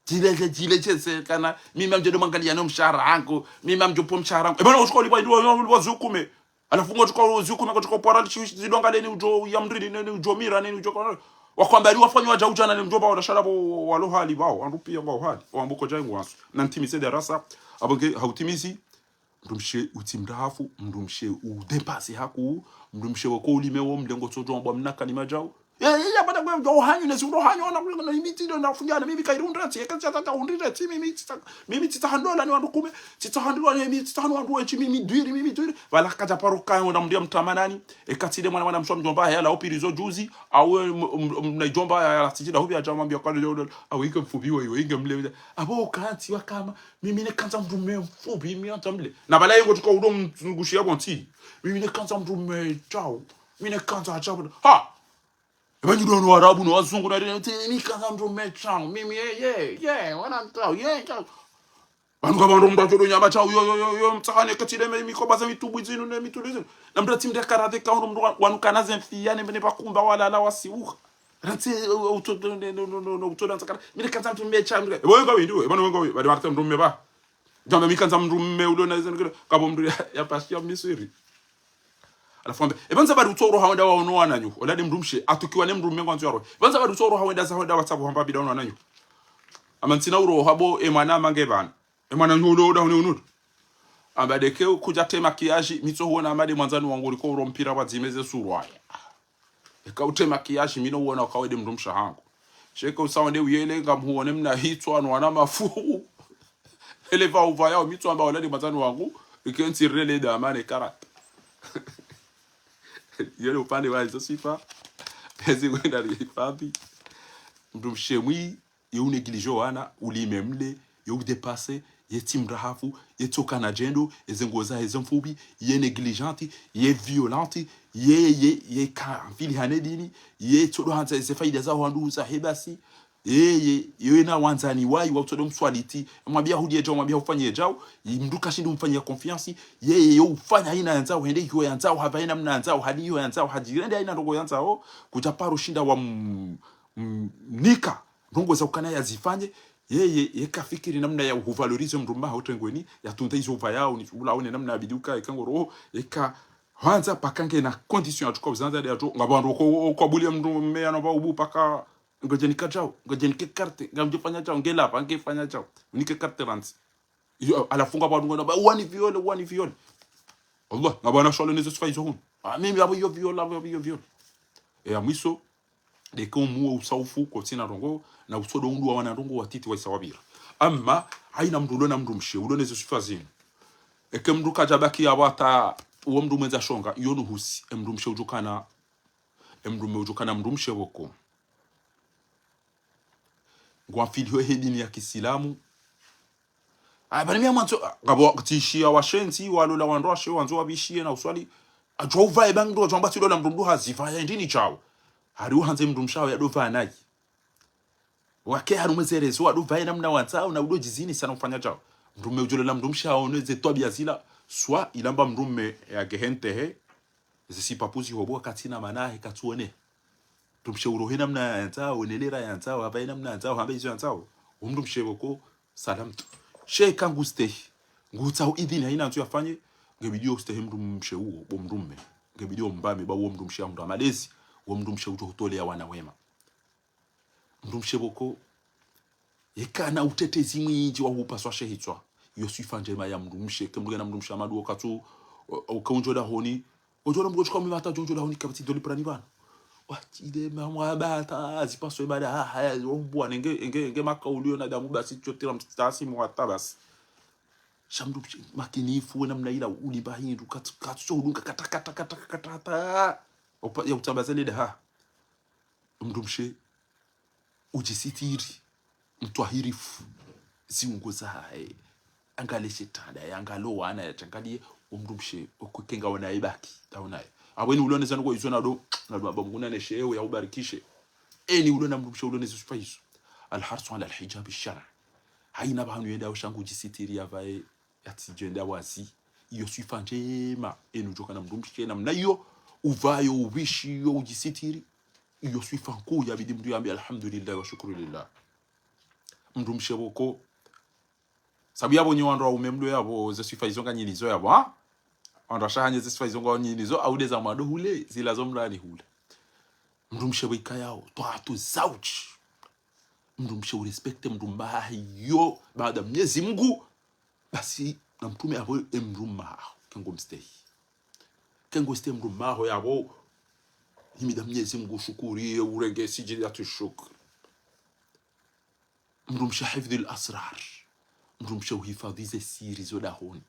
Djile, djile, djile, djese kana, mimi ngamdjo do mwangalia no mshahara hangu, mimi ngamdjo po mshahara hangu. Eba na ushko liwa, liwa, liwa, liwa zukume. Halafu ngo tsuka uziukume, ngo tsuka upara lishi, zidonga leni udjo ya mdrini, neni udjo mira, neni udjo kono. Wakwamba li wafanywa dja udjana ne mdjomba wala shala bo walo hali bao, wandru piya ngwao hali, wambuko dja ngwasu. Na ntimize darasa, abo nge hautimizi, mdrumshe utsi mdrahafu, mdrumshe udepase haku, mdrumshe wako ulime wo mlengo tsodjo mbwa mna kalima djao. Ya, ya, ya, bada ngwe mdjo hanyu, nesi udjo hanyu, ona, na imiti ndo nafunjana, mimi kairi undratsi, eka tsata ta undratsi, mimi tsita, mimi tsita handola ni wandru kume, tsita handola ni, mimi tsita handola wandru wenshi, mimi dwiri, mimi dwiri. Wala kadja paro kayo, na mdia mtamanani, eka tsile mwana, mwana mswa mdjomba, ya la upiri zo juzi, awe m-, m-, m-, na idjomba, ya, ya, tsijida hubi ya djama, mbia kwa leo, awe inge mfubi, we, we, inge mle, abo kanti wa kama, mimi ne kandza mdrume mfubi, mi anta mle. Na bala yengo tuka udo mzungushi ya bonti. Mimi ne kandza mdrume chao. Mimi ne kandza chao. Ha! Eba nyi ndo no Arabu no wazungu na rene, mimi kandza mdrume chao. Mimi, ye, ye, ye, wana mtao, ye, chao. Banu kama ndo mdru achodo nyama chao, yo, yo, yo, yo, mtsahane katile me mikoba za mitubu zinu ne mituli zinu. Na mdru atsi mdru karate ka ndo mdru wa-, wanu kana ze mfiya ne, ne bakumba wala la wasiuha. Rantsi, uh, uh, uto, no, no, no, no, no, uto dansa kana. Mimi ne kandza mdrume chao, mimi ne, eba wenga windu, eba wenga windu, badi Martin mdrume ba. Djamba mi kandza mdrume ulo na izo nukilo, kabo mdru ya, ya pasi ya Misiri. Halafu ambe, eba nza badi utsoro hawenda waono wananyu, ola de mdrumshe, atukiwa ne mdrume ngwandzo yaro. Eba nza badi utsoro hawenda za hawenda WhatsApp hamba bida ono wananyu. Ama ntsina uro habo, e mwana mange bana. E mwana nyu ulo, uda, une, unudu. Amba deke kudja te makiyaji, mitso huona amade mwandzani wangu liko uro mpira wa dzimeze surwaye. Eka ute makiyaji, mi no uona uka we de mdrumshe hangu. Sheke usa wende uyele, ngamhuone mna hitswa, no wana mafuhu. Ele va uva yao, mitso amba ola de mwandzani wangu, ike ntsi rele da amane karata. Yele upande wa izo sifa, ezi wenda ni hifadhi. Mdrumshe mwi, ye unégligé wana, ulime mle, ye udépasser, ye tsi mdrahafu, ye tsoka na djendo, eze nguo zahe ze mfubi, ye négligente, ye violente, ye, ye, ye ka mfili hane dini, ye tsodo handza eze faida za wandru zahe basi, ye, ye, ye na wandzani wayi, wa utsodo mswaliti, mwambia hudie djao, mwambia hufanyie djao, ye mdru kashindi umfanyia confiance, ye, ye, ye ufanya haina yandzao, hende hiyo yandzao, hava haina mna yandzao, hali hiyo yandzao, hadjirende haina ndrongo yandzao, kudja paro shinda wa m-, m-, nika, ndrongo za ukana yazifanye, yeye, yeka fikiri namna ya uhuvalorize mdrume haho trengweni, yatunde izo uva yao, ni ula one namna yabidi uka, yeka ngoro, yeka handza paka nge na condition ya tuka uzandza de yato, ngapvo wandru ko, ko, kwa buli ya mdrume ya nova ubu paka, ngodje nika djao, ngodje nike carte, ngamdje fanya djao, nge lava, nge fanya djao, unike carte rantsi. Iyo, halafu ngapvo wandru ngona, ba, wani viole, wani viole. Allah, ngapvo wana shwalo nezo sifa izo hunu. Ah, mimi abo iyo viole, abo iyo viole. E ya mwiso, deke umuwe usaufu, ko tsina ndrongo, na utsodo undru wa wana ndrongo watiti wa isa wabira. Ama, haina mdru ulo na mdrumshe, ulo nezo sifa zinu. Eke mdru kadja baki ya wata, uwo mdru mwendza shonga, iyo nuhusi, e mdrumshe udjukana, e mdrume udjukana mdrumshe woko. Ngwamfiliho he dini ya kisilamu, ah, bani mi amwandzo, ah, ngapvo tsishiya washenzi, walola wandru washe, wandzo wabishiye na uswali. Adjwa uvaye bangi ndo, adjwa mbatsi lola mdru mdru hazivaye ndini djao. Hari uhandze mdrumshe haho yado vaa nayi. Wake hari umwezerezi, wado vaye namna wandzao, na udo djizini sana ufanya djao. Mdrume udjolola mdrumshe haho, ne ze twabia zila, swa ilamba mdrume ya gehentehe, ze sipapu zihobo wakati na manahe katsuone. Mdrumshe urohe namna yandzao, unelera yandzao, havaye namna yandzao, hamba izo yandzao. Umdrumshe woko, salamtu. She ka ngustehi. Ngutsaho idhini haina ntsu yafanye, ngebidi yo ustehi mdrumshe uwo, bo mdrume. Ngebidi yo mbame, ba uwo mdrumshe ya hundra malezi, uwo mdrumshe udjo hutolea wana wema. Mdrumshe woko, yeka na utetezi mwindji wa hupaswa she hitswa. Iyo sifa ndjema ya mdrumshe, ke mdru ngena mdrumshe amadu wakati, o-, uka undjo dahoni, undjo na mdru chukua mimata undjo dahoni kapvatsi doli prani bana. Watsi de mamwa bata, zipaso ibada, ha, ha, ya, umbwa, nenge, nenge, nenge maka ulio na damu basi, chotira mtasi mwata basi. Sha mdrumshe makinifu, we namna ila ulimba hindru, katsu, katsu sho udunga kata, kata, kata, kata, kata. Opa, ya utambaza le daho. Mdrumshe, udjisitiri, mtwahirifu, ziungo zahe. Angalie shetwani, angalie wana, ya tsangalie, o mdrumshe, okwe kenga wana ibaki, ta unaye. Abweni ulone zanu kwa izo nado, nado aba Mngu naneshe, ewe ya ubarikishe. Eni ulona mdrumshe ulone ziswifa izo. Al-harsu ala al-hijabi shara. Haina pvahanu yenda ushangu udjisitiri ya pvaye, yatsidjenda wazi. Iyo swifa ndjema, enu djoka na mdrumshe namna iyo, upvayo, upvishiyo, udjisitiri. Iyo swifa nkuu yabidi mdru yambe alhamdulillah wa shukru lillah. Mdrumshe pvoko. Sabu yapvo nyi wandru waume mdo yapvo, ze swifa izo nga nyinyi nizo yapvo, ha? Wandru washe hanyu ze swifa izo nga nyinyi nizo, au nde za mwando hule, zila zo mlani hule. Mdrumshe pvo ikayao, twaatu zauj. Mdrumshe urespecte mdrumme hahe iyo, baada Mnyezi Mngu, basi na mtrume yapvo e mdrumme haho, kengo mstehi. Kengo mstehi mdrumme haho yapvo, himida Mnyezi Mngu, shukuriye, urenge sijidatu shukr. Mdrumshe hifdhil asrar. Mdrumshe uhifadhi ze siri zo dahoni.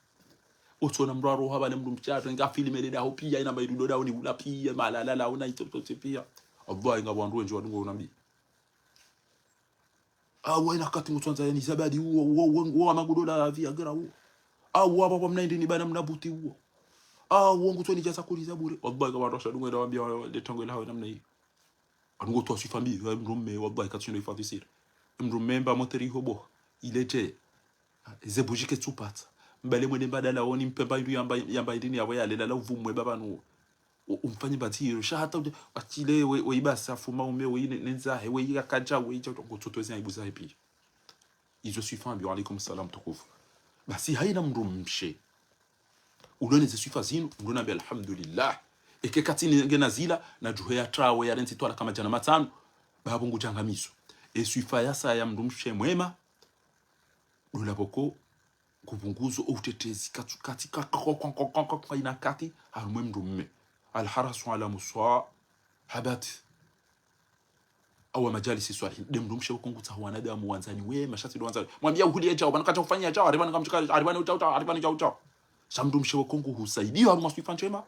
Otsona mdru aroha pvale mdrumshe atrenge afilme le daho piya, ina maidu do dahoni hula piya, malala la una ito, ito, ito piya. Allah, inga wandru wendji wadungo unambi. Awa ina kati ngutsandza yani zabadi uwo, uwo, uwo, uwo amagudo la Viagra uwo. Awa pvapvo mna indri ni bana mna buti uwo. Awa ngutsoni djasa kuli za bure. Wallahi, kama wandru washa dungo ina wambia, le tango ila hawe namna iyo. Anu ngo towa swifa mbi, ya mdrumme, wallahi, katsushindo hifadhi siri. Mdrumme mba moteri hobo, ile dje. Ze buji ketsupatsa. Mbale mwende mba dalaoni, mpe mba indru yamba, yamba indri ni yapvo yalelala uvumwe baba nuwo. U-, umfanye mba tiro. Sha hata udje, atile we, we ibasa, fuma ume, we ine, nenza he, we iya kadja, we idja, ngo tsoto ezi aibu zahe piya. Izo swifa mbi, wa alaikum salam tukufu. Basi haina mdrumshe. Ulone ze swifa zinu, mdru nambe alhamdulillah. Eke katsi ni ngena zila, na djuhe ya trawe ya rentsi twala kama djana matsanu, bapvo ngudjangamizo. E swifa yasa ya mdrumshe mwema, dola pvoko, kupvunguzo, o utetezi, katsu, katsi, ka, ka, ina kati, harumwe mdrumme. Al-harasu ala musahabat. Awa majalisi swalihin. Nde mdrumshe pvoko ngutsaho wanadamu wandzani wema, sha tsi ndo wandzani. Mwambia uhuli ya djao, pvanu kadja ufanya djao, haripvani kamshika, haripvani udjao djao, haripvani djao djao. Sha mdrumshe pvoko nguhusaidiyo, harumwa swifa ndjema.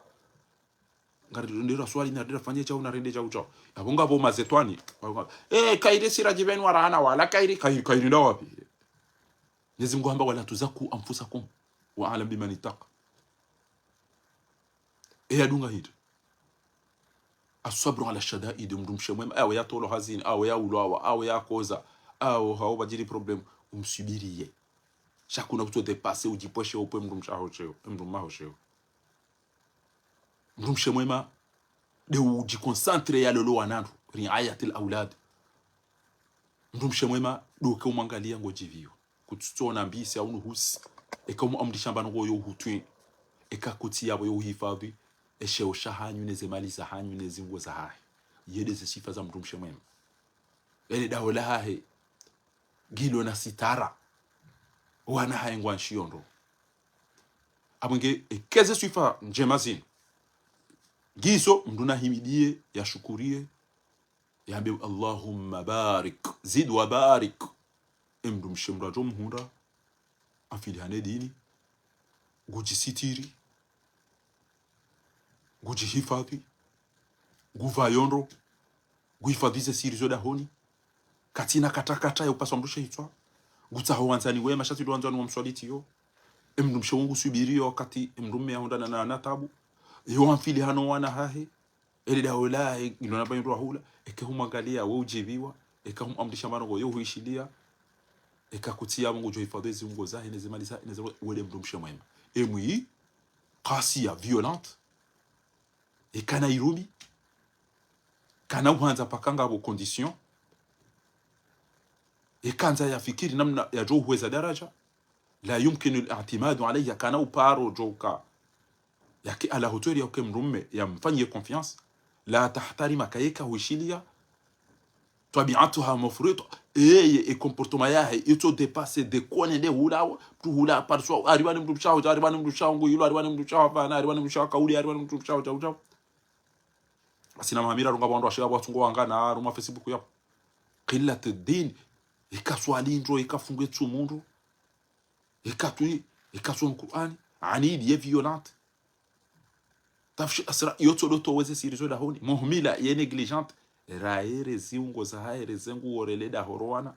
Ngari ndera swali, na ndera fanya djao, na rende djao djao. Yapvo ngapvo mazetwani. Eh, kairi sira djipveni warahana wala, kairi, kairi, kairi nda wapvi. Mnyezi Mngu hamba, "Wala tuzaku anfusakum, wa alam bimani taka." E yadunga hindri. Aswabru ala shadaid, mdrumshe mwema, awe yatolo hazini, awe yaulwawa, awe yakoza, awe hao pvadjiri problème, umswubiriye. Sha kuna kutso dépasser, udjipveshe upve mdrumshe haho sheo, mdrumme haho sheo. Mdrumshe mwema, nde udjiconcentre ya lolo wanandru, riayatil aulad. Mdrumshe mwema, nde uke umwangaliya ngodjipviwa. Kutsutsona mbisi au nuhusi. Eka umu amrisha mba ndrongo yo uhutwi. Eka kutsi yapvo yo uhifadhi. Esheo shahanyu neze mali zahanyu neze nguo zahahe. Yende ze swifa za mdrumshe mwema. Ele daho lahahe. Ngilo na sitara. Wana hahe ngwanshiyo ndro. Apvo nge, eke ze swifa ndjema zinu. Ngizo, mdru nahimidiye, yashukuriye. Yambe, "Allahumma barik, zid wa barik." E mdrumshe mdru adjo mhundra, afilihane dini, ngudjisitiri, ngudjihifadhi, ngupvayo ndro, nguhifadhi ze siri zo dahoni, katsina katakata ya upaswa mdrumshe hitswa, ngutsaho wandzani wema, sha tsi ndo wandzani wa mswalitiyo. E mdrumshe wo nguswubiriyo wakati e mdrumme yahundrana na, na tabu, yo amfilihano wana hahe, ele daho lahe, ngilo na pvahindru wahula, eke humwangaliya, we udjipviwa, eka hum amrisha mba ndrongo yo huishiliya, eka kutsi yapvo ngudjo hifadhi ezi nguo zahe, neze mali zahe, neze, wende mdrumshe mwema. E mwi, kasiya, violente, eka na irumi, kana uhandza paka ngapvo condition, eka handza yafikiri namna yadjo uhweza daraja, la yumkinu al-i'timadu alayha, kana uparo djoka yake à la hauteur ya uke mdrumme yamfanyiye confiance, la tahtarima, kayeka huishiliya, tabi'atuha mufrita, eye, e comportement yahe, itso dépasser, déconner nde hula, mdru hula, par soi, haripvani mdrumshe haho, haripvani mdrumshe haho nguilo, haripvani mdrumshe haho pvana, haripvani mdrumshe haho kauli, haripvani mdrumshe haho djau djau. Asina mahamira runga pvandru washe yapvo watsungo wangana, harumwa Facebook yapvo. Qillat ad-din, eka swali ndro, eka funge tsumu ndro. Eka twi, Eka soma Kur'ani, anidi ye violente. Tafshi asra, yo tsodo towa ze siri zo dahoni. Muhmila, ye négligente. Raere ziungo zahahe, re zenguo rele daho ro wana.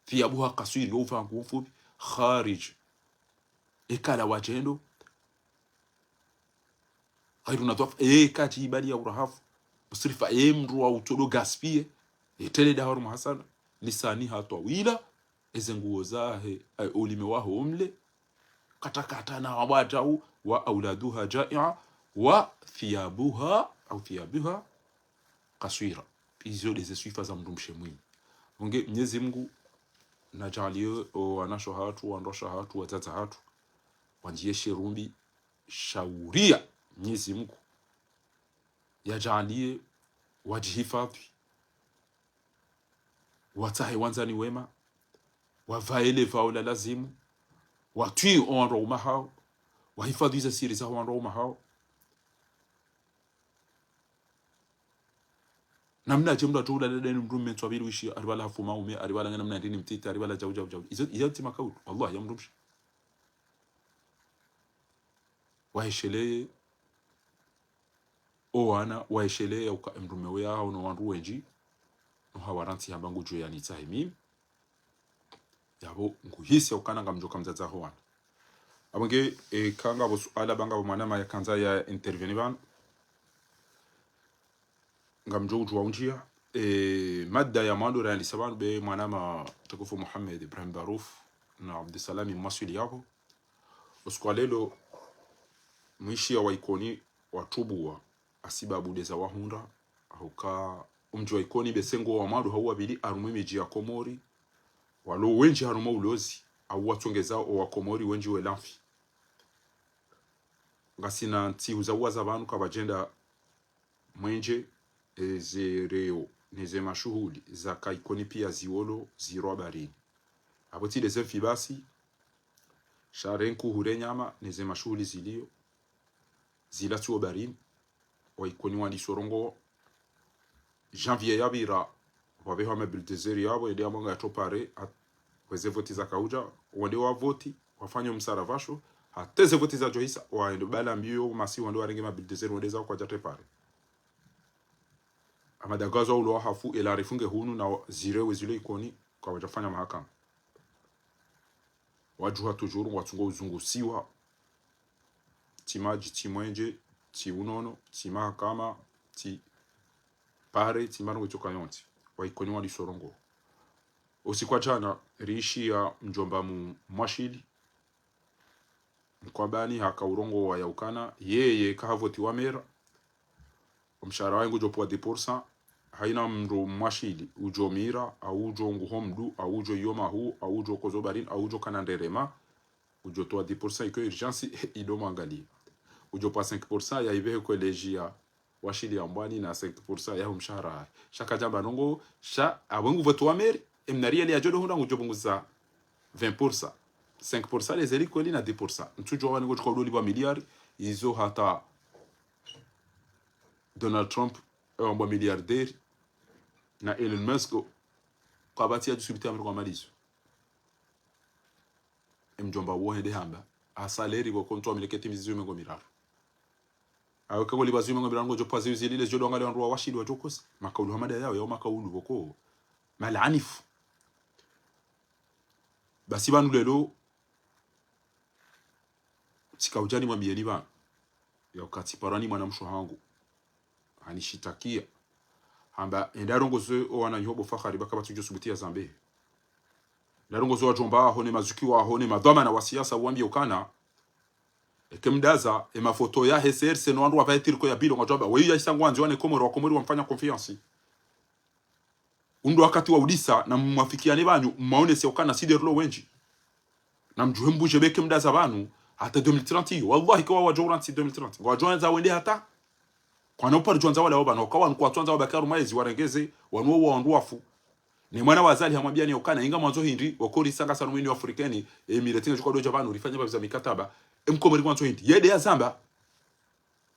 Thiyabuha kaswir, yo uvangu mfupvi. Kharij. Eka la wajendo. Ghairu nadhwaf, e kadji ibali ya urahafu. Musrifa, e mndru wa utsodo gaspiller. E tele daho ro mahasana. Lisaniha twawila. Eze nguo zahe, e, ulime waho mle. Katakata na wabwatau, wa auladuha jaia, wa thiyabuha, au thiyabuha, kaswira. Izo ndeze swifa za mndru mshe mwinyi. Unge Mnyezi Mngu, najaaliye o wanasho hatru, wandrwasho hatru, wadzadze hatru, wandjiye she rumbi, shauria Mnyezi Mngu. Yajaaliye, wadjihifadhwi. Watsahe wandzani wema, wavae le vao la lazimu, watwii o wandru waume hao, wahifadhwi ze siri za wandru waume hao. Namna je mndru atsoula ledeni mndru mme ntswa mbili wishi, aribala hafuma ume, aribala ngena mna ndini mtiti, aribala jau, jau, jau. Izo, izo tsi makaulu. Wallahi, ya mndru mshe. Wahesheleye, o wana, wahesheleye, uka emndru mme we yaho no wandru wendji, no hawarantsi hamba ngudjo yanitsahe mimi. Yapvo nguhisi ukana ngamdjo ka mdzadze ho wana. Apvo nge, e, kanga pvo suala banga pvo mwanama yakandza ya intervenir pvanu. Ngamdjo udjuwa undjia. E, mada ya mwando rayandisa pvanu be mwanama mtukufu Mohamed Ibrahim Barouf na Abdussalami Maswili yapvo. Usiku wa leo, mwishiya wa Ikoni watubuwa, hasibabu ndeza wahundra, hauka umdji wa Ikoni be sengo wa mwando hau wa pvili harumwa emidji ya Komori, walo wendji harumwa ulozi, hau watsongeza o wa Komori wendji we lamfi. Ngasina ntsihu za uwaza pvanu kapvadjenda mwendje, eze reo, neze mashuhuli, zaka Ikoni piya ziwolo, zirwa baharini. Apvo tsi ndeze mfi basi, sha re nkuhu re nyama, neze mashuhuli ziliyo, zilatsiwa baharini, wa Ikoni wandisa urongoa. Janvier yapvira, wapveha mabulldozer yapvo, yende yamwanga yatso pare, at-, weze voti zakaudja, wende wavoti, wafanya omsara pvasho, hata eze voti zadjohisa, wende bala mbiyo, masi wende warenge mabulldozer, wende zao kwadja tse pare. Amadagazo ulo wahafu, ela rifunge hunu na wa-, zire wezilo Ikoni, kwadjafanya mahakama. Wadjuha toujours, watsungo uzungusiwa. Tsi madji, tsi mwendje, tsi unono, tsi mahakama, tsi pare, tsi marongo tsoka yontsi. Wa Ikoni wandisa urongoa. Usiku wa djana, riishiya mdjomba mu-, Mwashili. Mkwambani haka urongoa ya ukana, yeye kahavotiwa mera. Omshahara wahe ngudjo pvwa dix pour cent, haina mndru Mwashili, udjo mira, hau udjo nguho mdru, hau udjo iyo mahu, hau udjo kozo baharini, hau udjo kana nderema, udjo towa dix pour cent iko urgence, ido mwangalia. Udjo pvwa cinq pour cent ya ipvehe collège ya Washili ya Mbwani na cinq pour cent yaho mshahara wahe. Sha kadjamba ndrongo, sha, apvo nguvotiwa mera, emna riali yadjo ndo hundra ngudjo pvunguza vingt pour cent. Cinq pour cent leze likoli na dix pour cent. Ntsudjuwa wani ngotsuka udoli pvwa miliari, izo hata Donald Trump, e wambwa milliardaire, na Elon Musk, kapvatsi yadjo subiti Amerika wa malizo. Emdjomba wo hende hamba, ha salaire pvoko ntsu wa mileketi mizizi mengo miraru. Awe kangolipva zizi mengo miraru ngodjo pvwa zizi zilile zidjo ndo angalia wandru wa Washili wadjo kosa. Makaulu hamada yao, yao makaulu pvoko. Malanifu. Basi pvanu leo, tsika udjani mwambiyeni pvanu. Ya uka tsiparwa ni mwanamshe hangu. Hanishitakia. Hamba, enda rongoze o wananyaho bo Fakhari, ba kapvatsi udjo subuti ya zambe. Enda rongoze wadjomba waho ne mazuki waho ne madhwamana wa siasa uwambiye ukana. Eke mdaza, e mafoto yahe C R C no wandru wapvahe tiriko ya bilo ngwadjo amba. Weyi ya isa ngwandzo wane Komori, wa Komori wamfanya confiance. Undo wakati wa udisa, na mwafikiane pvanu, mwaonese ukana si nde rilo wendji. Na mdjuhe mbudje be eke mdaza pvanu, hata deux mille trente iyo. Wallahi, kwa wadjo urantsi deux mille trente. Ngwadjo wandza wende hata. Kwana upvali djo wandza wala wapvanu, kwa wanu kwatsu wandza wabaki harumwa ezi warengeze, wanu wa wandru wafu. Ne mwana wa Azali hamwambia ni ukana, inga mwandzo hindri, wakori sanga sanu mweni Afrikeni, e mire tinga djuka dodja pvanu, rifanya pvapviza mikataba, e Mkomori mwandzo hindri. Yende ya zamba.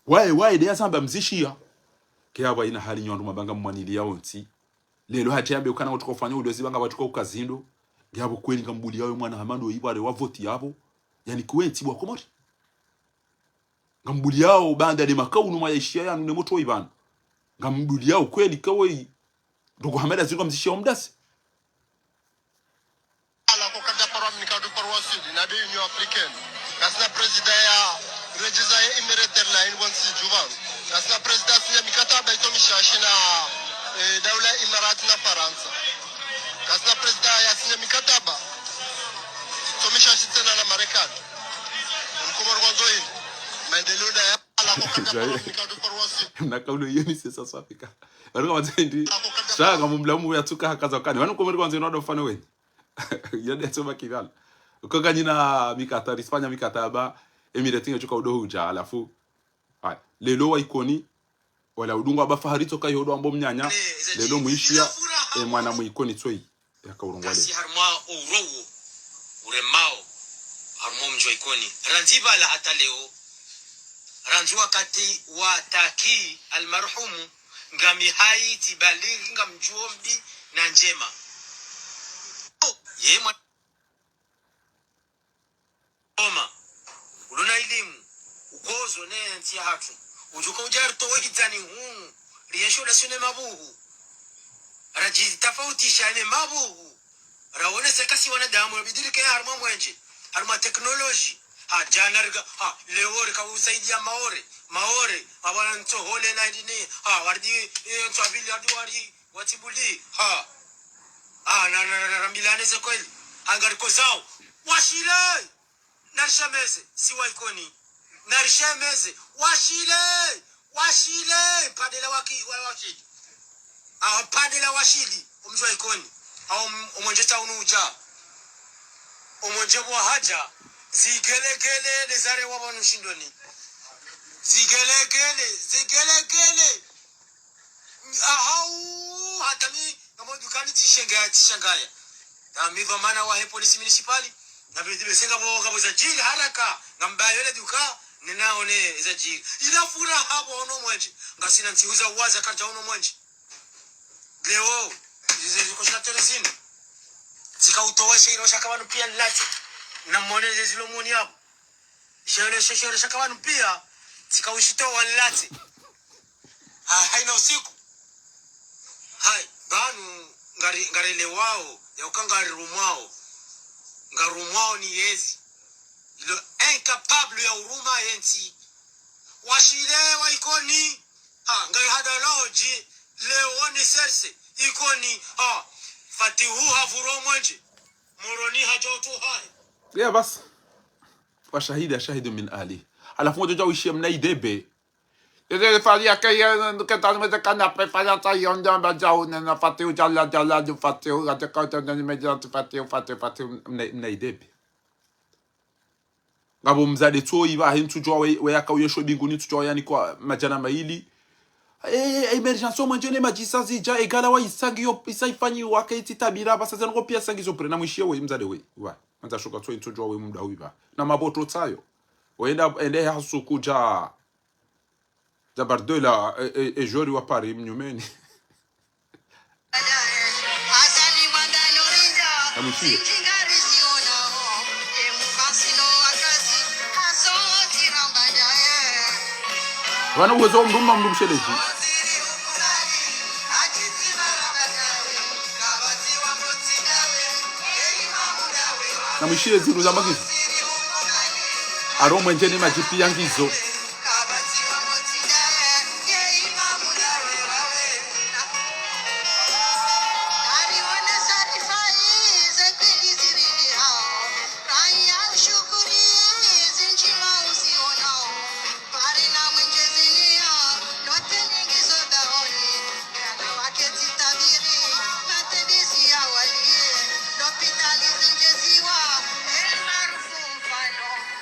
Waye, waye, nde ya zamba mzishiya. Ke yapvo ina hali nyi wandru mabanga mwanili ya wontsi. Leo hadje yambe ukana watuka ufanya ulozi banga watuka ukazindo. Nge yapvo kweli ngambuliya we mwana hama ndo ipvare wa voti yapvo. Yaani kwentsi bo Wakomori. Ngambuliao baanda ne makaunu mwayaishiya yanu ne motro ipvanu. Ngambuliao kweli kawe. Ndoko hamada zinu ngamzishiya omdasi. Ala ko kada parwa mini kadu parwa sudi na be Union Africaine. Kasina président ya redjeza ya Emirates Airlines wantsi djuu pvanu. Kasina président ya sinya mikataba itsomisha shina, eh, daula ya Imarati na Farantsa. Kasina président ya sinya mikataba itsomisha shi tsena na Marekani. Mkomori ngwandzo hindri? Maendeleo nda ya ala ko kada parwa mini kadu parwa sudi. Mna kaulu yeni sesa swafika. Wanu kama tsendi. Sha ngamumlamu ya tsuka hakaza wakani. Wanu Komori ngwandzo inu wadofano weni. Yade tsoma kipvala. Ko kanyina mikata, risifanya mikataba, Emirates nge tsuka udo hudja, halafu. Haya, leo wa Ikoni, wala udungwa ba fahari tsoka yodo ambo mnyanya, leo mwishiya, e mwana mu Ikoni tsoyi, yaka urongwa leo. Kasi harumwa ourowo, uremao, harumwa omdji wa Ikoni. Randzi pvala hata leo, randzi wakati wa Taki, almarhumu, ngami hayi, tsibalighi, ngamdjuo mbi na ndjema. Ye mwa-, oma, ulona ilimu, ukozo ne ntsi ya hatru. Udjuka udja ritowe hidzani hunu, rienshi ola sio ne mabuhu. Radjitafautisha ne mabuhu. Rawone se kasi wanadamu, rabidi rike harumwa mwenje, harumwa teknoloji. Ha, djana rika, ha, leo rika usaidia Maore, Maore, awana ntsohole na idini, ha, waridi, eh, ntso apvili, waridi, waridi, watibuli, ha. Ha, na, na, na, na, rambilane ze kweli. Hanga riko zao. Washile! Narishemeze, si wa Ikoni. Narishemeze, washile! Washile! Padela waki-, wa-, washili. Ah, padela washili, omdji wa Ikoni. Ah, om-, omwenje tsaunu udja. Omwenje bwa hadja, zigelegele, ne zare wa pvanu shindoni. Zigelegele, zigelegele. Ahau, hata mi, ngamo dukani tsishengaya, tsishengaya. Na mi pvamana wahe police municipale, na bidi bese ngapvo, ngapvo zadjiri haraka, ngambayo le duka, ninaone zadjiri. Ila furaha pvo ono mwenje, ngasina ntsihu za waza kadja ono mwenje. Leo, zize ziko shina tele zinu. Tsika utowa she ilo shaka pvanu piya nilatse. Na mwone ze zilo moni yapvo. Shere, she-, shere shaka pvanu piya, tsika ushitowa nilatse. Ha, hayina usiku. Hayi, pvanu ngari, ngarilewao, ya uka ngarirumwao. Ngarumwao ni yezi. Ilo incapable ya uruma yentsi. Washile wa Ikoni. Ha, ngayo hada lodji, leo ni serse, Ikoni. Ha, Fatihu havuro mwenje. Moroni hadja utu hayi. Ya basi. Wa shahida shahidun min ahlihi. Halafu ngodjo dja wishiye mna idebe. Eze fali yake ye, ketani meze kana pe fali hata yonde amba djau nena Fatihu djala djala dju Fatihu, hata kauta nani meze hata Fatihu, Fatihu, Fatihu, mna, mna idebe. Ngapvo mdzadze tsoyi pvahe ntsudjuwa we, we yaka uyesho binguni ntsudjuwa we yanikwa madjana mayili. Eh, emergence omwenje ne madji sa zidja, egala wa isa ngiyo, isa ifanyiwa ke itsi tabira, pvasa zanu ngo piya sa ngizo prêt na mwishiye we mdzadze we. Wa, mandza shoka tsoyi ntsudjuwa we mda huyi pva. Na maboto tsayo. Wenda, ende ha suku dja. Dja Bardella, e, e, e, jori wa Paris mnyumeni. Amwishiye. Pvanu uwezo mndru mma mndru msheleji. Namwishiye zindru za mbakizo. Aro mwenje ne madji piya ngizo.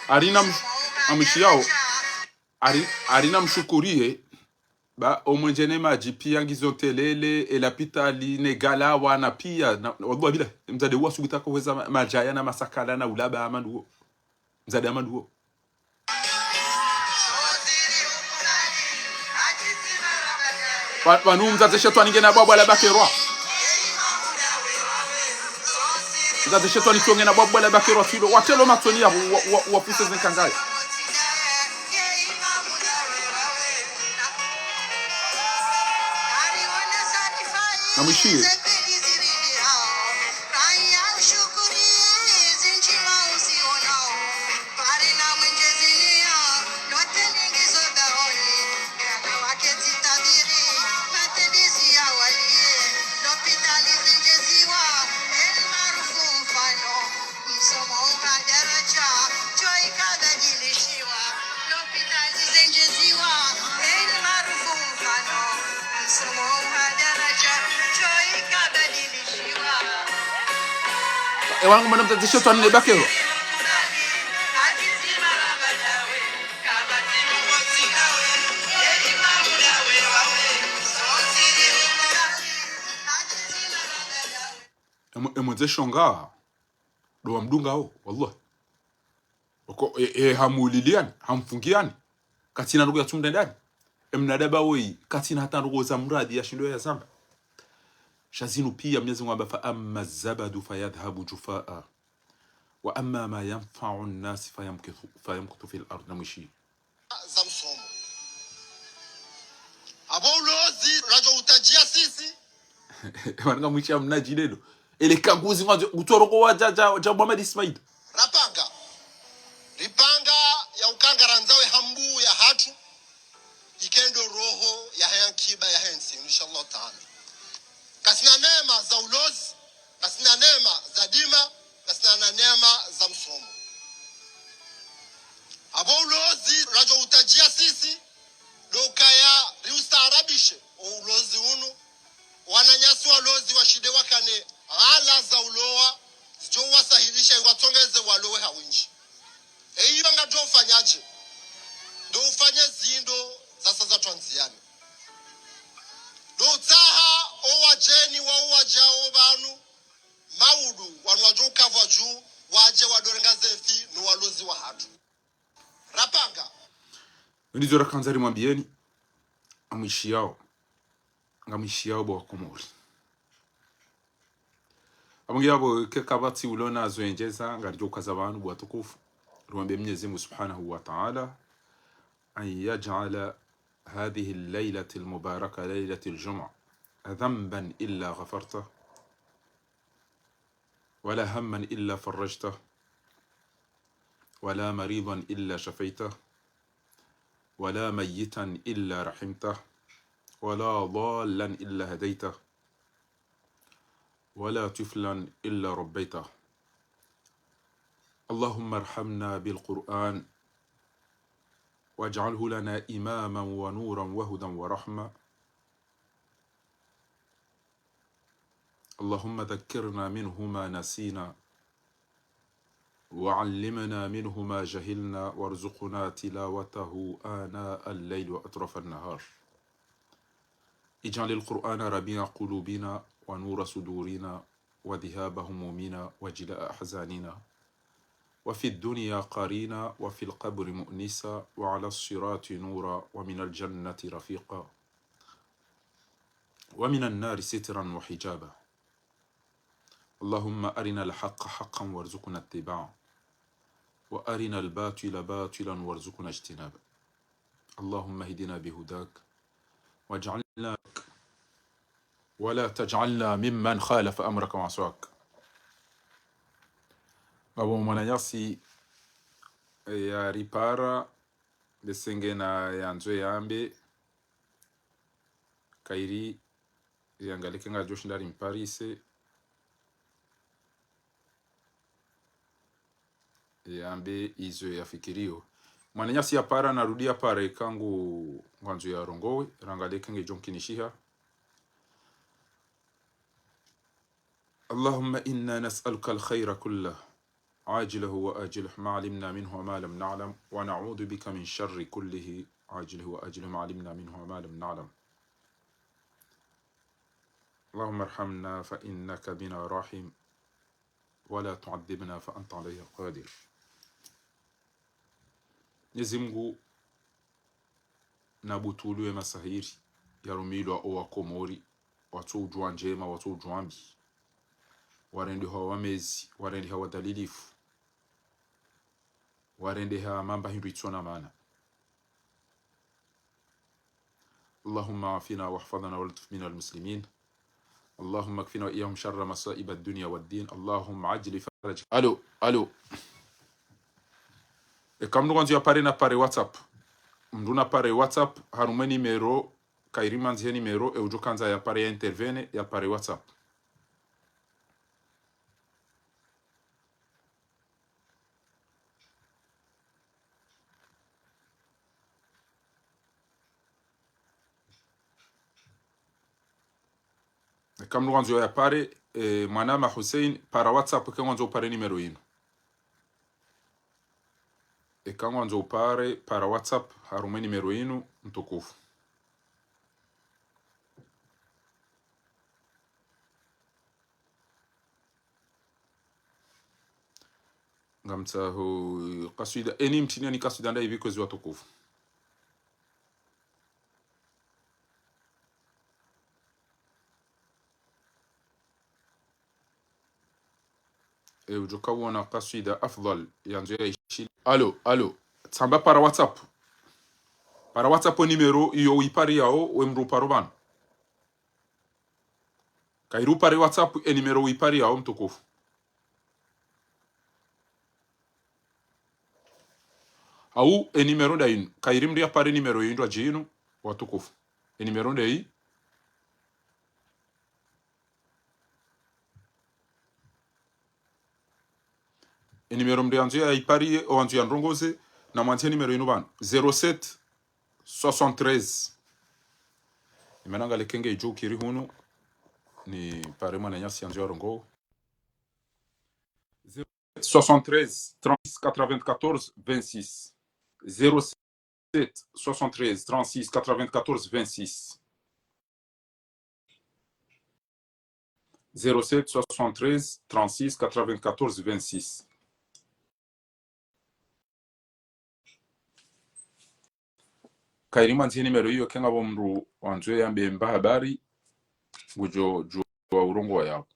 Ari na msh-, amwishiyao. Ari, ari na mshukuriye. Ba, omwenje ne madji piya ngizo telele, e lapitali, ne gala wana piya, na, na, wallahi bila, mdzadze uwo asubuhi taka hweza ma-, madjaya na masakala na ulaba amanduwo. Mdzadze amanduwo. Wa, wanu mdzadze shetwani ngena bwabwa la bakerwa. Ngaze shetwani tsonge na bwabwala bakero atwilo. Watelo matsoni ya wa, wa, wafuse ze nkangaya. Namwishiye. Ewa, ngumana mtadisho twa nne bakero. Emwe, emwe ze shonga. Ndo wamdungao, wallah. Oko, e, e, hamuliliyani, hamfungiyani. Katsina ndrongoo ya tsumdendani. Emnadaba woyi, katsina hata ndrongoo za muradi ya shindo ya zamba. Sha zinu piya Mnyezi Mungu amba, فأما الزبد فيذهب جفاء وأما ما ينفع الناس فيمكث، فيمكث في الأرض. Namwishi. Za msomo. Abo ulozi, radjo utajia sisi. Wanu ngamwishi amna djilelo. Ele kanguzi mwanzo, utoroko wa dja, dja, dja Mohamed Ismail. Rapanga. Ripanga ya ukangara nzawe hambu ya hatru. Ikendo roho ya haya nkiba ya hentsi, inshallah taala. Kasina neema za ulozi, kasina neema za dima, kasina na neema za msomo. Abo ulozi, radjo utajia sisi, ndo ukaya riustaarabishe, o ulozi unu, wananyasi walozi washinde wakane, ala za ulowa, zidjo wasahilisha iwatsongeze walowe ha winji. Eyi ba ngadjo ufanya dje? Ndo ufanye zindo zasa za twandziyani. Ndo utsaha o wadjeni wa uwadjao pvanu, maudu wanu wadjo ukavwa dju, wadje wadorenga ze mfi no walozi wa hatru. Rapanga. Ndizo rakandza rimwambiyeni, amwishiyao. Ngamwishiyao bo wa Komori. Abo nge abo ke kapvatsi ulo na zo endjeza, ngaridjo ukaza pvanu bo watukufu. Riombe Mnyezi Mungu Subhanahu wa Taala, أن يجعل هذه الليلة المباركة ليلة الجمعة ذنبا إلا غفرته، ولا هما إلا فرجته، ولا مريضا إلا شفيته، ولا ميتا إلا رحمته، ولا ضالا إلا هديته، ولا طفلا إلا ربيته. اللهم ارحمنا بالقرآن واجعله لنا إماما ونورا وهدى ورحمة. اللهم ذكرنا منه ما نسينا وعلمنا منه ما جهلنا وارزقنا تلاوته آناء الليل وأطراف النهار. اجعل القرآن ربيع قلوبنا ونور صدورنا وذهاب همومنا وجلاء أحزاننا، وفي الدنيا قرينا، وفي القبر مؤنسا، وعلى الصراط نورا، ومن الجنة رفيقا، ومن النار سترا وحجابا. اللهم أرنا الحق حقا وارزقنا اتباعه، وأرنا الباطل باطلا وارزقنا اجتنابه. اللهم اهدنا بهداك واجعلنا، ولا تجعلنا ممن خالف أمرك وعصاك. Abo mwananyasi, eh, ya ripara, ndesenge na yandzo yambe, kayiri, yangalike ngadjo shinda rimparise, yambe izo yafikiriyo. Mwananyasi ya para, narudi ya para, ika ngu, ngwandzo ya rongowe, rangalike ngedjo mkinishiha. اللهم إنا نسألك الخير كله عاجله وآجله ما علمنا منه وما لم نعلم، ونعوذ بك من شر كله عاجله وآجله ما علمنا منه وما لم نعلم. اللهم ارحمنا فإنك بنا راحم، ولا تعذبنا فأنت علينا قادر. Mnyezi Mungu nabutulwe masahiri yarumilwa o Wakomori, watso udjuwa ndjema, watso udjuwa mbi, warendeha wamezi, warendeha wadhalilifu, warendeha mamba hindru itsona mana. اللهم عافنا واحفظنا والطف بنا المسلمين. اللهم اكفنا وإياهم شر مصائب الدنيا والدين. اللهم عجل فرج. Alo, alo. Eka mndru ngwandzo yapare napare WhatsApp. Mndru napare WhatsApp, harumwa ye nimero, kayiri mandzihe nimero, e udjo kandza yapare ya intervenir, yapare WhatsApp. Eka mndru ngwandzo yapare, eh, mwanama Hussein, para WhatsApp, eka ngwandzo upare nimero yinu. Eka ngwandzo upare, para WhatsApp, harumwa ye nimero yinu, mtukufu. Ngamtsaho kaswida, eni mtrini ni kaswida nda ipvi kwezi watukufu. E, udjo kawona kaswida afdhal, yandzo ya ishi. Alo, alo, tsamba para WhatsApp. Para WhatsApp e nimero iyo uipariyawo, we mndru uparo pvanu. Kayiri upare WhatsApp e nimero uipariyawo mtukufu. Au e nimero nda yinu. Kayiri mndru yapare nimero yindru adjinu watukufu. E nimero nda yi. E nimero mndru yandzo yaipariye, o wandzo yandrongoze, namwandzihe nimero yinu pvanu. Zéro sept soixante-treize. Imana ngalekenge idjo kiri hunu, nipare mwananyasi yandzo yarongowe. Zéro sept soixante-treize trente-six quatre-vingt-quatorze vingt-six. Zéro sept soixante-treize trente-six quatre-vingt-quatorze vingt-six. Zéro sept soixante-treize trente-six quatre-vingt-quatorze vingt-six. Kayiri mwandzihe nimero iyo, eka ngapvo mndru wandzo yambe mba habari, ngudjo djuwa urongowa yawo.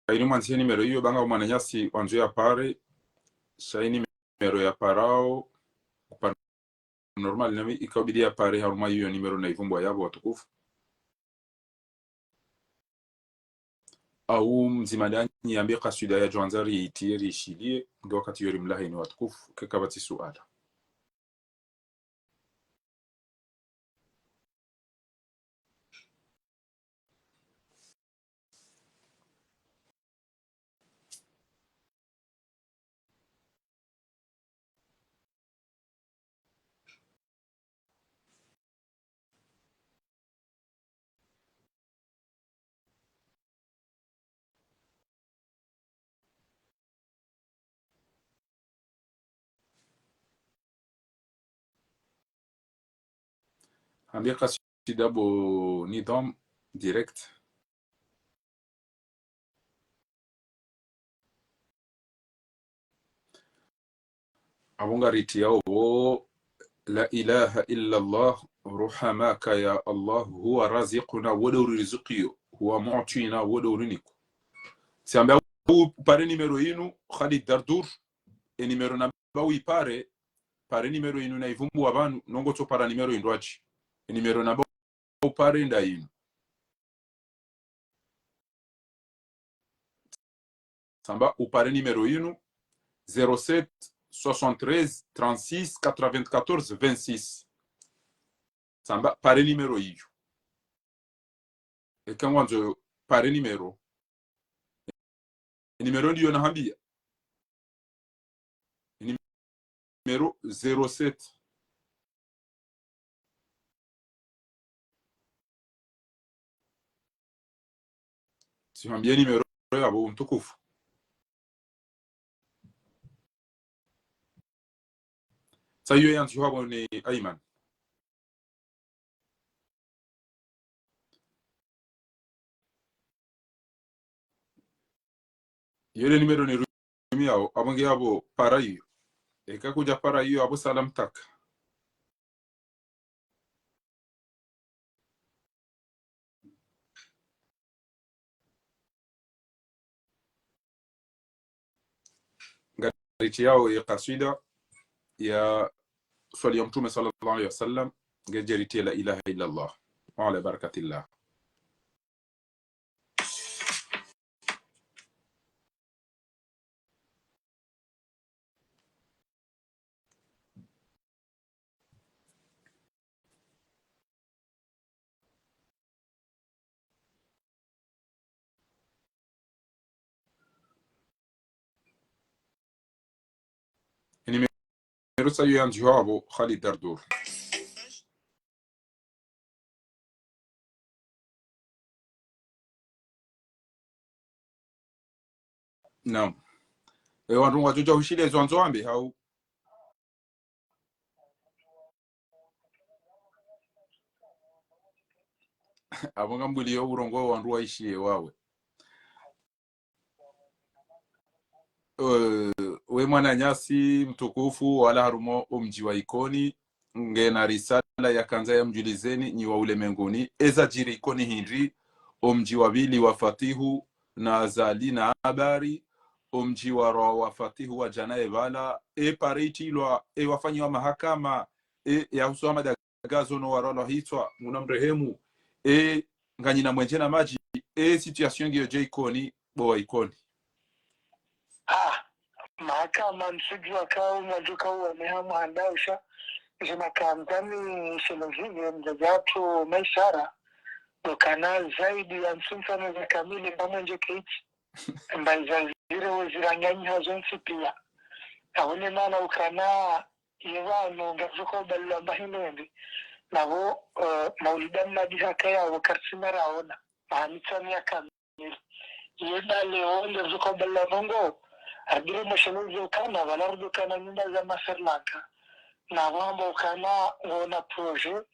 Kayiri mwandzihe nimero iyo, ba ngapvo mwananyasi wandzo yapare, sha e nimero yaparao, kupara normal, nawe ika ubidi yapare harumwa iyo nimero nayivumbuwa yapvo watukufu. Au mdzima nda nyi yambe kaswida yadjo andza riitiye, riishiliye, nge wakati iyo rimlaheni watukufu, eka kapvatsi suala. Hambiya kaswida bo Nidham direct. Apvo ngaritiyawo: لا إله إلا الله، رحماك يا الله، هو رازقنا, wo nde uririzukiyo, هو معطينا, wo nde uriniko. Tsi hamba upare nimero yinu, Khalid Dardur, e nimero namba uipare, pare nimero yinu nayivumbuwa pvanu, nongo tsopara nimero yindru adji. E nimero namba upare nda yinu. Tsi hamba upare nimero yinu, zéro sept soixante-treize trente-six quatre-vingt-quatorze vingt-six. Tsi hamba pare nimero yiyo. Eka ngwandzo pare nimero. Nimero ndiyo nahambiya. Nimero zéro sept. Tsihambiye nimero yapvo mtukufu. Sa iyo yandzihwa pvo ni Ayman. Iyo nde numéro nirumiao, apvo nge apvo para iyo. Eka kudja para iyo, apvo salam taka. Ngaritiao ye kaswida ya swali ya Mtrume swallallahu alayhi wa sallam, nge djeritie la ilaha illa Allah. Wa ala barakatillah. Ye numéro sa iyo yandzihwa pvo Khalid Dardour. Naam. E, wandru ngwadjo dja hushile zo wandzo wambe hau. Apvo ngambwili yo urongoa wandru waishiye wawe. Eh, we mwananyasi mtukufu wala harumwa omdji wa Ikoni, ngena risala ya kandza ya mdjulizeni nyi wa ulemenguni, eza djiri Ikoni hindri, omdji wa pvili wa Fatihu, na Azali na Abari, omdji wa rawa wa Fatihu wa djana ebala, e pareti ilwa, e wafanyiwa mahakama, e ya husu Hamada Gazo no warwalwa hitswa, Mngu namrehemu, e nganyina mwenje na madji, e situation ngiyo dje Ikoni, bo wa Ikoni. Ah, mahakama ntsudjuwa kawu, mwadjuwa kawu waneha muhandausha, nje makanzani shelo zive mdzadze hatru Maisara, ndo kana zaidi ya ntsu ntsanu za kamili mba mwenje keiti, mba iza zire wo ziranganyiha zontsi piya. Ahune mana ukana ye pvanu ngapvo uka ubalilwa mba hindri, napvo, eh, Maulida Mmadi haka yapvo karitsina raona, maha mitsanu ya kamili. Ye ba leo ngapvo uka ubalilwa ndrongo, abiri mwesheleze ukana, pvala rudjo kana nyumba za ma Sri Lanka. Napvo hamba ukana ngona projet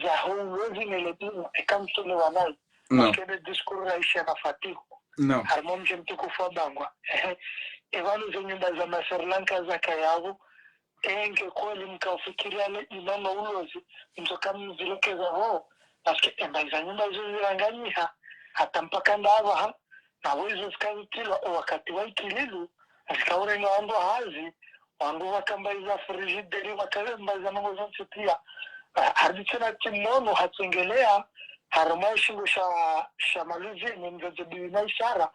za houlozi ne le dini, eka mtsulewa nayi. Naam. Kebe discours raisi ya mafatihu. Naam. Harumwa mdji mtukufu wa Bangwa. Ehe. E pvanu ze nyumba za ma Sri Lanka zaka yapvo, enge kweli mkafikiria le imani ulozi, mtsoka mzilekeza ho. Parce que emba iza nyumba izo ziranganyiha, hata mpaka ndapvaha, napvo izo zikazitilwa, o wakati wa Ikililu, zikaurenga wandru hazi, wandru wakamba iza frigidaire, wakamba iza ndrongo zontsi piya. Ah, harudi tsena tsi mwono hatsengelea, harumwa eshingo sha, sha maluzini, mdzadze bibi Maisara,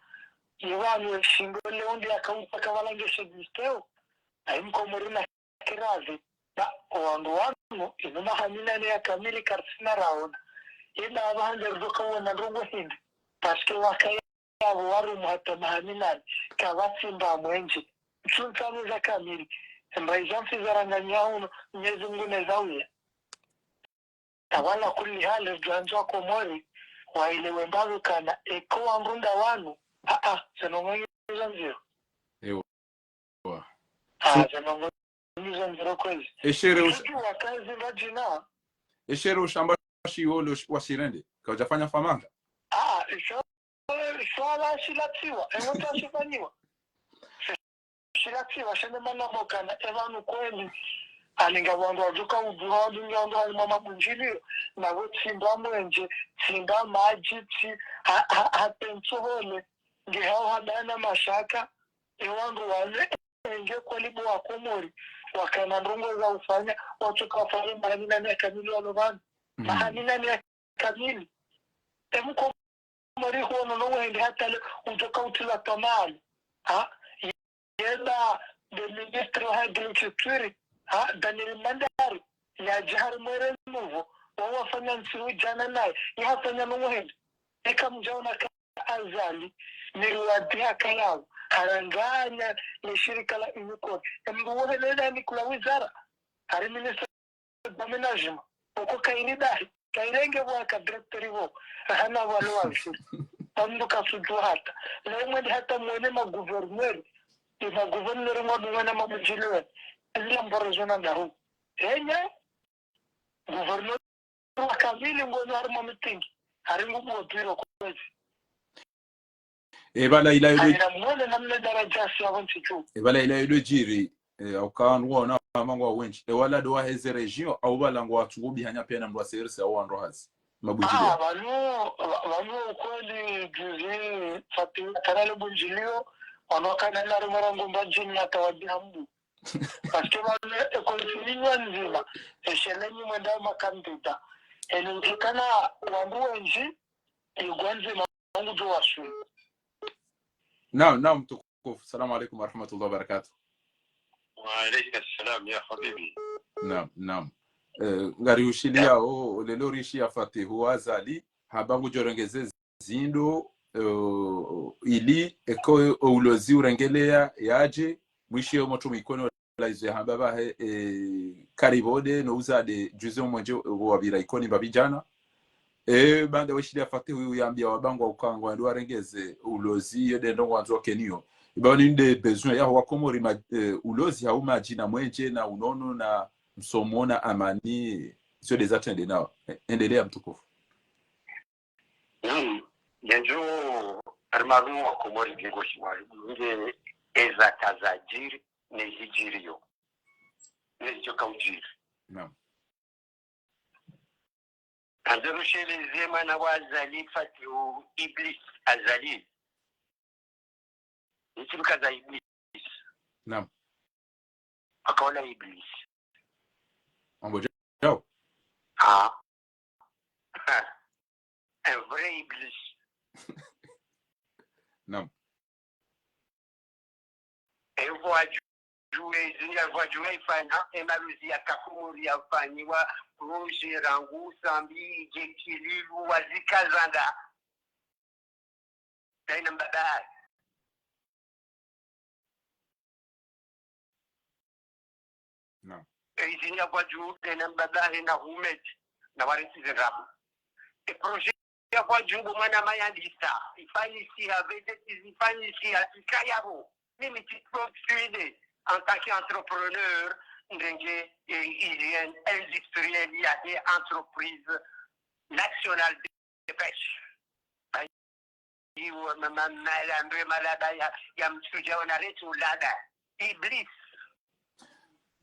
ye pvanu eshingo leo ndi yakautsa kapvala ngeshe disteo, ayi mkomori na kirazi, ba, o wandru wanu, inu maha minane ya kamili karitsina raona. Ye ba apvaha nde rudjo kaona ndrongo hindri, parce que waka yapvo warumwa hata maha minane, kapvatsi mba mwenje. Ntsu ntsanu za kamili, mba iza ntsi zaranganyiha hunu, Mnyezi Mngu neza uya. Tawala kulli hali, ridjo andzo wa Komori, waelewe mbapvi ukana, eka wandru nda wanu, ah, ah, ze ndrongo ngizo ndziro. Ewa. Ah, ze ndrongo ngizo ndziro kwezi. Eshere usha- Ntsu wakazi mba djina. Eshere ushamba shiwo lo sh-, washirende. Kaudjafanya famanga. Ah, isho, isho ala shilatsiwa, ewo ta shifanyiwa. Shilatsiwa, shende mana mokana, e pvanu kweli. Alinga wandru wadjuka udjuha, alinga wandru wali mwa mabundjilio, napvo tsi mba mwenje, tsi mba madji, tsi, ha, ha, ha, tentso hole, nge hao hadana mashaka, e wandru wale, nge kweli bo wa Komori, wakana ndrongo za ufanya, watsuka wafanye maha minane ya kamili walo pvanu. Mm. Maha minane ya kamili. E mko Komori hono no wende hata le udjo kautilwa tamali. Ha? Ye ba nde ministre wa agriculture. Ha? Daniel Mandari. Yadja harimwa e renouveau. Wawafanya ntsi udjana naye. Yahafanya no wende. Eka mdjaona ka Azali. Niri wadi haka yapvo. Haranganya ne shirika la Unicor. Emndu wohe lele anikula wizara. Hari ministre d'aménagement. Oko kairi dahi. Kairenge pvo haka directeur pvo. Hana pvalo waziri. Pamdu kasudjuwa hata. Leo mwende hata mwone ma gouverneur. E ma gouverneur mwadungana mabundjilio. Ezila mboro zona ndahu. Kenya, gouverneur wa kamili ngoni harimwa meeting, hari ngu motiro kwezi. Epvala ila ido, haina mwone namna daraja si ya wantru tu. Epvala ila ido djiri, eh, au ka wandru waona hama ngwa wendji. E wala ndo waheze région, au pvala ngwatsungu bihanya pia na mndru wa C R C au wandru hazi. Mabundjilio. Ah, pvanu, pvanu ukweli juzi, Fati, kana le bundjilio, wanu wakana na rumara ngomba djini ya tawadi hambu. Parce que pvanu, e konsilinyo ndzima, e shelenyi mwenda makandida. Eni utikana wandru wendji, igwa ndzima, wangu tu wasu. Naam, naam, mtukufu. Salamu alaikum wa rahmatullahi wa barakatuh. Wa alaikum salam, ya habibi. Naam, naam. Eh, ngari ushiliao, lelo rishiya Fatihu Azali, hamba ngudjorengeze zindru, eh, ili eka o ulozi urengelea yadje, mwishiyo motru Ikoni la izo yahamba pvahe, eh, karibu nde no uzade juzi omwenje wapvira Ikoni mbapvi djana. Eh, baanda weshiliya Fatihu uyambia wabangwa uka ngwandru warengeze ulozi, iyo nde ndrongoo wandzo wakeniyo. Ipvanu nde besoin yaho wa Komori ma-, eh, ulozi hau madji na mwenje na unono na msomo na amani, izo nde zatrende nao. Eh, endelea mtukufu. Naam, ngendjo, harimwa wa Komori bingo shiwa, nge eza kazadjiri, ne zidjiriyo, ne zidjo kaudjiri. Naam. Andero sheleze mwana wa Azali Fatihu Iblis Azali. Nitsi mkaza Iblis. Naam. Akaona Iblis. Mambo djao. Ah. Un vrai Iblis. Naam. Evo adjuwe, zini evo adjuwe ifanya, emaluzi ya kakumuri yafanyiwa, Roger, Rangu, Sambi, Jekililu, wazikazanda. Daina mbaba. Naam. E izini ya Gwadju, daina mbaba, hena Humed, na warisi zendrabo. E projet ya Gwadju, bo mwana mayandisa, ifanyisiha, vedeti zifanyisiha, ikayabo. Mimi ti postule en tant qu'entrepreneur, ndenge, e, hygiène industrielle ya, e entreprise nationale de pêche. Iwo ma-, ma-, malambe malaba ya, ya mtsudja ona retu laba. Iblis.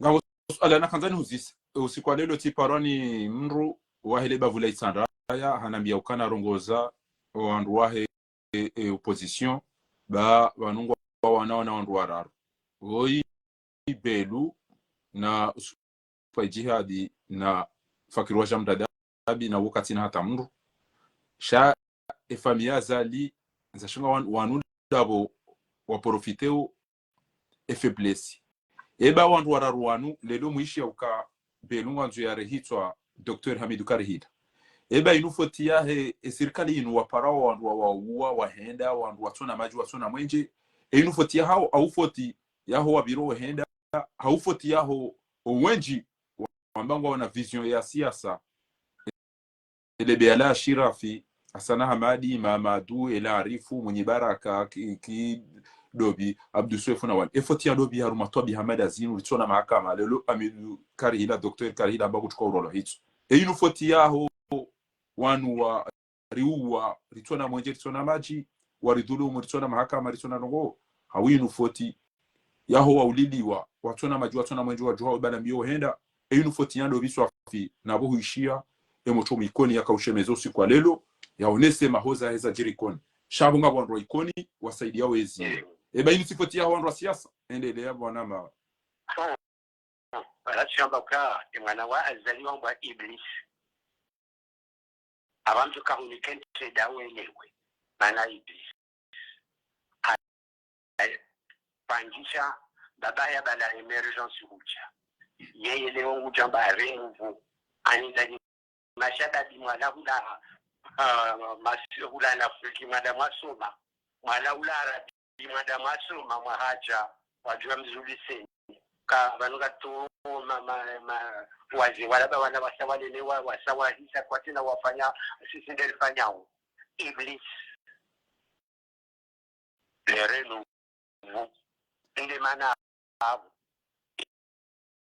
Ngapvo suala nakandza nihuzise. Usiku wa lelo tsiparwa ni mndru wahe le bavu la Itsandraya, hanambia ukana rongoza wandru wahe, e, e, opposition, ba pvanu ngwa wanaona wandru wararu. Woyi Belu na Usufa Jihadi na Fakiri wa Jamdadabi na wo katsina hata mndru. Sha e famiyi ya Azali, nza shinga wan-, wanu ndapvo waprofiteo e faiblesse. Eba wandru wararu wanu, lelo mwishiya uka Belu ngwandzo yarehitswa Docteur Hamidu Karihila. Eba inu foti yahe, e sirikali inu waparao wandru wa, wauwa, wahenda, wandru watsona madji, watsona mwenje. E inu foti yahao, au foti yaho wapviro wahenda, au foti yaho owendji wamba ngwaona vision ya siasa. Ele Beyala Ashirafi, Hasana Hamadi, Mamadu, Ela Arifu, Mwinyi Baraka, Ki-, Ki-, Dobi, Abdu Swefu na wani. E foti ya Dobi harumwa twabiha hama nda zinu, ritsona mahakama, lelo Hamidu Karihila, Docteur Karihila, amba kutsuka urolwa hitso. E inu foti yaho wanu wa riuwa, ritsona mwenje, ritsona madji, waridhulumu, ritsona mahakama, ritsona ndrongoo, hau inu foti yaho wauliliwa, watsona madji, watsona mwenje, wadjuha, wabana mbio henda, e inu foti yando biswafi, napvo huishiya, e motro Ikoni yakaushemeza usiku wa lelo, yaonese mahoza heza djiri Ikoni. Sha pvo ngapvo wandru wa Ikoni, wasaidia wezi. Eba inu tsi foti yaho wandru wa siasa, endelea bwana ma- Wala tsi amba ka, e mwana wa Azali wambwa Iblis. Aba mndru kahunike ntreda welewe, mana Iblis. A-, a-, pangisha, baba ya bala émergence hudja. Yeye leo ngudja amba renguvu, ani ndani mashababi mwala hula, ah, mas-, hula na Afriki mwala mwasoma. Mwala hula Arabi mwala mwasoma, mwahadja, wadjuwa mzuliseni. Ka, pvanu ka tu, ma, ma, ma, waze, wala ba wana wasa wanene wa, wasa wahisa kwatsina wafanya, sisi nde rifanyao. Iblis. Lerenu. Nde mana apvo.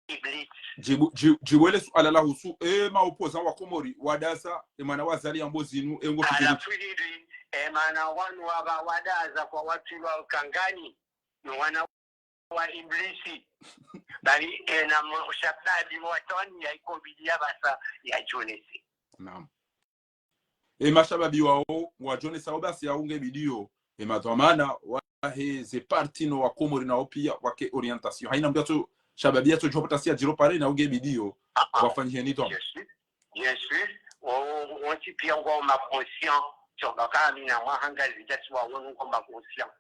Iblis. Djibu, dji-, djibu ele suala la husu, e ma opposants wa Komori, wadaza, e mana wazali yambo zinu, e ngo fikiri. Alafu lili, e mana wanu waba wadaza kwa watrilwa ukangani, no wana wa iblisi. Bali ena mo-, shababi watwani ya ikobili ya basa ya jeunesse. Naam. E mashababi wao, wa jeunesse wao basi ya unge bidiyo, e madhwamana, wahe ze parti no wa Komori nao pia, wake orientation. Haina mndru yatso, shababi yatso djuwa potasi ya djiro pare na unge bidiyo, Ah, ah. Wafanyiheni twa. Bien sûr. Bien sûr. O, o, ti pia ngo ma conscient. Tsoba kami na mwahanga zidja si wa wonu ngo ma conscient.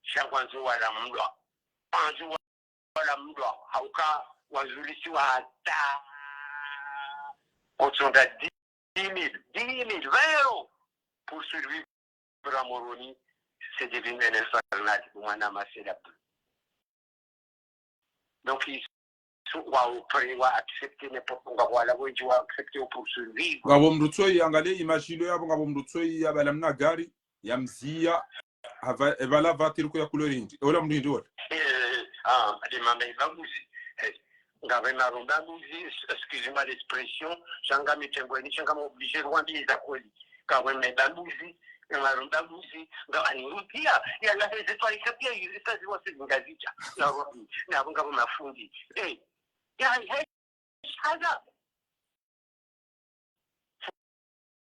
Sha kwanzo wala mndwa. Kwanzo wala mndwa. Hauka wazulisi wa hata. Kutsonda dix mille, dix mille, vingt euros pour survivre à Moroni, c'est devenu un infernal pour moi, dans ma célèbre. Donc, ils sont, wa prêt, wa accepter n'importe quoi, voilà, wa accepter pour survivre. Ngapvo mndru tsoyi, angalie image ilo yapvo, ngapvo mndru tsoyi, ya bala mna gari, ya mziya, hava, e bala vatiri ku ya couleur hindri. Ola mndru hindri ola. Eh, ah, de mama ibaguzi. Eh, ngapvo marumbaguzi, excusez-moi l'expression, sha ngami tengweni, sha ngami obligé, rwambi za kweli. Ngapvo mabaguzi, marumbaguzi, ngapvo ani rudia, ya la heze twa ikapia, ikazi wa sisi ngazidja, na rwambi, na ngapvo mafundi. Eh, ya, ya, Haza.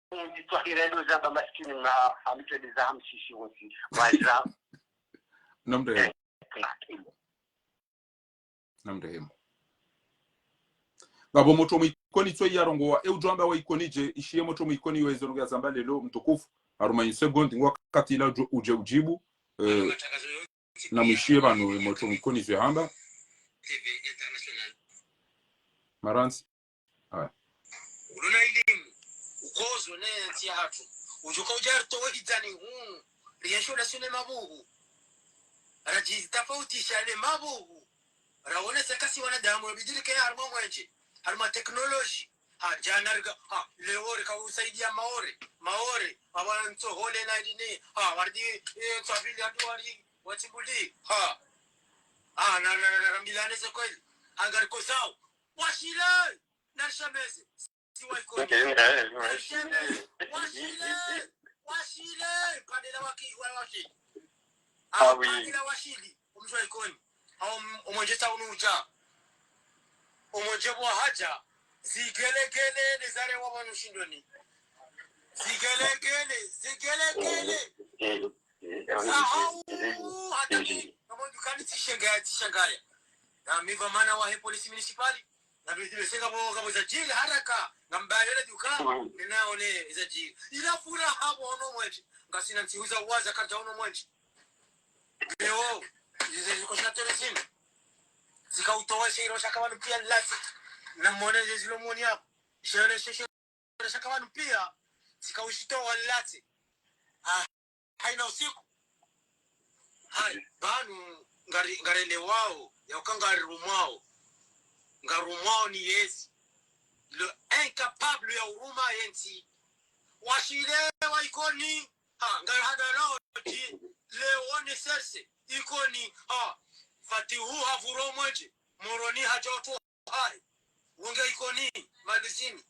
Fundi twahira ndo zamba maskini ma, hamtweleza hamshishi wontsi. Waza. Namrehemu. Namrehemu. Ngapvo motro mwa Ikoni tsoyi yarongowa, e udjwamba wa Ikoni dje, ishiye motro mwa Ikoni wezo nungu ya zamba lelo, mtukufu, haruma une seconde, ngo wakati ila udjo-, udje udjibu, eh, na mwishiye pvanu motro mwa Ikoni zwe hamba. Marantsi. Haya. Ulona ilimu, ukozo ne ntsi yahatru. Udjuka udja ritowe hidjani hunu, riensho la sune mabuhu. Radji tafautisha le mabuhu. Rawone se kasi wanadamu, wabidi rike harumwa mwenje, harumwa technologie. Ha, djana rika, ha, leo rika usaidia Maore, Maore, awa ntsohole na dini, ha, wardi, eh, ntswabili hadi wari, watsibuli, ha. Ha, na, na, na, na, rambilane ze kweli. Angariko zao. Washile, narishameze. Si wa Ikoni. Narishameze. Washile, washile, padela waki, wa, waki. Ah, oui. Padela washili, omdji wa Ikoni. Au m-, omwenje tsa unu udja. Omwenje pvo hadja, zigelegele, ne zare wa pvanu shindoni. Zigelegele, zigelegele. Sahau, hata mi, kama dukani tsishengaya, tsishengaya. Na mi pvamana wahe police municipale, na mi, mi senga pvo, ngapvo zadjiri haraka, ngambayo le duka, ninaone zadjiri. Ila furaha pvo ono mwenje, ngasina ntsihu za waza kadja ono mwenje. Leo, ize ziko sha terezini. Tsika utowa she ilo shaka pvanu pia latse. Na mwone ze zilo mwoni yapvo. She ilo she, she ilo shaka pvanu pia. Tsika ushitowa latse. Ah, haina usiku. Hai, pvanu ngari, ngarelewao, yauka ngarirumwao. Ngarumwao ni yezi. Le incapable ya uruma yentsi. Washile wa Ikoni. Ha, ngarihadalao dji, leo ni serse, Ikoni, ha, Fatihu havuro mwenje, Moroni hadja utru hahe. Wonge Ikoni, malizini.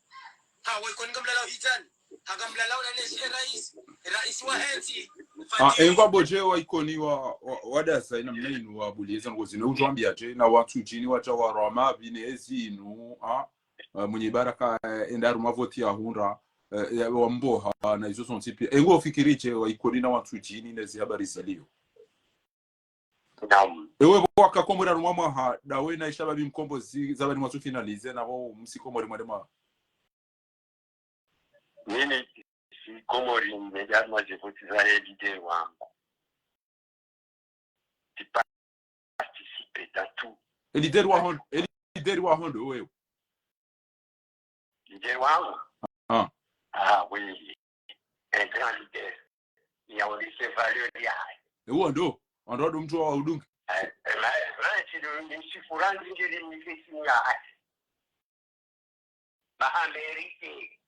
Ha, wa Ikoni ngamlalao hidjani. Ha, ngamlalao na nesi e rais, e rais wa hentsi, ah, Fatihu. Engwa bodje wa Ikoni wa, wa, wadaza ina mna inu wa bulieza ngo zine udjwambia dje, na wantsu djini wadja warwama, bine ezi inu, ha. Eh, Mwinyi Baraka, eh, enda harumwa voti ya hundra, eh, ya wamboha, na izo zontsi pia. Engo fikiri dje wa Ikoni na wantsu djini ne zi habari zilio. Naam. Ewe pvo waka Komori harumwa mwaha, dawe na ishababi mkombozi, zabani mwatsu finaliser, na pvo msi Komori mwade mwa. Mimi, si Komori, nende harumwa ze voti za le leader wangu. Ti participer dans tout. E leader wa hondo, e leader wa hondo, wewe. Leader wangu? Ah. Ah, oui. Un grand leader. Il a aussi ses valeurs, il a. E hondo, hondo ndo mndru wa udungi. Eh, eh, ma, ma, si le, si Kurani, ndio le mnike si ya. Ba mérite.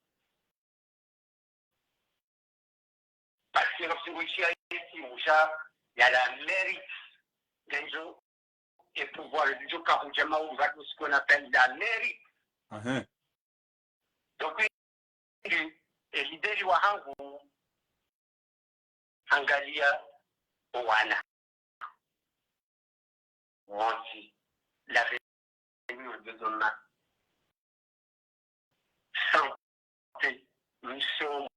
Parce que lorsque vous tirez ici, Moussa, il y a la mérite. Ngenzo, e pouvoir, lidjo ka hudja mauri, va tout ce qu'on appelle la mairie. Aha. Donc, e, e leader wahangu, angalia owana. Voici l'avenir de demain. Santé, misomo.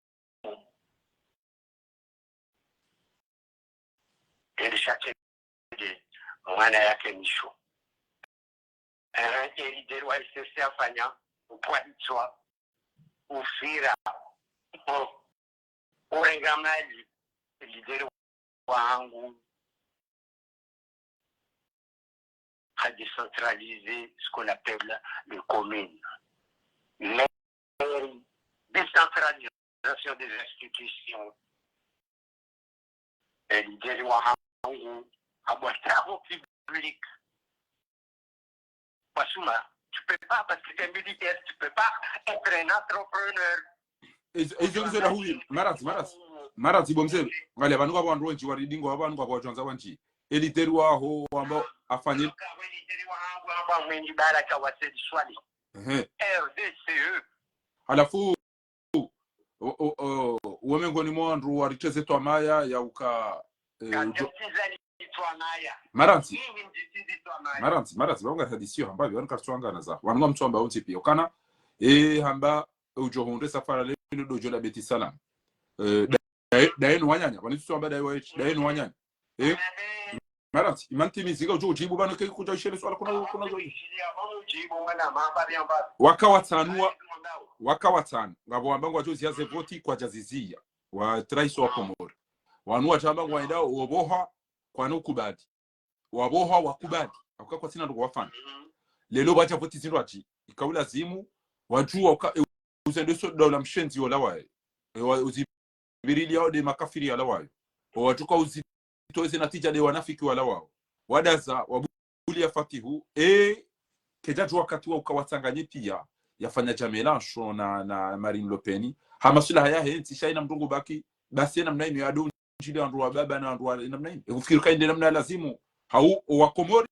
Ende shakende mwana yake misho. Eh, e leader wa S S C afanya, upvahitswa, ufira, o, urenga mali, e leader wahangu, a décentraliser ce qu'on appelle les communes. Mairie, décentralisation des institutions. E leader wahangu, amba travaux publics. Parce que tu peux pas, parce que t'es militaire, tu peux pas être un entrepreneur. Izo, izo, izo la huwi, Marantsi, Marantsi. Marantsi, bo mze. Ngale, pvanu ngapvo wandru wendji waridingo, pvanu ngapvo wadjwandza wandji. E leader waho, wamba afanye. Ka e leader wahangu, amba Mwinyi Baraka wa Said Swali. Ehe. R D C E. Halafu, o, o, o, wo mengoni mwa wandru wariteze twamaya ya uka, eh, ujo- Marantsi. Marantsi, Marantsi, pvanu ngari hadisiyo hamba, pvanu karitsuangana za. Pvanu ngamtsuamba wontsi pia. Ukana, eh, hamba, ujo hundre safara lelo ndo ujo la Beit Salam. Eh, da-, da-, daye no wanyanya, pvanu tsutsuamba daye wa, daye no wanyanya. Eh, Marantsi, imani timizi ka ujo ujibu pvanu ke kuja ishele swala kuna, kuna ujo. Waka watsanu wa-, waka watsanu. Ngapvo wamba ngwadjo ziya ze voti kwadja ziziya. Wa trahison wa Komori. Wanu wadjamba ngwaenda wapvoha kwana ukubali. Wapvoha wakubali. Hauka kwatsina ndo wafanya. Lelo wadja voti zindru wadji. Ika ulazimu, wadjuwa uka, e, uzendeso daula mshenzi yola waye. E, wa, uzi- pvirili yao nde makafiri wala wayo. Owadjuka uzitowa ze natija nde wanafiki wala wawo. Wadaza, wabuliya Fatihu, e, kedjadjuwa wakati wa uka watsanganye pia, yafanya dja Mélenchon na, na Marine Le Pen. Ha maswilaha yahe ntsi sha ina mndru ngu baki, basi ena mna inu yado ndjili wandru wa baba na wandru wa ena mna inu. E, ufikiri ka inde namna lazimu, hau, owa Komori,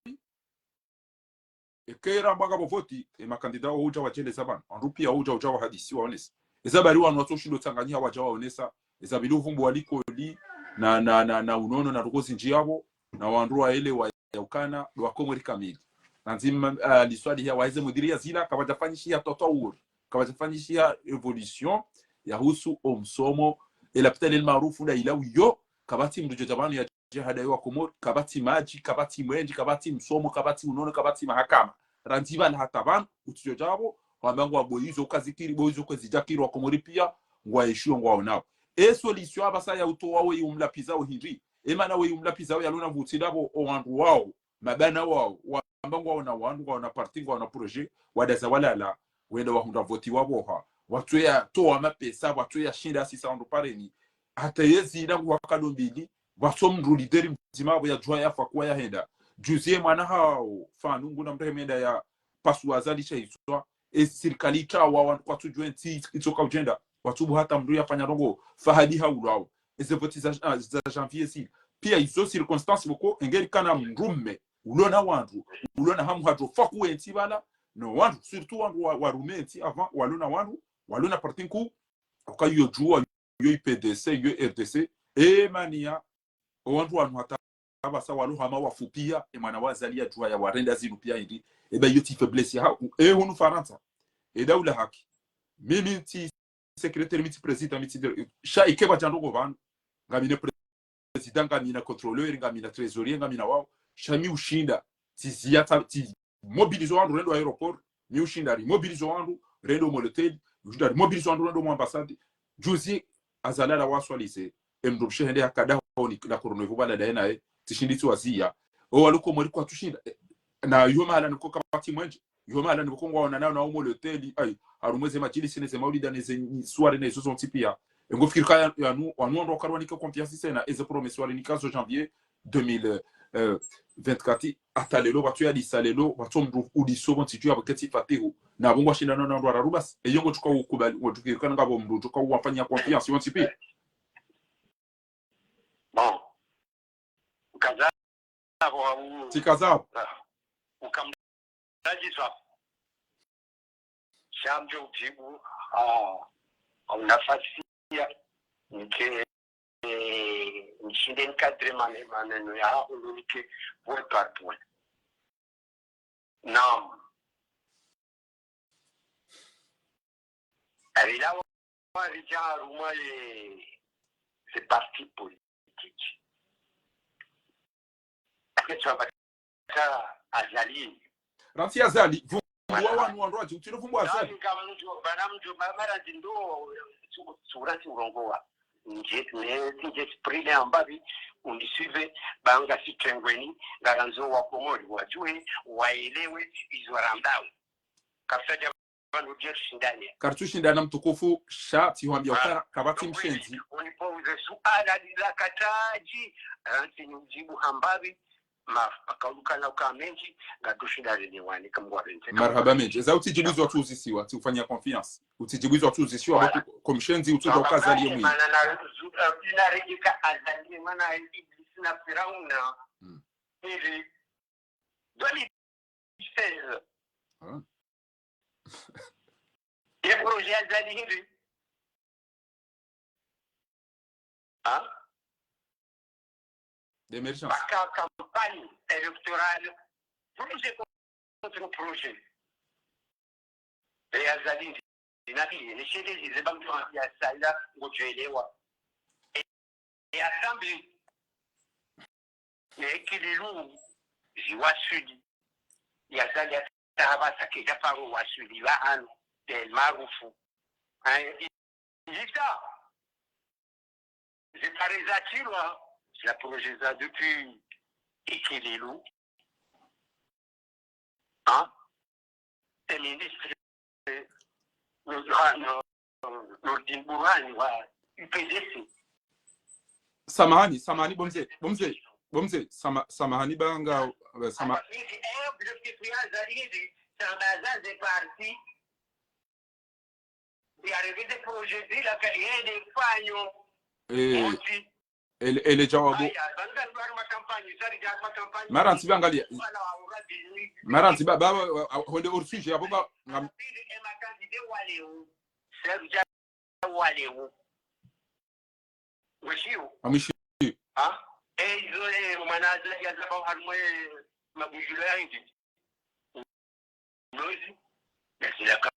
eka irambwa ngapvo voti, e makandida wo udja wadjeleza pvanu. Wandru pia udja, udja wahadisi waonesa. Eza bari wanu watso shindo tsanganyiha wadja waonesa. Eza bili uvumbu wa likoli, na, na, na, na unono na ndrongoo zindji yapvo, na wandru waelewa ya ukana, ndo wa Komori kamili. Na ndzima, ah, liswali ya waheze mudiri ya zila, kapvadja fanyishiha tatawur, kapvadja fanyishiha évolution, ya husu omsomo, e lapitali el maarufu nda ila wiyo, kapvatsi mndru djo dja pvanu ya djihada yo wa Komori, kapvatsi madji, kapvatsi mwenji, kapvatsi msomo, kapvatsi unono, kapvatsi mahakama. Randzi pvala hata pvanu, utsidjo djapvo, wamba ngwapvo izo kazikiri, pvo izo kwezidjakiri wa Komori pia, ngwaishiyo ngwaonao. E solution apvasa ya utowa weyi umlapviza wo hindri, e mana weyi umlapviza wo yalona vutsi ndapvo o wandru wawo, mabana wawo, wamba ngwaona wandru, ngwaona parti, ngwaona projet, wadaza walala, wenda wahundra voti wapvoha, watsoya towa mapesa, watsoya shinda asisa wandru pareni, hata yezi ina nguha kado mbili, pvatso mndru leader mdzima apvo yadjuha yafa kuwa yahenda. Juzi ye mwana hawo, Fanu, Mngu na mrehemu, yenda yapvasuwa Azali sha iswa, e sirikali itawa wandru kwatsudjuwa entsi itsoka udjenda, watsubu hata mndru yafanya ndrongoo, Fahadi haulwawo. Eze voti za, ah, za janvier zila. Pia izo circonstance pvoko, engeri kana mndru mme, ulona wandru, ulona hamu hadjo fa kuwe entsi pvala, no wandru, surtout wandru wa, warume entsi avant, walona wandru, walona parti nkuu, uka yo djuwa, yo I P D C, yo R D C, e mania, o wandru wanu hata apvasa walo hama wafu pia, e mwana wa Azali yadjuwa yawarenda zinu pia hindri, eba iyo tsi faiblesse yahawo, e hunu Farantsa, e daula haki. Mimi ntsi secrétaire, mi tsi président, mi tsi dir-, sha ike pvadja ndrongoo pvanu, ngamina président, ngamina contrôleur, ngamina trésorier, ngamina wawo, sha mi ushinda, tsiziya tsa, tsi mobiliser wandru rende o aéroport, mi ushinda ri mobiliser wandru rende o mwa l'hôtel, mi ushinda ri mobiliser wandru rende o mwa ambassade. Juzi Azali ala waswalize, e mndru mshe hende yakada honi la coronavirus pvala daye naye, tsishindi tsiwaziya. O walo Komori kwatsushinda, e, na yo mahala niko kapvatsi mwenje, yo mahala niko ngwaona nayo na o mwa l'hôtel, ai, harumwa eze madjilisi neze maulida neze soirée nezo zontsi pia. E ngufikiri ka ya, yanu, wanu wandru wakaruwanika confiance tsena, eze promesse warinika zo janvier deux mille vingt-quatre, hata lelo, pvatsu yadisa lelo, pvatsu mndru udiso pvo ntsi dju yapvo ketsi Fatihu. Na pvo ngwashindana na wandru wararu basi. Eyo ngodjoka ukubali, ngodjukiri kana ngapvo mndru djoka uwafanya confiance wontsi pia. Bon. Kaza apvo hau. Tsi kaza apvo. Ah. ukamdjadjiswa. Sha mdjo udjibu, ah, au nafasi ya, nke, eh, nishinde nicadre mane-, maneno ya, unu nike point par point. Naam. Ari lawa ridja harumwa ye, ze parti politique. Ake tsamba ka Azali. Rantsi Azali, vumbua wanu wandru wadji, utsino vumbua Azali. Nani ka mdjo, bana mdjo, ba-, mara ndo, su-, sura si urongowa. Nje, ne, nje sprile ambapvi, undisuive, ba ngasi trengweni, ngarandzo wa Komori, wadjuwe, waelewe, izo rambao. Kapvatsi pvanu dje tushindane. Karitsushindana mtukufu, sha tsi hwambia ukana, kapvatsi mshendzi. Unipoze suala lila katadji, rantsi nimdjibu hambapvi, ma-, makaulu kana uka mendji, ngatsushindane ni wani, kamgwa bente. Marahaba mendji. Eza utsidjibu izo watsuzisiwa, tsi ufanya confiance. Utsidjibu izo watsuzisiwa, voilà. Ba ku-, ko mshendzi, utsudja uka Azali ye mwi. Mana na zu-, eh, ina redjeka Azali, mana Iblis na Firauna. Mm. Ili, deux mille seize. Ah. Ye projet ya Azali hindri. Hein? D'émergence. Parce que campagne électorale, projet contre projet. E Azali ndi, ndi nabi, ni shele zi, ze bantu ya saila, ngodjo elewa. E, e assemblée, e Ikililu, ziwaswili. Ya Azali ya tahaba sa kedja paro waswili pvahanu, tel maarufu. Hein, i-, ita. Ze pare za tilwa, za projet za depuis Ikililu. Hein? E ministre, eh, Burhan, eh, Nourdine Burhan wa U P D C. Samahani, samahani, bo mze, bo mze, bo mze, sama-, samahani banga, eh, sama- Ata mimi, eh, objectif ya Azali hindri, sambaza ze parti, ya réviser projet zila, ka yende fanyo. Eh. Monti. Ele, ele djawabu. Aya, banga ndo ari ma campagne, zari dja ari ma campagne. Mara ntsi bangalia. Wala wa uradi. Mara ntsi ba, ba, ba, ba, honde hors sujet, abo ba, ngam- Pili e ma candidat wa leo. Zari dja wa leo. Mwishiyo. Amwishiyo. Ha? E, izo, e, mana za, ya zaba harumwa e mabudjulo ya hindri. Nozi, ya zila ka-,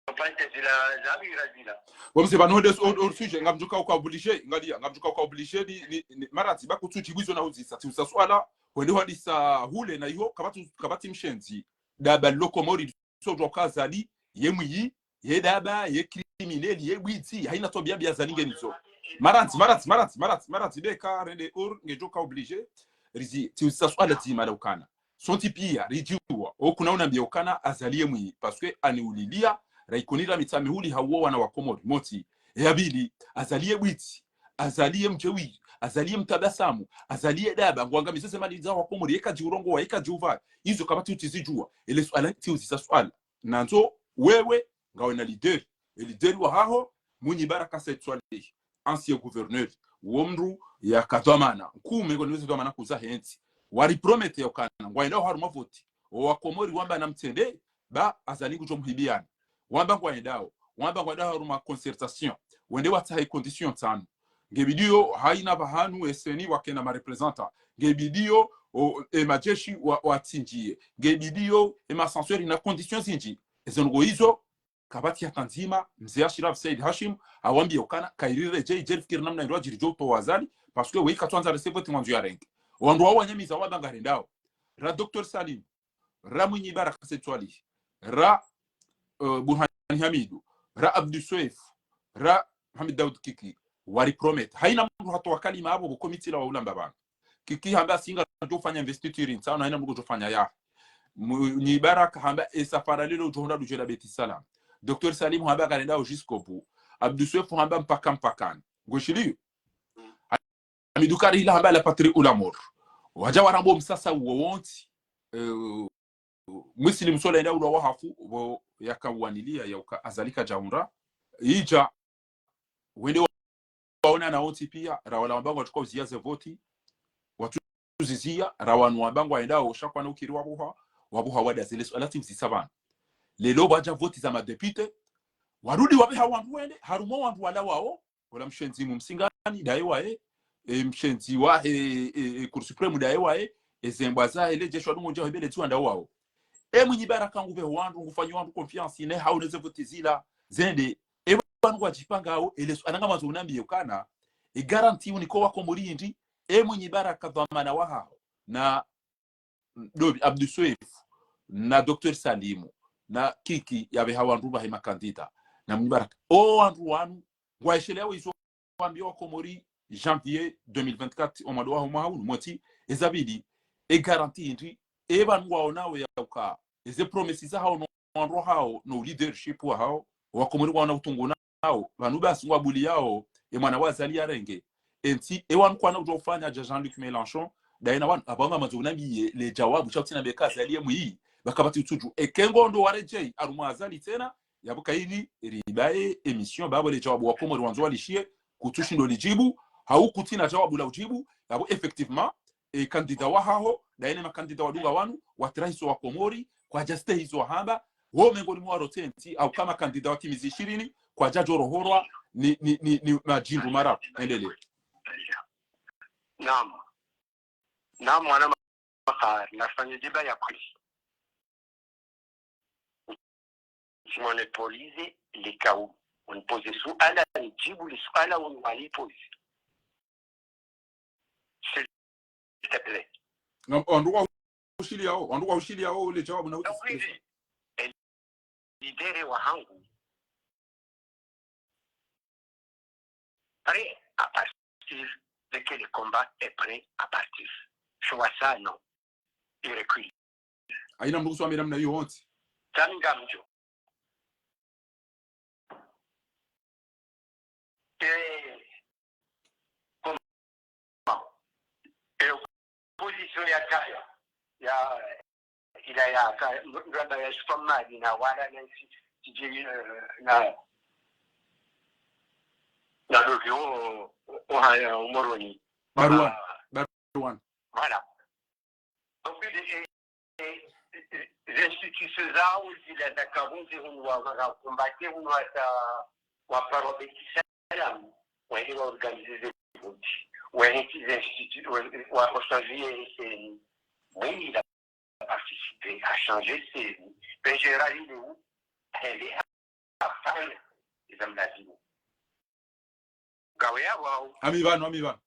kampani zila, za bira zila. Bo mze, pvanu honde hors, hors sujet, ngamdjo uka obligé, ngalia, ngamdjo uka obligé ni, ni, ni, mara ntsi ba kutsudjibu izo na uzisa, tsi usa suala, honde hwadisa hule na iho, kapvatsi, kapvatsi mshendzi. Daba lo Komori, so djo uka Azali, ye mwiyi, ye daba, ye criminel, ye bwidzi, haina twabiya mbi Azali nge nizo. Mara ntsi, mara ntsi, mara ntsi, mara ntsi, mara ntsi, beka rende hors, ngedjo uka obligé, rizi, tsi usa suala dzima la ukana. Sontsi piya, ridjuwa, o kuna unambia ukana Azali ye mwiyi, parce que ani ulilia, raikoni ra mitsa mihuli hauwa wana wa Komori, motsi, ya pvili, Azali ye bwidzi, Azali ye mdjewi, Azali ye mtabasamu, Azali ye daba, ngwangamizo ze mali za wa Komori, yeka dji urongowa, yeka dji uvaya, izo kapvatsi utsizidjuwa, ele suala, tsi uzisa suala. Nandzo, wewe, ngawe na leader, e leader wa haho, Mwinyi Baraka Said Soilihi, ancien gouverneur, wo mdru yaka dhwamana, nkume ngo niweze dhwamana kuza hentsi. Wari promettre ya ukana, ngwaendao harumwa voti. O wa Komori wamba na mtsende, ba Azali ngudjo mhibiani. Wamba ngwaendao, wamba ngwaendao harumwa concertation. Wende watsahe condition ntsanu. Ngebidiyo, haina pvahanu eseni wakena ma représentants. Ngebidiyo, o, e majeshi wa, watsindjiye. Ngebidiyo, e ma ascenseur na conditions zindji. Ezo ndrongoo izo, kapvatsi hata ndzima, mze Achirav Said Hashim, hawambia ukana, kairi redjei, djeri fikiri namna indru adjiri djo utowa Azali, parce que weyi katswandza recevoir ti mwandzo ya renge. Wandru wawo wanyamiza wamba ngarendao. Ra Docteur Salim, ra Mwinyi Baraka Said Soilihi, ra, eh, Burhani Hamidu, ra Abdou Soefo, ra Mohamed Daoud Kiki, wari promettre. Haina mndru hatowa kalima apvo, bo komiti la waulamba pvanu. Kiki hamba si ngadjo fanya investiture ntsanu, haina mndru ngodjo fanya ya. Mwinyi Baraka hamba e safari lilo udjo hwenda udjo la Beit Salam. Docteur Salim hamba karendao jusqu'au bout. Abdou Soefo hamba mpaka mpakani. Ngoshiliyo. Hamidu Kari hila hamba la patrie ou la mort. Wadja waramba o msasa uwo wontsi. Eh, Muslim Sola enda ulwa wahafu, wo yaka wanilia ya uka Azali kadjaundra. Idja, wende wa-, waona na wontsi piya, ra wala wamba ngwatsuka uziya ze voti, watsuziziya, ra wanu wamba ngwaendao, sha kwana ukiri wa buha, wapvo hawadaza. Ele suala tsi uzisa pvanu. Leo pvwadja voti za madéputé, warudi wapveha wandru wende, harumwa wandru wala wao, ola mshenzi mu Msingani, daye waye, e mshenzi wa, e, e, e, Cour suprême daye waye, e zembwa zahe, le jeshi wadungo ndja hebele tiwa nda wao. E Mwinyi Baraka ngupveho wandru, ngufanyo wandru confiance, ne hau neze voti zila, zende, e pvanu ngwadjipangao, ele suala ngamazo unambiye ukana, e garantie uniko wa Komori ndi, e Mwinyi Baraka dhwamana wahaho, na Dobi Abdou Soefo, na Docteur Salimu, na Kiki, yapveha wandru pvahe makandida, na Mwinyi Baraka. O wandru wanu, ngwaisheleao izo wambia wa Komori janvier deux mille vingt-quatre, o mwando waho mwaha unu, moti, eza pvili, e garantie ndi, e pvanu ngwaonao ya uka, eze promesses zahao no wandru wahao, no leadership wahao, wa Komori ngwaona utungu nao, pvanu basi ngwabuliyao, e mwana wa Azali yarenge. Entsi, e wanu kwana udjo ufanya dja Jean-Luc Mélenchon, daye na wanu, apvo ngamazo unambiye, le djawabu, sha utsina beka Azali ye mwi, pvaka pvatsi utsudju. Eke ngondo waredjei, harumwa Azali tsena, yapvo kayili, ribaye, émission, bapvo le djawabu wa Komori wandzo walishiye, kutsushindo lidjibu, hau kutsina djawabu la udjibu, yapvo effectivement, e kandida wahaho, daye ne makandida wadunga wanu, watrahisa wa Komori, kwadjastehi izo wahamba, wo mengoni mwa warotenti, au kama kandida wa timizi ishirini, kwadjadjo rohorwa, ni, ni, ni, ni madjindru mararu, endelee. Naam. Naam, mwana Makari, nafanya débat ya kweli. Usimwone polize, likao. Unipoze suala, nidjibu le suala, uni wanipoze. S'il te plaît. Ngam, wandru wa ushiliyao, wandru wa ushiliyao, le djawabu na uti. Leader wahangu, prêt à partir, dès que le combat est prêt à partir. Choix ça, non. Il recule. Haina mndru kuswamira mna iyo wontsi. Tsami ngamdjo. Eh, comment? Eh, opposition ya kaya, ya, ila ya ka, mraba ya Shupa Madi na wala na si, si, eh, na, na Dovi o, o haya o Moroni. Barwan, ah, Barwan. Voilà. Donc, eh, eh, eh, les institutions za, ou zila za kabunzi hunu wa, wa combattre hunu wa sa, wa paro beti salam, wa hili wa organiser des votes, wa hili institu-, wa, wa, wa changer C E N I. Oui, il a participé à changer C E N I. Mais Gérard, il est où? Elle est à Paris, les amis, la vie. Gawe ya wao. Ami pvanu, ami pvanu.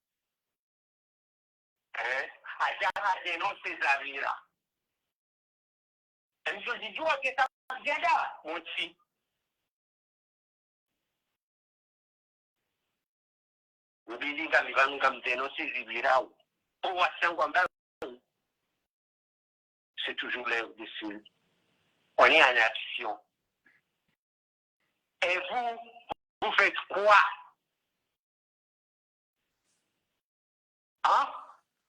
Eh, hadja ha dénoncer za pvira. Emizo zidjuwa ke sa zenda, motsi. Mbili ngami pvanu ngam dénoncer zi pvira wo. O wasangwa mba, c'est toujours l'heure de se, on est en action. Et vous, vous faites quoi? Hein?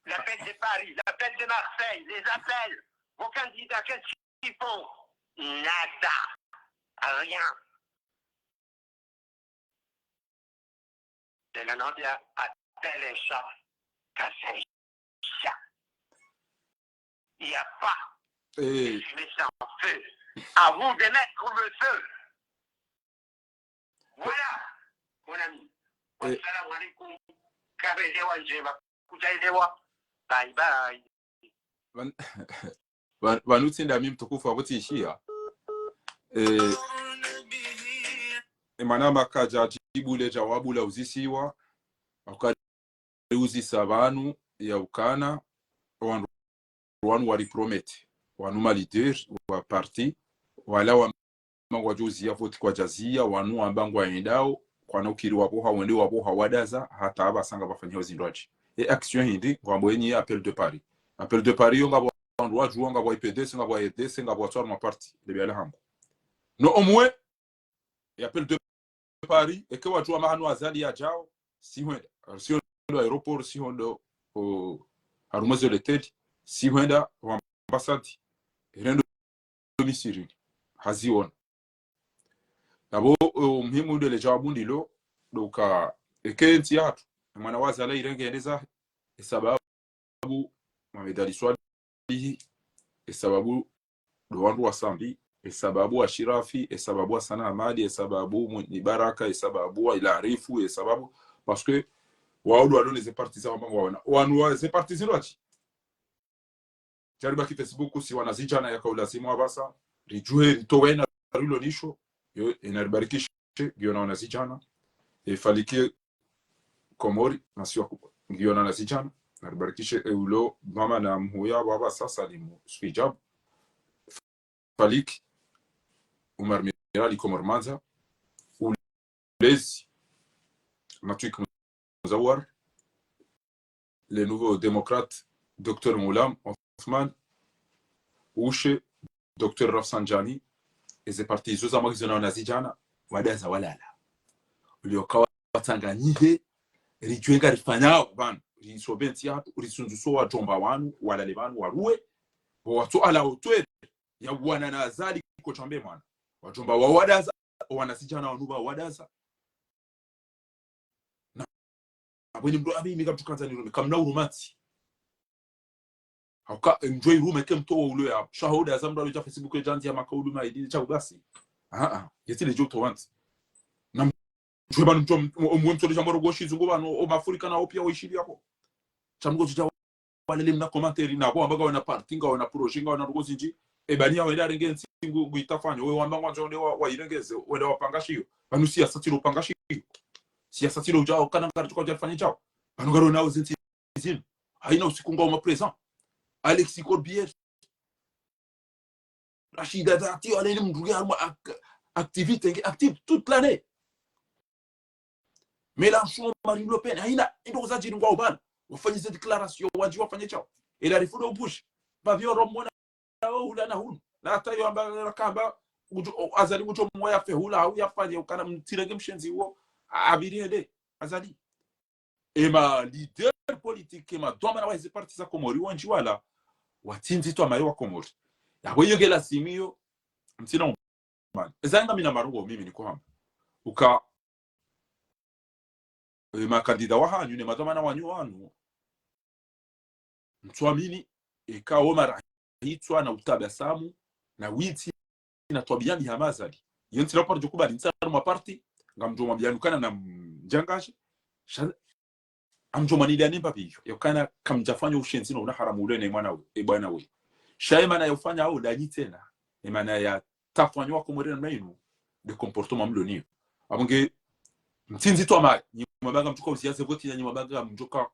L'appel de Paris, l'appel de Marseille, les appels, vos candidats, qu'est-ce qu'ils font? Nada. Rien. De la Nambia à Téléchat, Kaseisha. Il n'y a pas de fumée sans feu. À vous de mettre le feu. Voilà, mon ami. Eh. Wassalamu alaikum. Kabeze wa njema. Kudjaelewa. Bye bye. Pvan-, pvan-, pvanu tsi ndami mtukufu apvo tsi ishiya. Eh, e mwana makadja djibu le djawabu la uzisiwa. Wakati uzisa pvanu ya ukana, wandru wanu wari promettre, wanu ma leader wa parti, wala wamba ngwadjo uziya voti kwadjaziya, wanu wamba ngwayendao, kwana ukiri wapvoha, wende wapvoha wadaza, hata apvasa ngapvafanyihao zindru adji. E action hindri, ngwambo enyi appel de Paris. Appel de Paris yo ngapvo wandru wadjuwa ngapvo I P D C, ngapvo R D C, ngapvo watswaru ma parti, lebi ala hangu. No omwe, e appel de Paris, eke wadjuwa mahanu Azali yadjao, si hwenda. Si hwenda aéroport, si hwenda, o, harumwa ze hôtel, si hwenda wa ambassade, rendo misirini. Haziona. Apvo, o, muhimu ndele djawabu ndilo, donc, eke ntsi yatru, mwana wa Azali irenge yende zahe, e sababu, Mohamed Ali Soilihi, e sababu, ndo wandru wa Sambi, e sababu wa Shirafi, e sababu wa Sana Hamadi, e sababu Mwinyi Baraka, e sababu wa Ilarifu, e sababu, parce que wao ndo walo ne ze parti za wamba ngwaona. Wanu wa ze parti zilo ati. Djaribaki Facebook si wanazidjana yaka ulazimu wa basa, ridjuhe ritowe na rilo nisho, yo, ena ribarikishe, ngiona wanazidjana, e Faliki Komori, masiwa ku-, ngiona wanazidjana, na ribarikishe, e ulo, mama na mhuya, wa basa Salimu, Swijabu, Faliki, Umar Mirali, Komor Manza, Ulezi, Matwik Muzawar, le nouveau démocrate, docteur Ghulam Othman, Ushe, docteur Rafsanjani, e ze parti zo za mwagizo na wanazidjana, wadaza walala. Ulioka watsanganyihe, ridjuwe ngarifanyao, pvanu, risove ntsi yatru, risundzuso wadjomba wanu, walale pvanu, waruwe, bo watso ala otwe, ya wana na Azali ko chambe mwana. Wadjomba wa wadaza, wanazidjana wanu ba wadaza. Na, abweni mdru abi mi kamtsukanza nirume, kamna urumantsi. Hauka, mdjuwe irume ke mtowo ulo ya, shahoda za mdru alodja Facebook ya djandzi ya makaulu maidi, cha ubasi. Ah, ah, yetsi le djo to want. Na mdjuwe pvanu mdjo, omwe mtsoleja morogoshi zungu pvanu, o mafurika na opia o ishili yako. Cha mgo zidja walele mna commentaire na, kwa amba ngawena parti, ngawena projet, ngawena rogo zindji. E bani ya wenda renge ntsi ngu, ngu itafanya, we wamba ngwandzo wende wa, wa irengeze, wenda wapanga shiyo. Pvanu siyasa tsilo panga shiyo. Siyasa tsilo udjao, kana ngari tuka udja fanya chao. Pvanu ngaro nao zintsi zinu. Haina usiku ngao ma présent. Alexis Corbière. Rachida Dati, wale ni mdru ya harumwa ac-, activité, nge active toute l'année. Mélenchon, Marine Le Pen, haina, indo kuzadjiri ngwao pvanu. Wafanye ze déclaration, wadji wafanye chao. Ela rifudo ubushi. Pavio romona, o hula na hunu. Na hata yo amba, rakamba, udjo, o, Azali udjo mwa ya fe hula, au yafanye, ukana mtsirenge mshenzi wo, a-, abiri ende, Azali. E ma leader politique, e ma dhwamana wa ezi parti za Komori, wandji wala, watsindzi twa mayo wa Komori. Yapvo iyo nge lazimi yo, mtsina umani. Eza nga mina marongo mimi niko hamba. Uka, e ma candidat wa hanyu, ne ma dhwamana wanyu wanu, mtswamini, eka wo mara hitswa na utabasamu, na witsi, na twabiya mbi hama Azali. Iyo ntsina uparo djo kubali, ntsina ma parti, ngamdjo mwambiya nukana na mdjangaji, sha-, amdjo mwanida nemba piyo, yokana kamdjafanya ushenzi no una haramu ule ne mwana we, e bwana we. Sha e mana ya ufanya au ndanyi tsena, e mana ya tafanya wa Komori namna inu, de comportement mlo niyo. Apvo nge, mtsindzi twa mayo, nyi mwabanga mdjuka uziya ze voti, nyi mwabanga mdjuka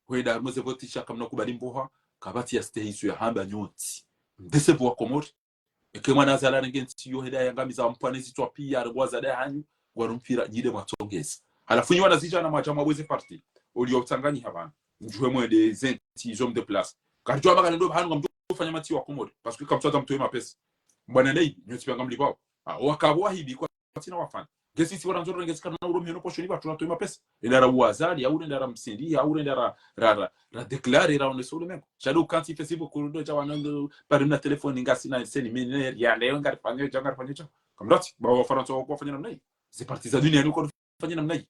hwenda harumwa ze voti sha kamna kubali mboha, kapvatsi ya stehi isu ya hamba nyontsi. Mdécevoir wa Komori. Eke mwana Azali arenge ntsi yo heda yangamiza wampwane zitswa piya, arengwa zada hanyu, ngwarumfira, nyi de mwatsongeza. Halafu nyi wanazidjana mwadja mwabwe ze parti, olio utsanganyi hapvanu. Mdjuhe mwende ze ntsi zo mdéplace. Karidjo amba kale ndo pvanu ngamdjo ufanya matsi wa Komori, parce que kamtswadza mtowe mapesa. Bwana Nei, nyontsi piya ngamlipvao. Ah, wakapvo wahibi kwa tsina wafanya. Nge sisi warandzo rengezi kana uro miono poshoni pvatsu ratowe mapesa. Enda ra uwa Azali, au enda ra msindi, au enda ra, ra, ra, ra déclarer, ra onese ulemengu. Sha de ukantsi Facebook, kurudo dja wana ndo, pari mna telefoni, ngasina seni, mene, ya, leo, ngarifanye, dja, ngarifanye, dja. Kamdati, ba Wafarantsa wako wafanya namna hii. Ze parti za duniani wako wafanya namna hii.